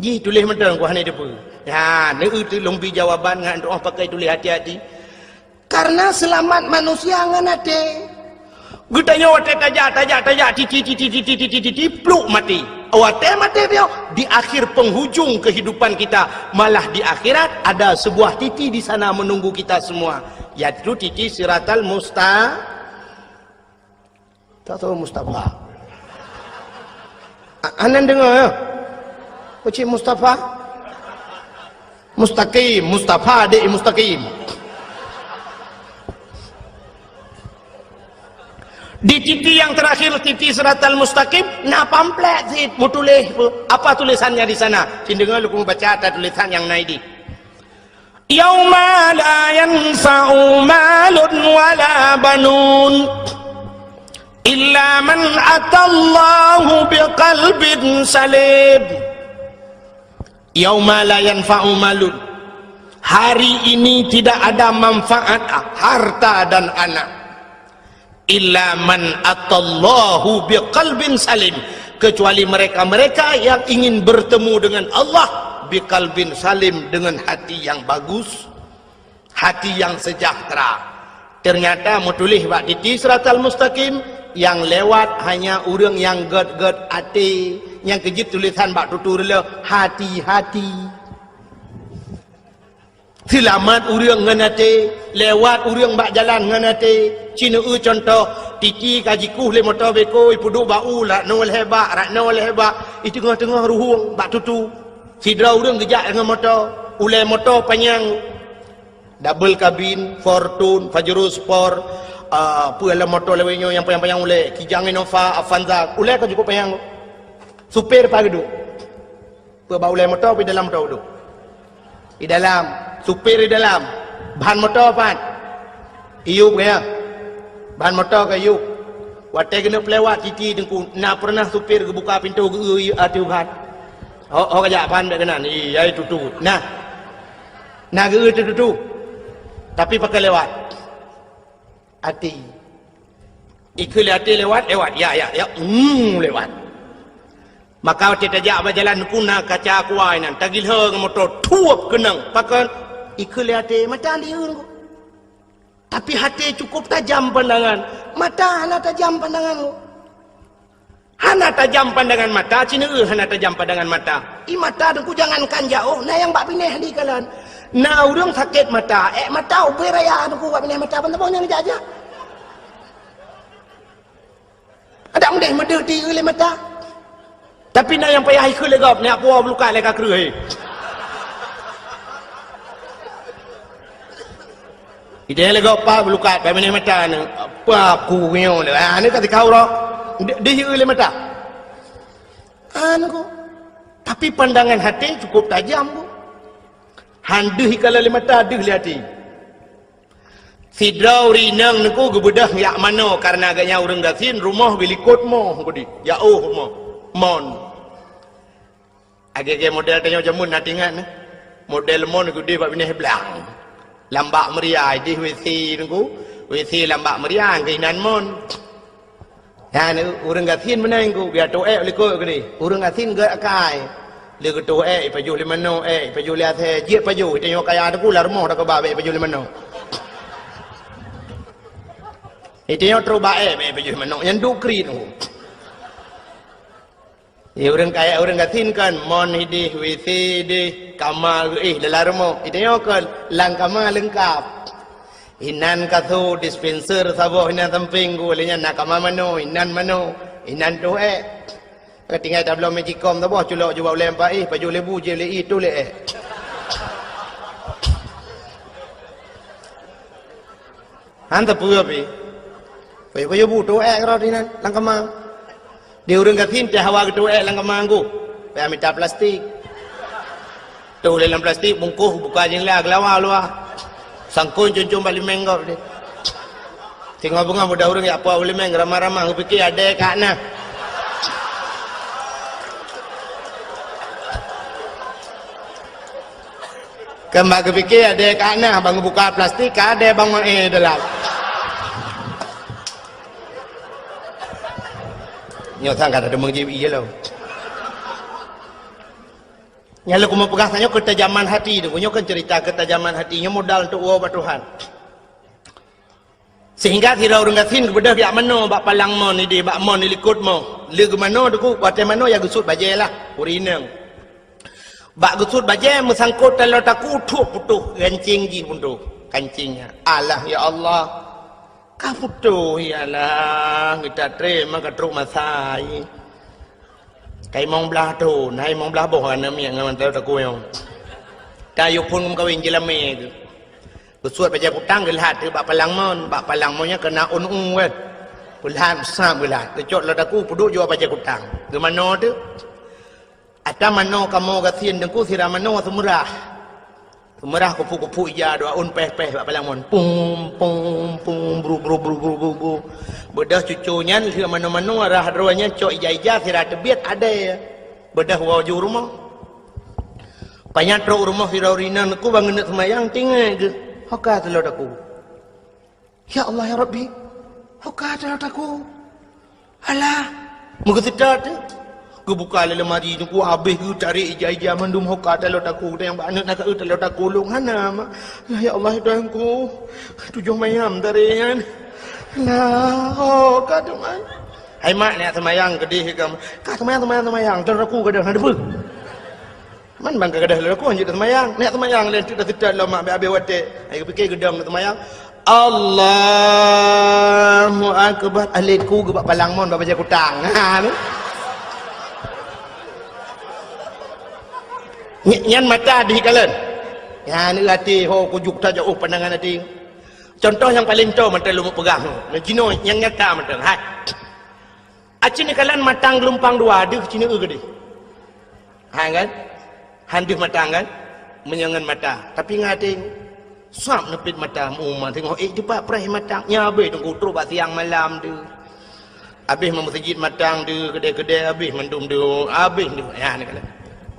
Jih tuléh mantong ku hana teupeu. Ya, neueu teu lôn bi jawaban ngon tuoh pakai tuléh hati-hati. Karena seulamat manusia ngon até. Geutanyoe watée tajak, tajak, tajak, titi, titi, titi, titi, titi, pluk mati. Watée maté nyoe, di akhir penghujung kehidupan kita, malah di akhirat ada sebuah titi di sana menunggu kita semua, yaitu titi Siratal Musta-, tak tahu Mustafa. A-, anan dengar ya? Ucik Mustafa? Mustaqim, Mustafa dek Mustaqim. Di titi nyang terakhir, titi Siratal Mustaqim, na pamflet cit meutuléh. Apa tulisannya di sana? Cit deungoe lôn baca ata tulisan nyang na di. "Yauma la yanfa'u malun wala banun, illa man atallaha biqalbin salim." "Yauma la yanfa'u malun." Hari ini tidak ada manfaat harta dan anak. "Illa man atallaha biqalbin salim." Kecuali mereka-mereka yang ingin bertemu dengan Allah biqalbin salim, dengan hati yang bagus, hati yang sejahtera. Ternyata meutuléh bak titi Siratal Mustaqim, nyang lewat hanya ureuëng nyang gét-gét até, nyang keujeuet tulisan bak tutu reuloh, hati-hati. Seulamat ureuëng ngon até, lewat ureuëng bak jalan ngon até. Ci neueu cuntoh, titi ka jikueh lé moto beko, ipeuduek bak u, rak noe lhée bak, rak noe lhée bak, i teungoh-teungoh ruhueng bak tutu. Sidroe ureuëng geujak ngon moto, ulée moto panyang. Double kabin, Fortuner, Pajero Sport, ah, peue lom moto lawét nyoe nyang panyang-panyang ulée, Kijang Innova, Avanza, ulée ka cukup panyang. Supir paih geuduek. Peue bak ulèe moto, pi dalam moto duek. Di dalam, supir di dalam. Ban moto pat. Iyup gaya. Ban moto ka iyup. Watèe keuneuk peulewat titi Teungku, na pernah supir geubuka pintoe geu-eu ateueh ban. Ho, ho kajak ban bèk keunan. Ih, ai tutu. Nah. Na geu-eu teututu. Tapi pakon lewat. Até. Ikheun lé até lewat, lewat. Ya, ya, ya. Hmm, lewat. Maka watèe tajak bak jalan Teungku na kaca aqua inan, tagilhô ngon moto, thuep keunong. Pakon? Ikheun lé até, mata lieur Teungku. Tapi até cukup tajam pandangan, mata hana tajam pandangan Teungku. Hana tajam pandangan mata, ci neueu hana tajam pandangan mata. I mata Teungku jangankan jaoh, na nyang bak binéh di kalon. Na ureueng sakét mata, ék mata ubé raya Teungku bak binéh mata, ban saboh nyang jak-jak. Adak meudeh meudeuh di lé mata. Tapi na nyang payah ikheun lé gob, neujak puwoe beulukat lé ka kreueh. Ideh lé gob pat beulukat, bak binéh mata neu. Apa ku nyoe lé? Ah, ni ka tikau roh. Di, di lé mata. Anu ku. Tapi pandangan até cukup tajam ku. Han deuh ikalon lé mata, deuh lé até. Sidroe ureueng inong Teungku geubeudôh jak manoe, kareuna gobnyan ureueng gasien, rumoh geulikot moh keudéh, jaoh rumoh, mon. Lagèe-lagèe model tanyoe jameun na teuingat nyoe. Model mon keudéh bak binéh blang. Lam bak meuria, ideh WC Teungku, WC lam bak meuria, keuh inan mon. Nyan ureueng gasien meunan Teungku, bia toh ék likot keudéh. Ureueng gasien gèt akai. Lé geutoh ék, ipajoh lé manoe ék, ipajoh lé asèe, jeuet pajoh, tanyoe kaya Teungku, lam rumoh takeubah bèk ipajoh lé manoe. Tanyoe trok bak ék, bèk ipajoh lé manoe, nyan duek kriet Teungku. Di ureueng kaya, ureueng gasien kan, mon ideh, WC ideh, kama geuéh dalam rumoh. Tanyoe kan, lam kama leungkap. Inan kasô, dispenser saboh inan sampéng Teungku, lé nyan na kama manoe, inan manoe, inan toh ék. Ka tinggai tabloe magicom saboh, culok ju bak ulèe empat éh, pajoh lé bu, jieb lé éh, toh lé ék. Han teupeue pih. Pajoh-pajoh bu, toh ék rot inan lam kama. Di ureueng gasien teuh hawa geutoh ék lam kama Teungku, payah mita plastik. Toh lé lam plastik, bungkôh, buka jeundela, geulawa u luwa. Sangkong cun-cun bak limeng gob deh. Singoh beungoh muda ureueng jak puwoe u limeng, ramah-ramah, geupiké adèe ka na. Kan bak geupiké adèe ka na, ban geubuka plastik, ka adèe ban maé dalam. Nyoe sang ka tadeungoe jieb ie lom. Nyang lôn keumeung peugah tanyoe keutajaman hati Teungku. Nyoe kan cerita keutajaman hati. Nyoe modal untuk woe bak Tuhan. Sehingga sidroe ureueng gasien geubeudôh jak manoe bak palang mon ideh, bak mon ilikot moh. Lé geumanoe Teungku, watèe manoe ya geusuet bajèe lah, ureueng inong. Bak geusuet bajèe meusangkot taloe takue, thuep putôh gancéng jih putôh. Gancéng nyan. Alah ya Allah. Ka putôh ya Allah, geuta trép ma ka trok masa. Ka limong blaih thon, hai limong blaih boh aneuk miet ngon mantong takue nyoe. Ka yue phôn meukawen jeulamé keuh. Geusuet bajèe kutang geulhat bak palang mon, bak palang mon nyan keunan ôn u kan. Geulhat sam geulhat, geucok lam takue peuduek jua bajèe kutang. Geumanoe teuh. Ata manoe kamoe gasien Teungku sira manoe seumeurah. Seumeurah kupu-kupu ija dua ôn péh-péh bak palang mon. Pum, pum, pum, bru, bru, bru. Beudôh cuco nyan lheueh manoe-manoe rhah droe nyan cok ija-ija sira teubiet adèe. Beudôh woe ju rumoh. Pajan trok rumoh sidroe ureueng inong Teungku ban geuneuk seumayang, teuingat geuh, "Ho ka taloe takue." "Ya Allah, ya Rabbi, ho ka taloe takue." Alah, meugeuseutôt teuh. Geubuka lé lemari Teungku, habéh geutarek ija-ija mandum, "Ho ka taloe takue." Dan nyang bak aneuk na ka, "Eu, taloe takue lôn hana, Mak." "Alah, ya Allah, ya Tuhanku, tujoh mayam tarek nyan." "Alah, ho ka teuma." "Hai Mak, neujak seumayang keudéh." "Ka seumayang, seumayang, seumayang. Taloe takue ka deuh, hana teupeue." Man ban ka gadôh lé lakoe jeuet seumayang. Neujak seumayang lé, teuk taseutôt lom mak, abéh-abéh watèe. Ai geupike geudong seumayang. Allahu Akbar. Alé ku geubak palang mon bak bajèe kutang. Ha, ni. Ny-, nyan mata deuh kalon. Nyan até ho kujuk tajak, oh, pandangan até. Contoh nyang paleng toe mantong lôn peugah. Nah, jinoe nyang nyata mantong. Hai. Aci neukalon matang geulumpang dua deuh ci neueu keudéh. Ha kan? Han deuh matang kan? Meunyoe ngon mata. Tapi ngon até, sab neupit mata, meuma teungoh ék teupat preh matang. Nyan abéh teungku trok bak siang malam tu. Abéh meuseujid matang tu, keudè-keudè abéh mandum tu, abéh tu. Ya, ni kala.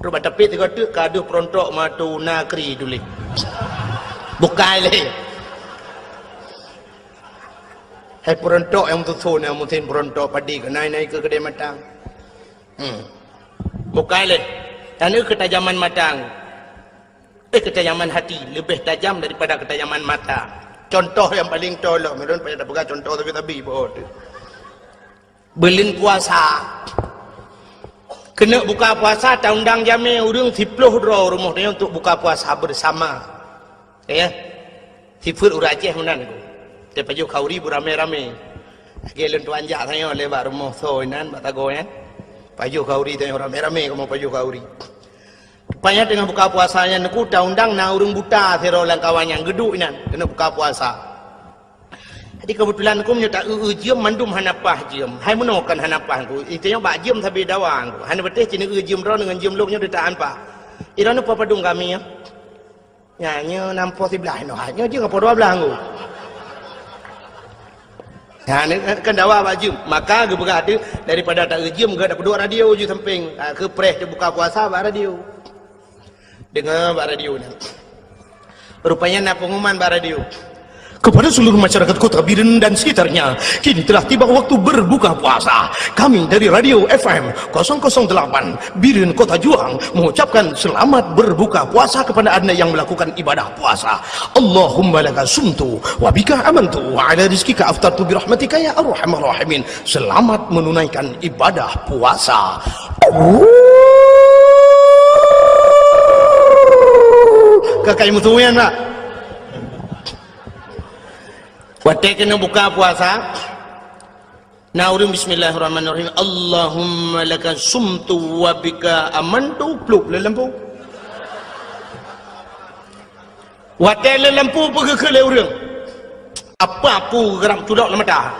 Trok bak tapét sigoe teuk ka deuh peurontok matu nakri tuléh. Bukai lé. Hai peurontok nyang meususun, nyang meusin peurontok padé keu nai-nai keu keudè matang. Hmm. Bukai lé. Dan keutajaman mata, eh, keutajaman hati lebih tajam daripada keutajaman mata. Contoh nyang paleng tolok, ulôn payah tapeugah contoh sabe-sabe, boh tu. Buleuen puasa. Keuneuk buka puasa, taundang jamé ureuëng siploh droe rumoh tanyoe untuk buka puasa bersama. Ya. Sifeuet ureuëng Aceh meunan ku. Teupajoh khauri beuramé-ramé. Lagèe lôn tuan jak tanyoe lé bak rumoh soe inan bak sagoe nyan. Pajoh khauri tanyoe ramé-ramé kamoe pajoh khauri. Rupanya teungoh buka puasa nyan ku taundang na ureuëng buta sidroe lam kawan nyan geuduek inan keuneuk buka puasa. Jadi keubeutulan ku meunyoe ta-eu-eu jeuem mandum hana paih jeuem. Hai meunoe kon hana paih ku. Itanyoe bak jeuem sabe dawa ku. Hana beuteh cit eu jeuem droeneuh ngon jeuem lôn nyoe deuh ta-an paih. Droeneuh po padum kami nyoe. Nyan, nyoe nam po siblaih noh, nyoe jeuem po dua blaih nggu. Nyan, kan dawa bak jeuem. Maka geupeugah teuh, daripada ta-eu jeuem, geupeudok radio ju sampéng. Ha, keu preh teubuka puasa bak radio. Deungoe bak radio nyan. Rupanya na pengumuman bak radio. Kepada seluruh masyarakat Kota Biren dan sekitarnya, kini telah tiba waktu berbuka puasa. Kami dari Radio F M kosong kosong delapan Biren Kota Juang mengucapkan selamat berbuka puasa kepada Anda yang melakukan ibadah puasa. Allahumma laka sumtu wa bika amantu wa ala rizkika aftartu birahmatika ya arhamar rahimin. Selamat menunaikan ibadah puasa. Kakai musuh nyan, Pak. Watèe keuneuk buka puasa, na ureuëng bismillahirrahmanirrahim, "Allahumma laka sumtu wa bika amantu," plup lé lampu. Watèe lé lampu peugeuh keu lé ureuëng. Apa pu geurab culok lam mata?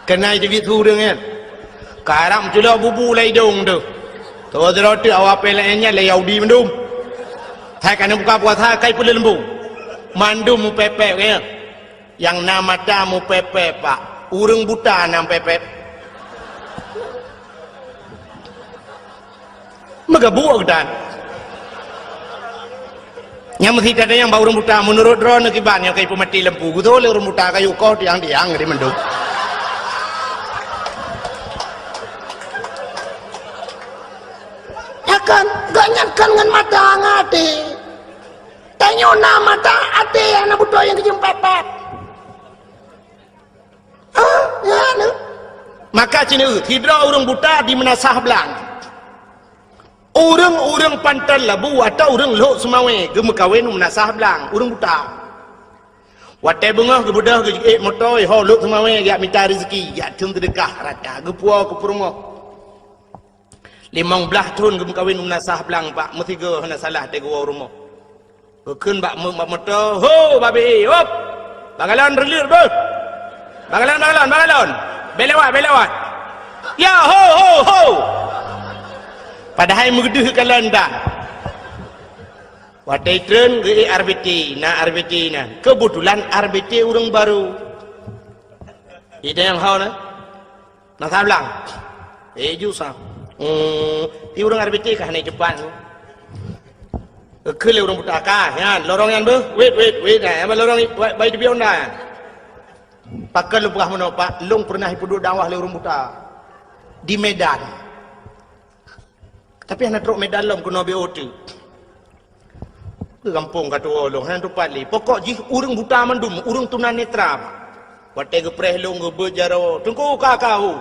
Keunan teubiet su ureuëng nyan. Karab culok bubu lam idong tu. Toh sidroe teuk awak P L N nyan lé Yahudi mandum. Hai ka na buka puasa kai peuleumbung. Mandum mupepek ya. Nyang na mata mupepek, Pak. Ureuëng buta na pepek. Meugabuk geutan. Nyang meusi tanyong bak ureuëng buta, meunurot droeneuh kiban nyang ka ipeumaté lampu, geutoh lé ureuëng buta kayu koh tiang-tiang di mandum. Ya kan, gobnyan kan ngon mata ngon até. Tanyoe na mata até nyang na beutôi nyang keujeuem pat-pat. Ah, ya, na. Maka cit nyoe, sidroe ureuëng buta di Meunasah Blang. Ureuëng-ureuëng Panton Labu atau ureuëng Lhok Seumawé geumeukawen u Meunasah Blang, ureuëng buta. Watèe beungoh geubeudôh geujeuet moto, ho Lhok Seumawé jak mita rezeki, jak thon seudeukah rata, geupuwoe keu peurumoh. Limong blaih thon geumeukawen u Meunasah Blang, Pak, meusigoe hana salah teuh geuwoe u rumoh. Geukheun bak meu-, bak moto, "Ho, babi, hop! Bagalon reuleuet beuh! Bagalon, bagalon, bagalon! Bèk lewat, bèk lewat! Ya, ho, ho, ho!" Padahai meudeuh kalon dah. Watèe treun geuék R B T, na R B T na. Keubeutulan R B T ureuëng barô. Idéh nyang hao na. Na sablang. Eh, ju sa. Hmm, di ureuëng R B T kah naik cepat tu. Keu lé ureuëng buta kah, nyan, lorong nyan beuh. Wait, wait, wait, nah, nyang lorong i-, bai, bai di Honda nyan. Pakon lôn peugah meunoe, Pak, lôn pernah ipeuduek dakwah lé ureuëng buta. Di Medan. Tapi hana trok Medan lom keunoe B O T. Keu gampông ka tuwoe lôn, hana tupat lé. Pokok jih ureuëng buta mandum, ureuëng tunanetra. Watèe geupreh lôn geubeuet jaroe, "Teungku ka ka hu."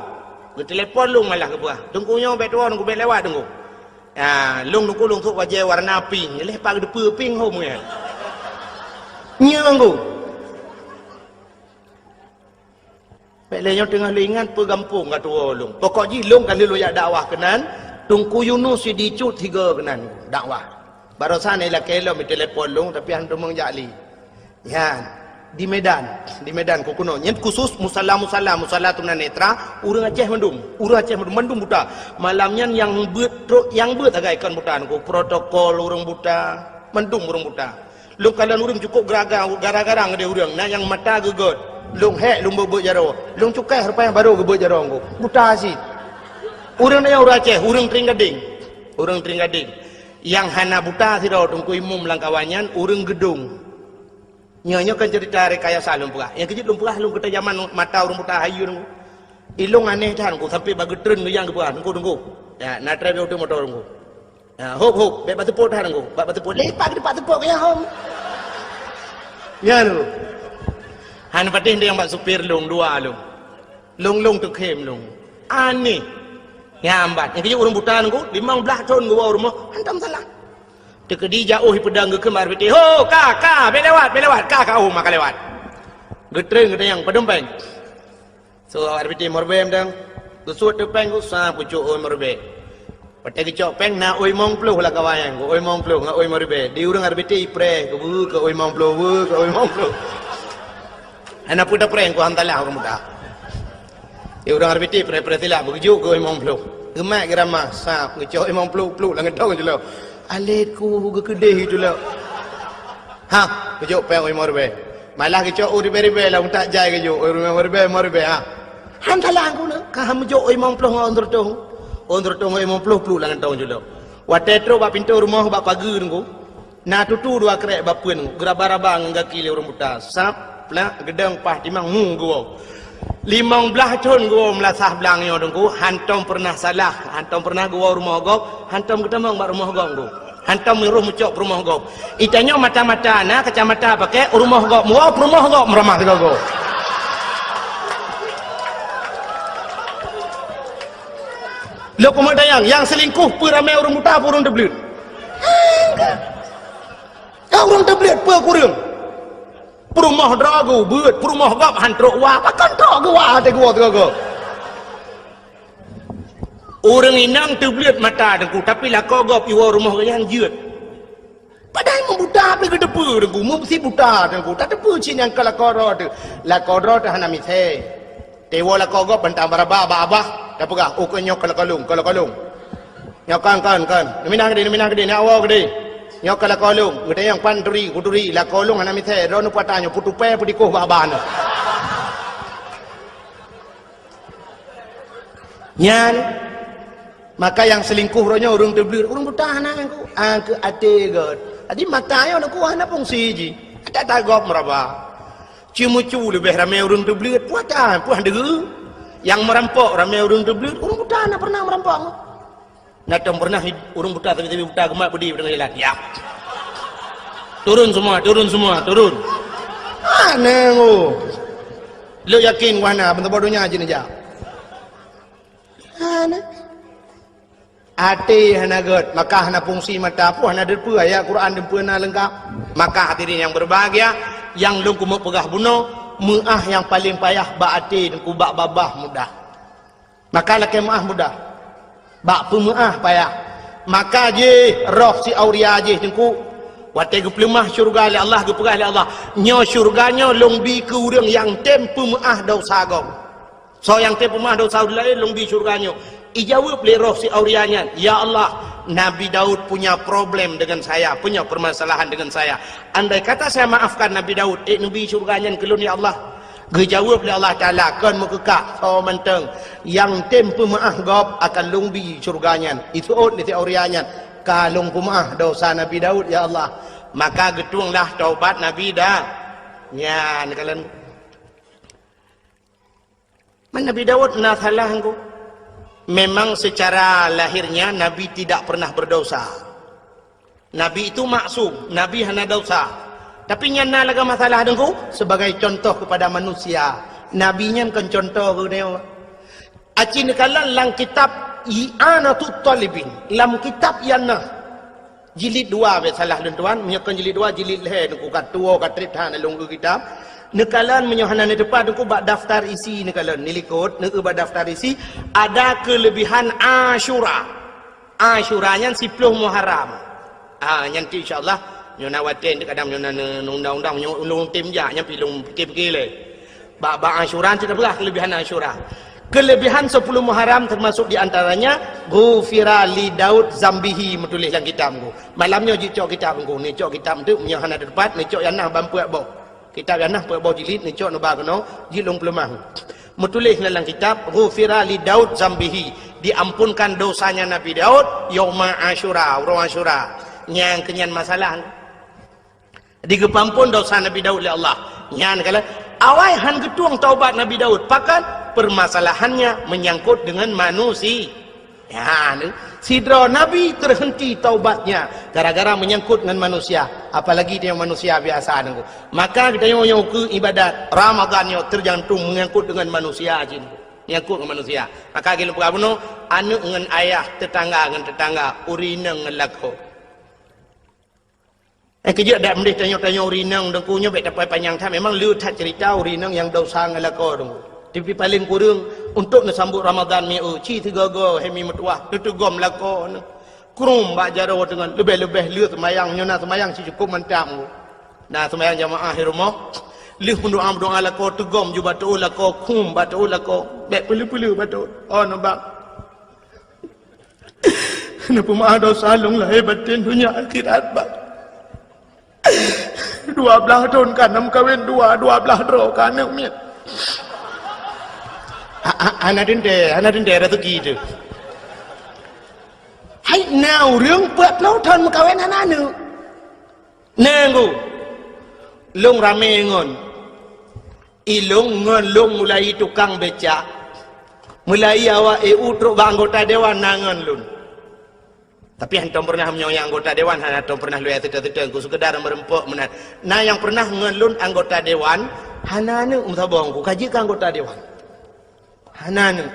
Geutelepon lôn malah geupeugah, "Teungku nyoe bèk tuwoe, Teungku bèk lewat, Teungku." Ya, lôn Teungku lôn sôk bajèe warna pink, lheuh pat geuteupeue pink hom nyan. Nyoe Teungku. Bèk lé nyoe teungoh lôn ingat peue gampông ka tuwoe lôn. Pokok jih lôn ka lheueh lôn jak dakwah keunan, Teungku Yunus Sidicut sigoe keunan dakwah. Barosan ilakèe lom itelepon lôn, tapi han teumeung jak lé. Nyan. Di Medan, di Medan keuh keunoe. Nyan khusus musala-musala, musala tunanetra, ureuëng Aceh mandum, ureuëng Aceh mandum, mandum buta. Malam nyan nyang beuet trok, nyang beuet sagai kon buta nangku, protokol ureuëng buta, mandum ureuëng buta. Lôn kalon ureuëng cukôp geraga, gara-gara ngon ureuëng, na nyang mata geugét. Lôn hék lôn beuet-beuet jaroe. Lôn cukai rupa nyang barô geubeuet jaroe nangku. Buta cit. Ureuëng na nyang ureuëng Aceh, ureuëng Tring Gading. Ureuëng Tring Gading. Nyang hana buta sidroe teungku imum lam kawan nyan, ureuëng Geudong. Nyoe, nyoe kan cerita rekayasa lôn peugah. Nyang keujeuet lôn peugah lôn keuta jaman mata ureuëng buta hayeue nangku. Ilôn aneh that nangku sampai bak geutreun geuyang geupeugah, "Nangku, nangku. Ya, na trép bak moto nangku. Ya, hop, hop, bak bak teupok that nangku. Bak bak teupok. Lepak di bak teupok ya hom." Ya nangku. Han patéh nyang bak supir lôn, dua lôn. Lôn, lôn teukhém lôn. Aneh. Nyambat. Nyang keujeuet ureuëng buta nangku, limong blaih thon geuwoe rumoh, hantom salah. Teukeudi jak óh ipeudong geukheun bak R B T, "Ho, ka, ka, bèk lewat, bèk lewat, ka, ka, oh, maka lewat." Geutreun geutanyong, "Padum péng?" So, R B T meuribèe mantong. Geusuet teuk péng, geusa pucok ôi meuribèe. Watèe geucok péng, na ôi limong ploh lam kawan nyan, ôi limong ploh ngon ôi meuribèe. Di ureuëng R B T ipreh, keu beu, keu ôi limong ploh, beu, keu ôi limong ploh. Hana peue tapreh, keu hantalah ureuëng muda. Di ureuëng R B T preh-preh silap, beugeujuk keu limong ploh. Geumat geurama, sab, geucok limong ploh, pluek lam gantong jilok. Alet ku geukeudeh jilok. Ha, geujok péng limong ribèe. Malah geucok u ribèe-ribèe lam utak jai geujok, limong ribèe, limong ribèe, ha. Han salah ku na, ka han meujok limong ploh ngon ôn seureutôh. Ôn seureutôh ngon limong ploh pluek lam gantong jilok. Watèe trok bak pintoe rumoh bak pageue ngon ku. Na tutu dua krek bapeuen, geuraba-raba ngon gaki lé ureuëng buta. Sab, plak, geudong, paih, timang, mu geuwoe. Limong blaih thon geuwoe meulasah blang nyoe teungku, hantom peureunah salah, hantom peureunah geuwoe rumoh gob, hantom geutamong bak rumoh gob teungku. Hantom roh meucok peurumoh gob. Itanyoe mata-mata na kacamata pakai, rumoh gob muwoe, peurumoh gob meuramah sigoe-goe. Lôn keumeung tanyong, nyang seulingkoh peue ramé ureuëng buta, peue ureuëng teubleuet? Nyang ureuëng teubleuet peue kureueng? Peurumoh droe geuh beuet, peurumoh gob han trok wa, pakon trok geuh wa até geuwoe sigoe-goe? Ureuëng inong teubleuet mata teungku, tapi lakoe gob iwoe rumoh geuh nyan jeuet. Padahai meubuta pih geuteupeue teungku, meusi buta teungku, tateupeue cit nyang ka lakoe droe teuh. Lakoe droe teuh hana misé. Teuwoe lakoe gob bantang baraba bak abah, tapeugah, "Oh, keu nyoe keu lakoe lôn, keu lakoe lôn. Nyoe kon, kon, kon. Neuminah keudeh, neuminah keudeh, neuwoe keudeh. Nyoe keu lakoe lôn." Geutanyong, "Pan turi?" "Kuturi, lakoe lôn hana misé, droeneuh peue ata nyoe, peutupée peudikoh bak abah nyoe." Nyan, maka nyang seulingkoh roh nyoe ureuëng teubleuet, ureuëng buta hana nyang ku, ah, keu até gét. Jadi mata nyoe ku hana fungsi jih. Ata tagob meuraba. Ceumeucue leubeh ramé ureuëng teubleuet, peue ata, peue han deuh. Nyang meurampok ramé ureuëng teubleuet, ureuëng buta hana peureunah meurampok. Na tom peureunah ureuëng buta, sabe-sabe buta geumat beudé u teungoh jalan. Ya. Turun semua, turun semua, turun. Aneh, oh. Lôn yakin wahana, ban saboh donya jih neujak. Hana. Até hana gét, maka hana fungsi mata pun hana deupeue ayat Quran deupeue na leungkap. Maka hadirin yang berbahagia, nyang lôn keumeung peugah bunoe, meuáh nyang paleng payah bak até teungku, bak babah mudah. Maka lakée meuáh mudah. Bak peumeuáh payah. Maka jih roh si Auria jih teungku, watée geupeuleumah syeuruga lé Allah, geupeugah lé Allah, "Nyoe syeuruga nyoe lôn bi keu ureuëng nyang tem peumeuáh desya gob." Soe nyang tem peumeuáh desya ureuëng laén lôn bi syeuruga nyoe. Ijaweueb lé roh si Auria nyan, "Ya Allah, Nabi Daud punya problem dengan saya, punya permasalahan dengan saya. Andai kata saya maafkan Nabi Daud, ék neubi syeuruga nyan keu lôn ya Allah?" Geujaweueb lé Allah Taala, "Kon meukeukak, soe mantong nyang tem peumeuáh gob akan lôn bi syeuruga nyan." Iseuôt lé si Auria nyan, "Ka lôn peumeuáh desya Nabi Daud ya Allah." Maka geutuenglah taubat Nabi Da-, nyan kalon. Man Nabi Daud na salah teungku. Memang secara lahirnya Nabi tidak pernah berdosa. Nabi itu maksum, Nabi hana dosa. Tapi nyan na lagée masalah teungku, sebagai contoh kepada manusia. Nabi nyan kon contoh keu geutanyoe. Aci neukalon lam kitab I'anatut Talibin, lam kitab nyan na. Jilid dua, bèk salah lôn tuan, meunyoe kon jilid dua, jilid lhèe teungku ka tuwoe ka trép that lôn eu kitab. Neukalon meunyoe hana neuteupat teungku bak daftar isi neukalon, neulikot, neueu bak daftar isi, ada keulebihan Asyura. Asyura nyan siploh Muharram. Ah, nyan tu insya-Allah Nyoe na watèe kadang nyoe na ne-, undang-undang nyoe ulôn tem jak nyang pi lôn pikir-pikir lé. Bak, bak Asyura cit peugah keulebihan Asyura. Keulebihan sepuluh Muharram teumasuk di antaranya, "Ghufira li Daud zambihi," meutuléh lam kitab ngku. Malam nyoe jicok kitab ngku, neucok kitab teuk meunyoe hana teupat, neucok nyang na ban peuet boh. Kitab nyang na peuet boh jilid, neucok neuba keunoe, jilid lôn peuleumah. Meutuléh lam kitab, "Ghufira li Daud zambihi," diampunkan dosanya Nabi Daud yauma Asyura, uroe Asyura. Nyang keunyan masalah. Digeupampon dosa Nabi Daud lé Allah. Nyan kala awai han geutueng taubat Nabi Daud. Pakon? Permasalahannya menyangkut dengan manusia. Ya, ni. Sidroe nabi terhenti taubatnya gara-gara menyangkut dengan manusia. Apalagi dia manusia biasa nunggu. Maka kita yang, yang ke ibadat Ramadan yang tergantung menyangkut dengan manusia cit. Menyangkut dengan manusia. Maka gila buka bunuh, aneuk ngon ayah, tetangga ngon tetangga, ureueng inong ngon lakoe. Eh, keujeuet dak meudeh tanyoe-tanyoe ureueng inong Teungku nyoe bèk tapai panyang that. Memang le that cerita ureueng inong nyang desya ngon lakoe Teungku. Tapi paléng kureueng untuk neusambot Ramadan mi eu, ci sigoe-goe hai mi meutuah, neuteugom lakoe neuh. Krum bak jaroe teungon, leubeh-leubeh le seumayang, nyoe na seumayang ci cukôp mantap Teungku. Na seumayang jamaah di rumoh, lheueh meudoa-meudoa lakoe teugom ju bak teuôt lakoe, krum bak teuôt lakoe, bèk peuleu-peuleu bak teuôt. Oh, nubak. Neupeumaáh desya lôn lahé batén donya akhirat, Bang. Dua blaih thôn ka na meukawen dua, dua blaih droe ka aneuk miet. Ha, ha, hana teuntèe, hana teuntèe raseuki teuh. Hai na ureueng peuet ploh thôn meukawen hana aneuk. Nanggu. Lôn ramé ngon. Ilôn ngon lôn mulai tukang becak, mulai awak E U trok bak anggota dewan na ngon lôn. Tapi hantom pernah meunyoe nyang anggota dewan hana tom pernah lôn seutôt-seutôt, ku sekedar meureumpok meunan. Na nyang pernah ngon lôn anggota dewan, hana aneuk meusaboh ku ka jeuet keu anggota dewan. Hana aneuk.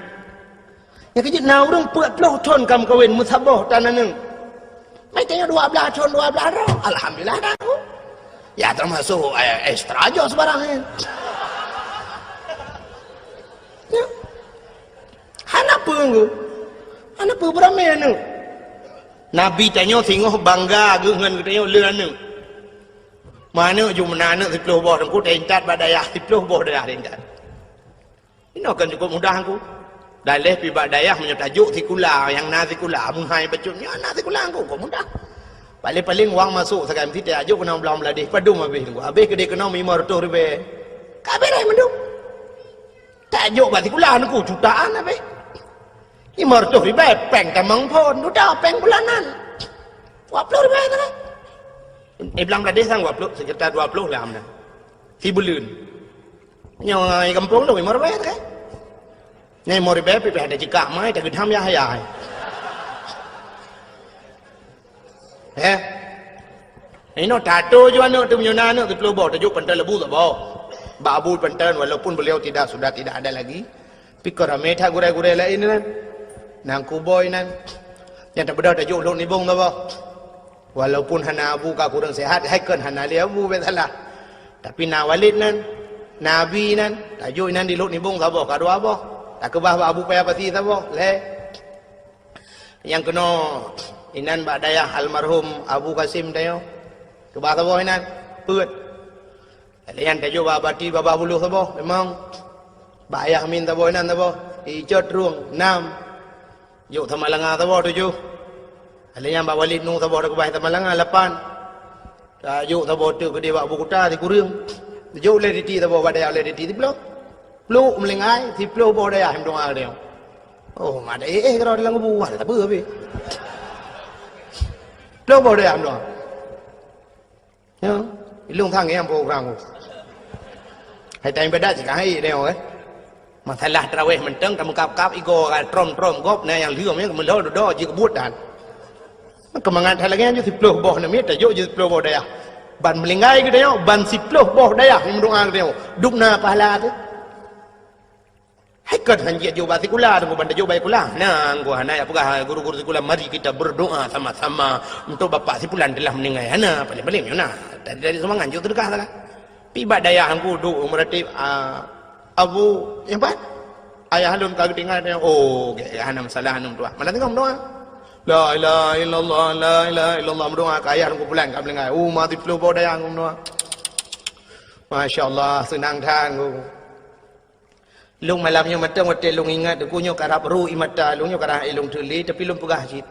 Nyang keujeuet na ureueng peuet ploh thôn ka meukawen meusaboh tan aneuk. Meutanyoe dua blaih thôn, dua blaih droe. Alhamdulillah dah aku. Ya termasuk, eh, ekstra joh sebarang, eh. Ya. Hana peue nggu. Hana peue beuramé aneuk. Nabi tanyoe singoh bangga geuh ngon geutanyoe le aneuk. Meuaneuk ju meunan aneuk siploh boh teungku taintat bak dayah, siploh boh dayah taintat. Inoe kan cukup mudah ku. Dan leh pi bak dayah meunyoe tajok sikula, nyang na sikula, meuhai bacut nyoe na sikula ku, kok mudah. Paling-paling wang masuk sagai meuti tajok keunoe blang Bangladesh, padum habéh ku. Habéh keudeh keunoe limong reutôh ribèe. Ka beres mandum. Tajok bak sikula ku jutaan habéh. Limong reutôh ribèe péng tamong phôn, dudoe péng bulanan. Dua ploh ribèe sagai. Eh, blang Bangladesh sang dua ploh, sekitar dua ploh lah amna. Sibuleuen. Nyoe gampông tu limong ribèe kan? Nyoe limong ribèe pih ada jikak mai, tak gedam ya hayai. Eh? Inoe tato ju aneuk tu meunyoe na aneuk siploh boh, tajok pantan lebu saboh. Bak Abu pantan, walaupun beliau tidak, sudah tidak ada lagi. Pih ka ramé that gurèe-gurèe laén nan. Nan kuboi nan. Nyang tabeudôh tajok lhok nibong saboh. Walaupun hana Abu ka kureueng sehat, hai kon hana lé Abu bèk salah. Tapi na Walid nan, na Abi nan, tajok inan di lhok nibong saboh ka dua boh. Takeubah bak Abu Paya Pasi saboh, lhèe. Nyang keunoe inan bak dayah almarhum Abu Kasim tanyoe. Keubah saboh inan, peuet. Lheuh nyan tajok bak Bati babah buloh saboh, limong. Bak Ayah Amin saboh inan saboh, Icot Rueng, nam. Jok Samalanga saboh, tujoh. Lheuh nyan bak Walid Nu saboh, takeubah Samalanga, lapan. Tajok saboh teuk keudeh bak Abu Kuta, sikureueng. Jok lé Diti saboh, bak dayah lé Diti, siploh. Pluk Meulinggai, siploh boh dayah meudoa keudeh. Oh, mak dah eh, eh, keudroe dalam kubu, wah, tak apa habéh. Ploh boh dayah meudoa. Ya, ilung sang nyang program tu. Hai tai ibadat cit ka hai nyoe, eh. Masalah tarawih mantong, ka meukab-kab igoe ka trom-trom gob, na nyang lheueh nyan meulhô dudoe jikeubuet dan. Keumangat that lagèe nyan jih siploh boh namiet, tajok jih siploh boh dayah. Ban Meulinggai geutanyoe, ban siploh boh dayah nyang meudoa geutanyoe. Dum na pahala teuh. Hai kon han jeuet jok bak sikula, teungku ban tajok bak sikula. Nyan, ku hana jak peugah guru-guru sikula, mari kita berdoa sama-sama untuk bapak si fulan telah meninggal. Hana, paling-paling nyoe na. Dari, dari sumbangan jok seudeukah salah. Pi bak dayah teungku duek meuratéb, ah, Abu, nyang pat? Ayah lôn ka geutinggai, oh, gèt, hana masalah, aneuk tuah. Mana teuka meudoa? La ilaha illallah, la ilaha illallah. Meudoa keu ayah Teungku Pulan ka meulinggai. Uh, mati ploh boh dayang meudoa. Masya Allah, seunang that Teungku. Lôn malam nyoe mantong watèe lôn ingat Teungku nyoe karab ru ie mata lôn nyoe karab lôn teulé, tapi lôn peugah cit.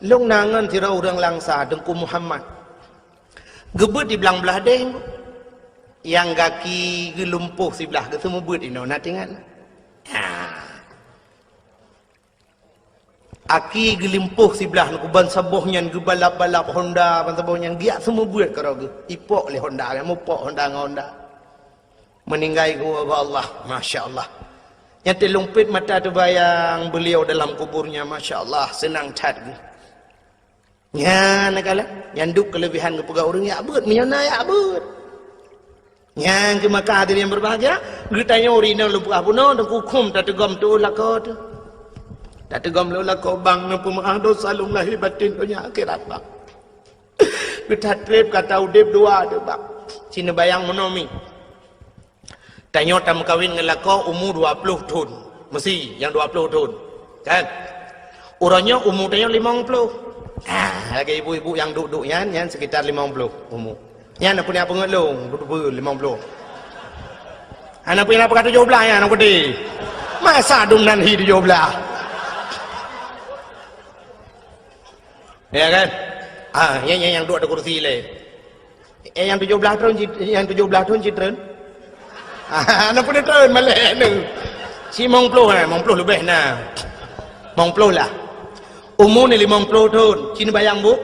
Lôn na ngon sidroe ureueng Langsa, Teungku Muhammad. Geubeuet di blang blah deh. Nyang gaki geulumpoh siblah, geuseumeubeuet inoe, na teuingat? Ha. Aki geulumpoh siblah, Teungku, ban saboh nyan geubalap-balap Honda, ban saboh nyan geujak seumeubeuet keudroe geuh. Ipok lé Honda, mupok Honda ngon Honda. Meuninggai geuwoe bak Allah, masya Allah. Nyang teuh lôn peuet mata teubayang beliau dalam kuburnya, masya Allah, seunang that geuh. Nyan kalon, nyang duek keuleubehan geupeugah ureueng, "Jak beuet, meunyoe na jak beuet." Nyan keuh maka hadirin yang berbahagia, geutanyoe ureueng inong lôn peugah bunoe, Teungku, khuem tateugom tuoh lakoe teuh. Tateugom tuoh lakoe bang, neupeumeu'ah dosa lôn lahé batén donya akhirat bang. Geuthat treb gata udeb dua teuh bang. Ci neubayang meunoe mi. Tanyoe tameukawen ngon lakoe umu dua ploh thon. Meusi nyang dua ploh thon. Kan? Uroe nyoe umu tanyoe limong ploh. Ah, lagèe ibu-ibu nyang duek-duek nyan, nyan sekitar limong ploh umu. Nyan peue nyang peungeut lôn, duek-duek limong ploh. Hana peue nyang peugah tujoh blah nyan, aneuk keude. Masa dum nan hi tujoh blah. Ya kan? Ah, nyan, nyan nyang duek di kursi lé. Eh, nyang tujoh blah thon cit-, nyang tujoh blah thon cit treun. Ah, na pun treun malèe neu. Limong ploh, eh, limong ploh leubeh na. Limong ploh lah. Umu ni limong ploh thon. Ci neubayang bu.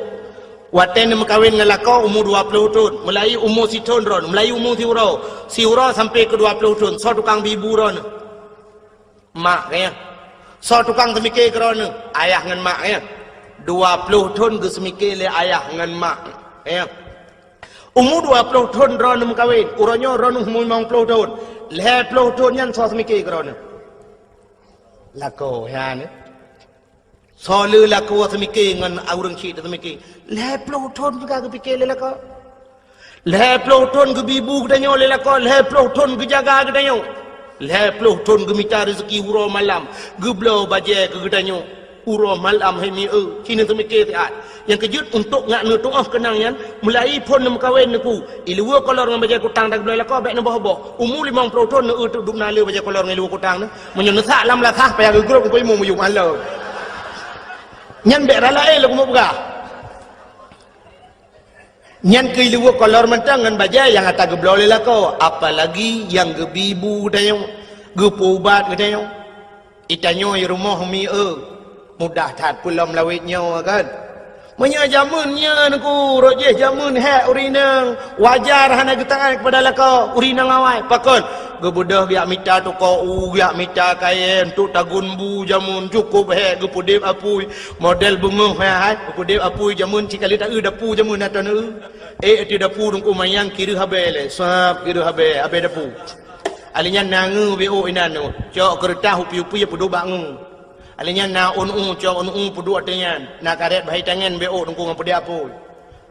Watèe neumeukawen ngon lakoe umu dua ploh thon. Mulai umu sithon droeneuh, mulai umu siuroe. Siuroe sampai keu dua ploh thon. Soe tukang bi bu droeneuh? Mak, ya. Soe tukang seumike keudroe neuh? Ayah ngon mak, ya. Dua ploh thon geuseumike lé ayah ngon mak, ya. Umu dua ploh thon droe neuh meukawen, uroe nyoe droe neuh umu limong ploh thon. Lhèe ploh thon nyan soe seumike keudroe neuh? Lakoe, ya, ni. Soe le lakoe seumike ngon ureueng chik seumike? Lhèe ploh thon juga geupike lé lakoe. Lhèe ploh thon geubi bu geutanyoe lé lakoe, lhèe ploh thon geujaga geutanyoe. Lhèe ploh thon geumita reuzeki uroe malam, geubloe bajèe keu geutanyoe. Uroe malam hai mi-e, ci neusumike siat. Nyang keujeuet untuk ngat neutuoh keunang nyan, mulai phon neumeukawen neuku, iluweue kolor ngon bajèe kutang dan geubloe lakoe bèk neuboh-boh. Umu limong ploh thon neueu teuk dum na le bajèe kolor ngon iluweue kutang nyan. Meunyoe neusak lam lasah payah geugrôp ngon imeum yum alô. Nyan bèk rala éh lôn keumeung peugah. Nyan keuh iluweue kolor mantong ngon bajèe nyang ata geubloe lé lakoe, apalagi nyang geubi bu geutanyoe, geupeuubat geutanyoe. Itanyoe i rumoh mi-e, mudah that peulom lawét nyoe kan. Meunyoe jameun nyan ku rot jih jameun hék ureueng inong, wajar hana geutaát keupada lakoe ureueng inong awai. Pakon? Geubeudôh geujak mita toko u, geujak mita kayèe, untuk tagun bu jameun, cukôp hék geupeudép apui. Model beungoh hai, hai, geupeudép apui jameun, cit ka lheueh taeu dapu jameun ateueh neu. Eh, ateueh dapu Teungku manyang kireuh abèe lé, sab kireuh abèe, abèe dapu. Alèh nyan na ngeu bèe ôk inan nyoe, cok keureutah upi-upi peuduek bak ngeu. Alèh nyan na ôn u, cok ôn u peuduek ateueh nyan, na karét bahai tangen bèe ôk Teungku ngon peudép apui.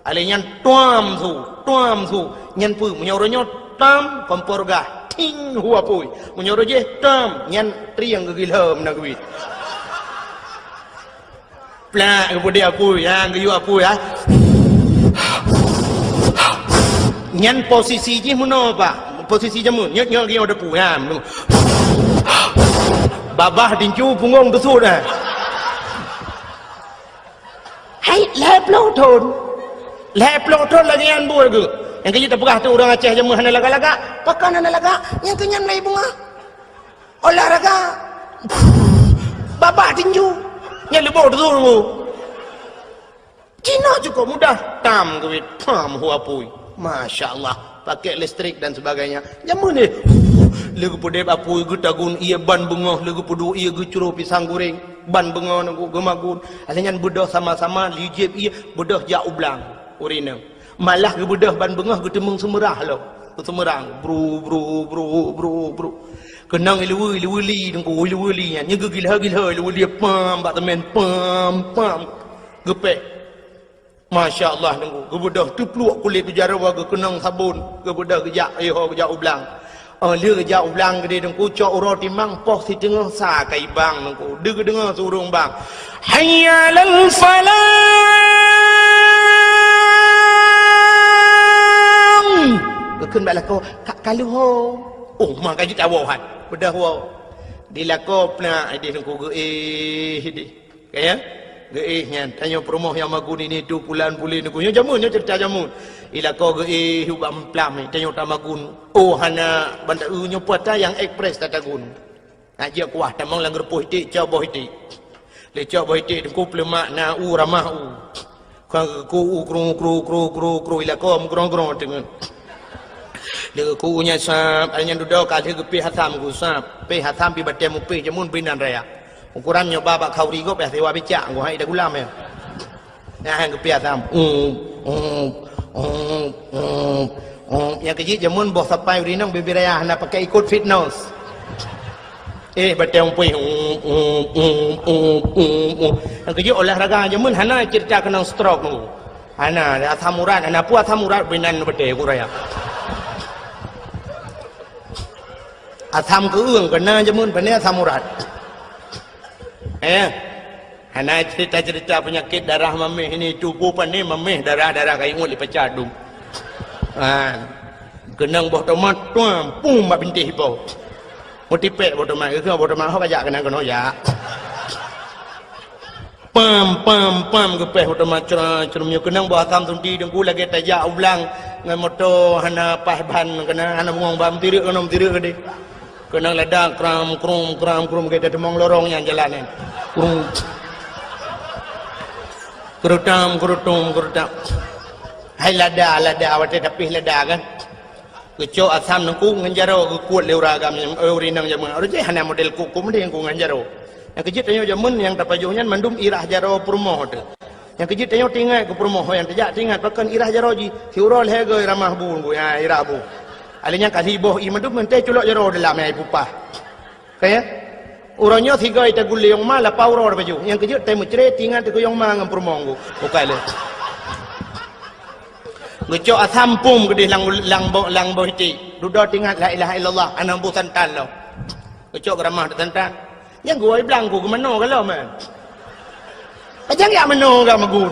Alèh nyan tuam su, tuam su. Nyan peue? Meunyoe uroe nyoe tam, kompor gah, ting, hu apui. Meunyoe uroe jih tam, nyan trieng geugilhom na geubiet. Plak, geupeudép apui, ha, geuyue apui, ha. Nyan posisi jih meunoe, Pak. Posisi jameun, nyoe, nyoe geuyue apui, ha. Babah tinju, punggong teusut, ha. Hai, lhèe ploh thon. Lhèe ploh thon lagèe nyan buet geuh. Nyang keujeuet tapeugah tu ureueng Aceh jameun hana lagak-lagak. Pakon hana lagak? Nyang keu nyan mulai beungoh. Olahraga. Babah tinju. Nyan leuboh tu. Cina cukôp mudah. Tam keubiet. Pam hu apui. Masya Allah. Pakai listrik dan sebagainya. Jameun nyoe. Lé geupeudép apui, geutagun ie ban beungoh, lé geupeuduek ie geucroh pisang goreng. Ban beungoh nyoe geumagun. Alèh nyan beudôh sama-sama, lé jieb ie, beudôh jak u blang. Ureueng inong. Malah geubeudôh ban beungoh geuteumeung seumeurah lom. Geuseumeurang. Bru, bru, bru, bru, bru. Keunong iluweue, iluweue li, Teungku, iluweue li nyan. Nyoe geugilhô-gilhô iluweue li, pam, bak teumèn, pam, pam. Geupèh. Masya Allah, Teungku. Geubeudôh teupluek kulét u jaroe, geukeunong sabon. Geubeudôh geujak, iho geujak u blang. Oh, lheueh jak u blang keudéh Teungku, cok uroe timang poh siteungoh sa ka ibang Teungku. Deuh geudeungoe su ureueng bang, "Hayya 'alal falah!" Geukheun bak lakoe, "Ka, ka lheueh ho." Oh, ma ka jeuet awoe hai. Beudôh woe. Di lakoe plak idéh Teungku geuéh idéh. Ka ya? Geuéh nyan, tanyoe peurumoh nyang magun ini tu pulan pulen Teungku. Nyoe jameun, nyoe ceurita jameun. Di lakoe geuéh ubak meuplaih, tanyoe tamagun. Oh, hana banda, eu, nyoe puasa nyang ekspres tatagun. Nak jeuet kuah tamong lam geureupoh iték, cok boh iték. Lé cok boh iték Teungku, peuleumak na u ramah u. Ka geukeu u kru, kru, kru, kru, kru, di lakoe meugrong-grong teungeut. Lé geukeu u nyan sab, ai nyan dudoe ka lheueh geupéh asam geusab. Péh asam pi batée mupéh jameun binan raya. Ukuran nyoe ba bak khauri gob, eh, siwa bicak, ngon hai dagulam, eh. Nah, han geupéh asam. Um, um, um, um, um. Nyang keujeuet jameun boh sapai ureueng inong bibir raya hana pakai ikot fitness. Eh, batée mupéh. Um, um, um, um, um, um. Nyang keujeuet olahraga jameun hana ceurita keunong stroke tu. Hana, asam urat, hana peue asam urat binan batée ku raya. Asam keueung keuna jameun, pane asam urat. Eh, hana ceurita-ceurita peunyakét darah maméh ini, tuboh pane maméh darah-darah kayue lipacah dum. Ha. Keunong boh tomat, tuam, pum bak bintéh ipo. Meutipék boh tomat, geukheun boh tomat ho kajak keunan keunoe jak. Pam, pam, pam, geupéh boh tomat cra, crum nyoe keunong boh asam sunti Teungku lagée tajak u blang ngon moto hana paih ban keunan hana bungong ban meutirek keunoe meutirek keudeh. Keunong lada kram krum kram krum lagée tateumong lorong nyang jalan nyan. Krum. Kerutam, kerutum, kerutam. Hai lada, lada, watée tapih lada kan. Geucok asam Teungku ngon jaroe geukuet lé ureueng agam, eh, ureueng inong jameun. Ureueng jih hana model kuku mending Teungku ngon jaroe. Nyang keujeuet tanyoe jameun nyang tapajoh nyan mandum irah jaroe peurumoh teuh. Nyang keujeuet tanyoe teuingat keu peurumoh nyang tajak teuingat pakon irah jaroe jih. Siuroe lhée goe ramah bu Teungku, ya, irah bu. Alé nyan ka siboh ié mandum meuntée culok jaroe dalam nyang ipupah. Ka ya? Uroe nyoe sigoe tagulé nyang ma lapau uroe baju. Nyang keujeuet tai meucre tingat teuh nyang ma ngon peurumoh Teungku. Bukai lé. Geucok asam pum keudeh lam, lam bo-, lam boh iték. Dudoe tingat la ilaha illallah, aneuk bu santan lom. Geucok geuramah santan. Nyang geuwoe blang ku geumanoe galom, eh. Pajan jak manoe gam magun.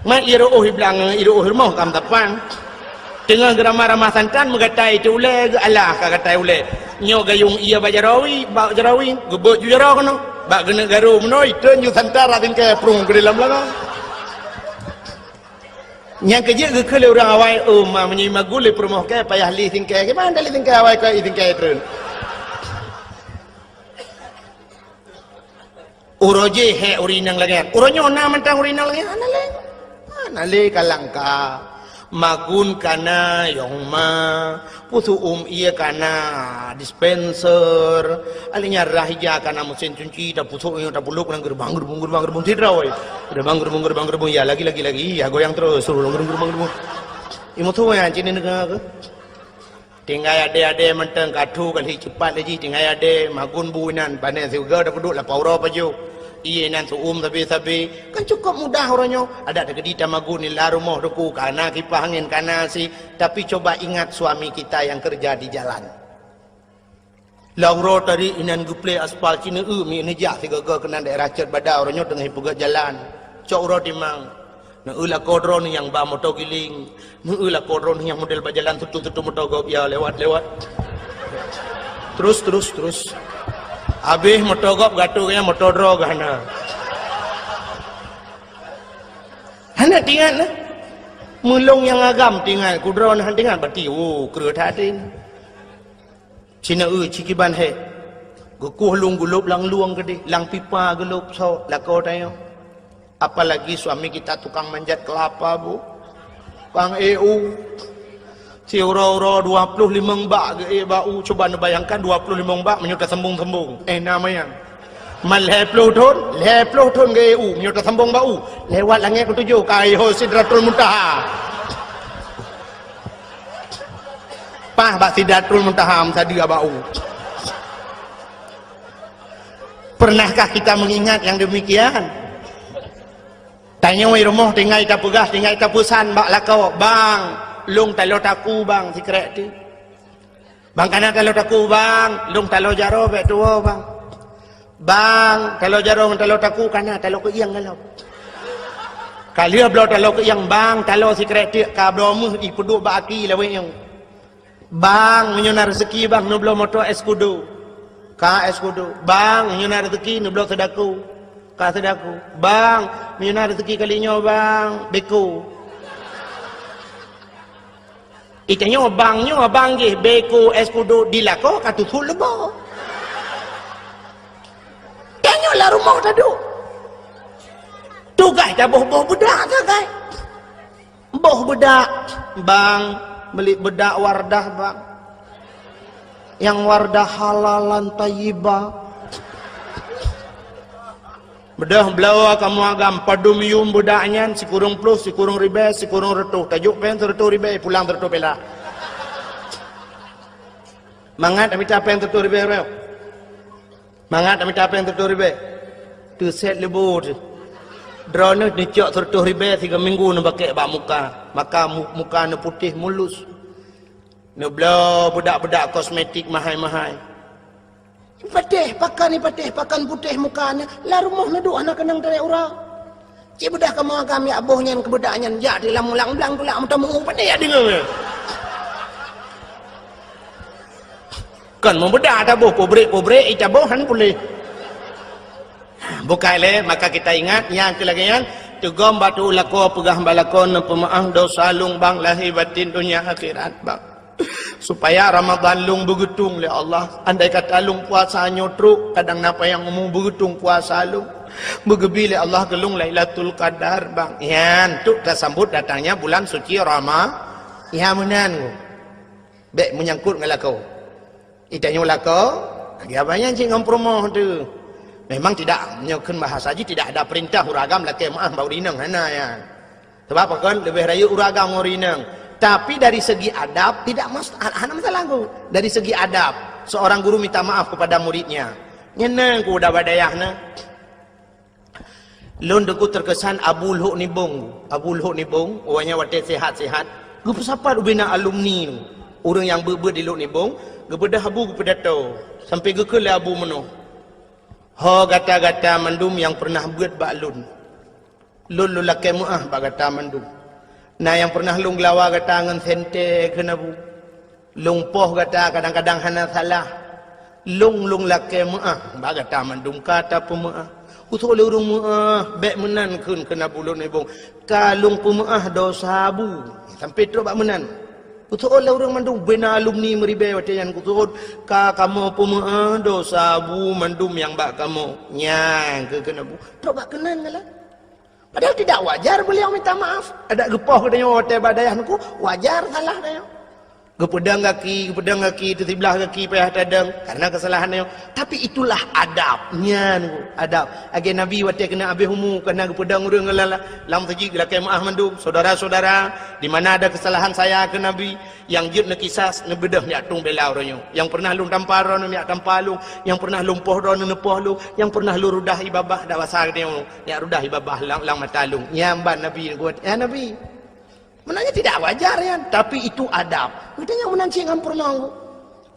Mat ié reuôh iblang, ié reuôh rumoh gam tapang. Teungoh geuramah-ramah santan meugatai teu ulée geualah ka gatai ulée. Nyoe gayung ié bak jarawi, bak jarawi, geubeuet ju jaroe keunoe. Bak geuneuk garu meunoe, itreun ju santan rab singkée prung keudeh lam langa. Nyang keujeuet geukheun lé ureueng awai, "Oh, ma meunyoe magun lé peurumoh kée payah li singkée, kiban tali singkée awai keu i singkée treun." Uroe jih hék ureueng inong lagée nyan. Uroe nyoe na mantong ureueng inong lagée nyan? Hana lé. Hana lé ka langka. Magun kana yong ma. Pusuk um ié kana dispenser. Alinyan rah ija kana mesin cuci, tapusuk ié tapuluk ngon geurubang, geurubung, geurubang, geurubung sidroe. Geurubang, geurubung, geurubang, geurubung. Ya, lagi, lagi, lagi. Ya, goyang terus. Suruh geurubung, geurubang, geurubung. Imusoe nyan cit ngon keu. Tinggai adé-adé mantong ka thu ka lheueh cepat lé jih tinggai adé magun bu inan pane siuga da peuduek lapau uroe pajoh. Ié inan seu-uem sabe-sabe. Kan cukop mudah uroe nyoe. Adak teukeudi tamagun nila rumoh Teungku kana kipah angén kana si. Tapi coba ingat suami kita yang kerja di jalan. Lam uroe tadi inan geuplé aspal cit neu-eu mi neujak sigoe-goe keunan daerah Cot Bada uroe nyoe teungoh ipeugét jalan. Cok uroe timang. Neu-eu lakoe droeneuh nyang ba moto giling. Neu-eu lakoe droeneuh nyang model ba jalan tutu-tutu moto gob ya lewat-lewat. Terus, terus, terus. Habéh moto gob gatoe nyang moto droe geuh hana. Hana tingat lah. Meulông nyang agam tingat, kudroe hana tingat berarti, oh, kreueh that até. Cina eu cikiban hék. Geukueh lôn gulôb lam lueng keudeh, lam pipa gulôb sot lakoe tanyoe. Apalagi suami kita tukang manjat kelapa, Bu. Tukang E U. Siuroe-uroe dua ploh limong bak geuék bak u. Cuba neubayangkan dua ploh limong bak meunyoe tasambong-sambong. Eh, na manyang. Man lhée ploh thon, lhée ploh thon geuék u. Meunyoe tasambong bak u. Lewat langét keutujôh, ka iho Sidratul Muntaha. Paih bak Sidratul Muntaha meusadeue bak u. Pernahkah kita mengingat yang demikian? Tanyoe rumoh tinggai tapeugah, tinggai tapeusan bak lakoe, "Bang, lôn talo taku, Bang, sikrek teuh." Bang, kana taloe taku, bang. Lôn taloe jaroe bèk tuwoe, bang. Bang, taloe jaroe ngon taloe taku kana, taloe keuieng galom. Ka lheueh bloe taloe keuieng, bang, taloe sikrek teuk ka bloe meuh ipeuduek bak aki lawét nyoe. Bang, meunyoe na rezeki, bang, neubloe moto Escudo. Ka Escudo. Bang, meunyoe na rezeki, neubloe seudaku. Ka seudaku. Bang, meunyoe na rezeki kali nyoe, bang, beko. Itanyoe bang nyoe, bang jih beko Escudo di lakoe ka teusut leubo. Tanyoe lam rumoh taduek. Tugaih taboh-boh beudak sagai. Boh beudak, bang, beli beudak Wardah, bang. Nyang Wardah halalan thayyibah. Beudôh bloe kamoe agam padum yum beudak nyan, sikureueng ploh, sikureueng ribèe, sikureueng reutôh. Tajok péng sireutôh ribèe, pulang sireutôh perak. Mangat mita péng sireutôh ribèe, bro. Mangat mita péng sireutôh ribèe. Teusét leubo teuh. Droeneuh neucok sireutôh ribèe sigoe minggu neubakèk bak muka. Maka mu-, muka neuputéh mulus. Neubloe beudak-beudak kosmetik mahai-mahai. Patéh pakan, patéh pakan putéh muka nyan, lam rumoh neuduek hana keunong tarek uroe. Cit beudôh kamoe agam jak boh nyan keu beudak nyan, jak di lam ulang blang tulak meutameu, patéh jak deungoe. Kon meubeudak taboh, pabrék-pabrék itaboh hana puléh. Bukai lé, maka kita ingat, nyang keu lagèe nyan, teugom bak tu'u lakoe, peugah bak lakoe, neupeumaáh dosa lôn, bang, lahé batin, donya akhirat, bang. Supaya Ramadhan lôn beugeutong lé Allah. Andai kata lôn puasa nyoe trok, kadang na panyang umu, beugeutong puasa lôn. Beugeubi lé Allah keu lôn Lailatul Qadar, bang. Nyan, untuk tasambot datangnya bulan suci Rama-, nyan meunan. Bèk meunyangkot ngon lakoe. Itanyoe lakoe, lagèe abang nyan cit ngon peurumoh teuh. Memang tidak, nyoe kheun bahasa jih, tidak ada perintah ureueng agam lakèe meu'ah bak ureueng inong, hana nyan. Sabab pakon, leubeh rayeuk ureueng agam ngon ureueng inong. Tapi dari segi adab, tidak mas-, hana masalah, Guru. Dari segi adab, seorang guru minta maaf kepada muridnya. Nyan na, Guru, udah bak dayah na. Lôn, Teungku, terkesan Abu Lhok Nibong. Abu Lhok Nibong, awaknyan watèe sehat-sehat, geupeusapat ubena alumni, ureueng nyang beuet-beuet di Lhok Nibong, geubeudôh Abu geupeudato, sampai geukheun lé Abu meunoe, "Ho gata-gata mandum nyang peureunah beuet bak lôn, lôn, lôn lakèe meu'ah bak gata mandum. Na nyang peureunah lôn geulawa gata ngon sentée," kheun Abu. "Lôn poh gata kadang-kadang hana salah. Lôn, lôn lakèe meu'ah bak gata mandum ka tapeumeu'ah. Keu soe lé ureueng meu'ah, bèk meunan kheun," kheun Abu Lhok Nibong. "Ka lôn peumeu'ah dosa Abu." Sampai trok bak meunan. "Keu soe lé ureueng mandum, bubena alumni meuribèe watèe nyan, keu soe ka kamoe peumeu'ah dosa Abu mandum nyang bak kamoe." Nyan kheun, kheun Abu. Trok bak keunan galak. Padahal tidak wajar beliau minta maaf. Adak geupoh geutanyoe watèe bak dayah Teungku, wajar salah tanyoe. Geupeudong gaki, geupeudong gaki, teusiblah gaki payah tadong karena kesalahan tanyoe. Tapi itulah adab. Nyan, adab. Lagèe Nabi watèe keuneuk habéh umu, karena geupeudong ureueng lam, lam meuseujid, geulakèe meu'ah mandum. "Saudara-saudara, di mana ada kesalahan saya," kheun Nabi, "nyang jeuet neukisas, neubeudôh neujak tueng bela uroe nyoe. Nyang peureunah lôn tampa droeneuh, neujak tampa lôn. Nyang peureunah lôn poh droeneuh, neupoh lôn. Nyang peureunah lôn rudah ie babah, dak basa geutanyoe, neujak rudah ie babah lam, lam mata lôn." Nyan ban Nabi geupeugah, "Ya Nabi, meunan nyan tidak wajar nyan, tapi itu adab." Geutanyoe meunan cit ngon peurumoh.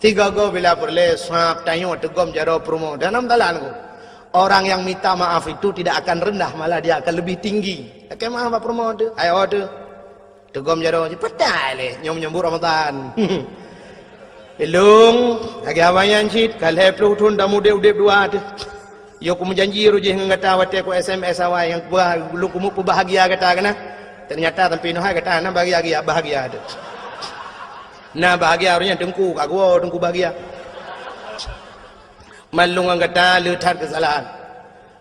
Sigoe-goe bila peureulèe, sab tanyoe teugom jaroe peurumoh. Dan lam dalan, orang yang minta maaf itu tidak akan rendah, malah dia akan lebih tinggi. Lakèe meu'ah bak peurumoh teuh, ayo teuh. Teugom jaroe jih, peue tai lé, nyoe menyambut Ramadan. Ilôn, lagèe awai nyan cit, ka lhèe ploh thôn tamudép-udép dua teuh. Yoh kumeujanji roh jih ngon gata watèe ku S M S awai nyang kuba-, lôn kumeupeubahgia gata keunan. Ternyata sampai nyoe hai gata hana bahgia-bahgia teuh. Na bahgia roh nyan teungku, ka geuwoe teungku bahgia. Man lôn ngon gata le that keusalahan.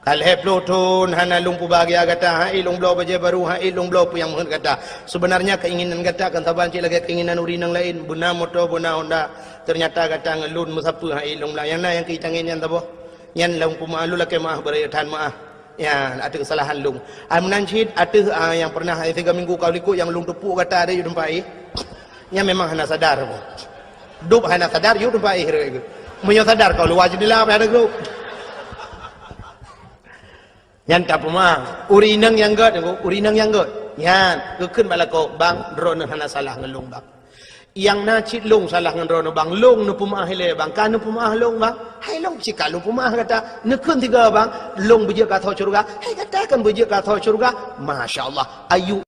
Ka lhèe ploh thôn hana lôn peubahgia gata, han ék lôn bloe bajèe barô, han ék lôn bloe peue nyang meuheuet gata. Seubeunarnya keinginan gata kan saban cit lagèe keinginan ureueng inong laén, beuna moto, beuna Honda. Ternyata gata ngon lôn meusapeue han ék lôn blang. Nyang na nyang keu tangieng nyan saboh. Nyan lôn peumeu'ah, lôn lakèe meu'ah, beuraya that meu'ah. Ya, ateueh keusalahan lôn. Ai meunan cit ateueh, ah, nyang pernah, eh, tiga minggu ka likot nyang lôn teupuk gata ada yue teumpat éh. Nyan memang hana sadar. Dub hana sadar, yue teumpat éh rot. Meunyoe sadar, ka luwa jeundela pih ada grup. Nyan tapeumeu'ah. Ureueng inong nyang gèt, ureueng inong nyang gèt. Nyan, geukheun bak lakoe, "Bang, droeneuh hana salah ngon lôn, Bang." Nyang na cit lôn salah ngon droeneuh bang, lôn neupeumeu'ah ilèe bang, ka neupeumeu'ah lôn bang. Hai lôn cit ka lôn peumeu'ah gata, neukheun tiga bang, lôn beujeuet gata syeuruga, hai gata kan beujeuet gata syeuruga. Masya Allah, ayu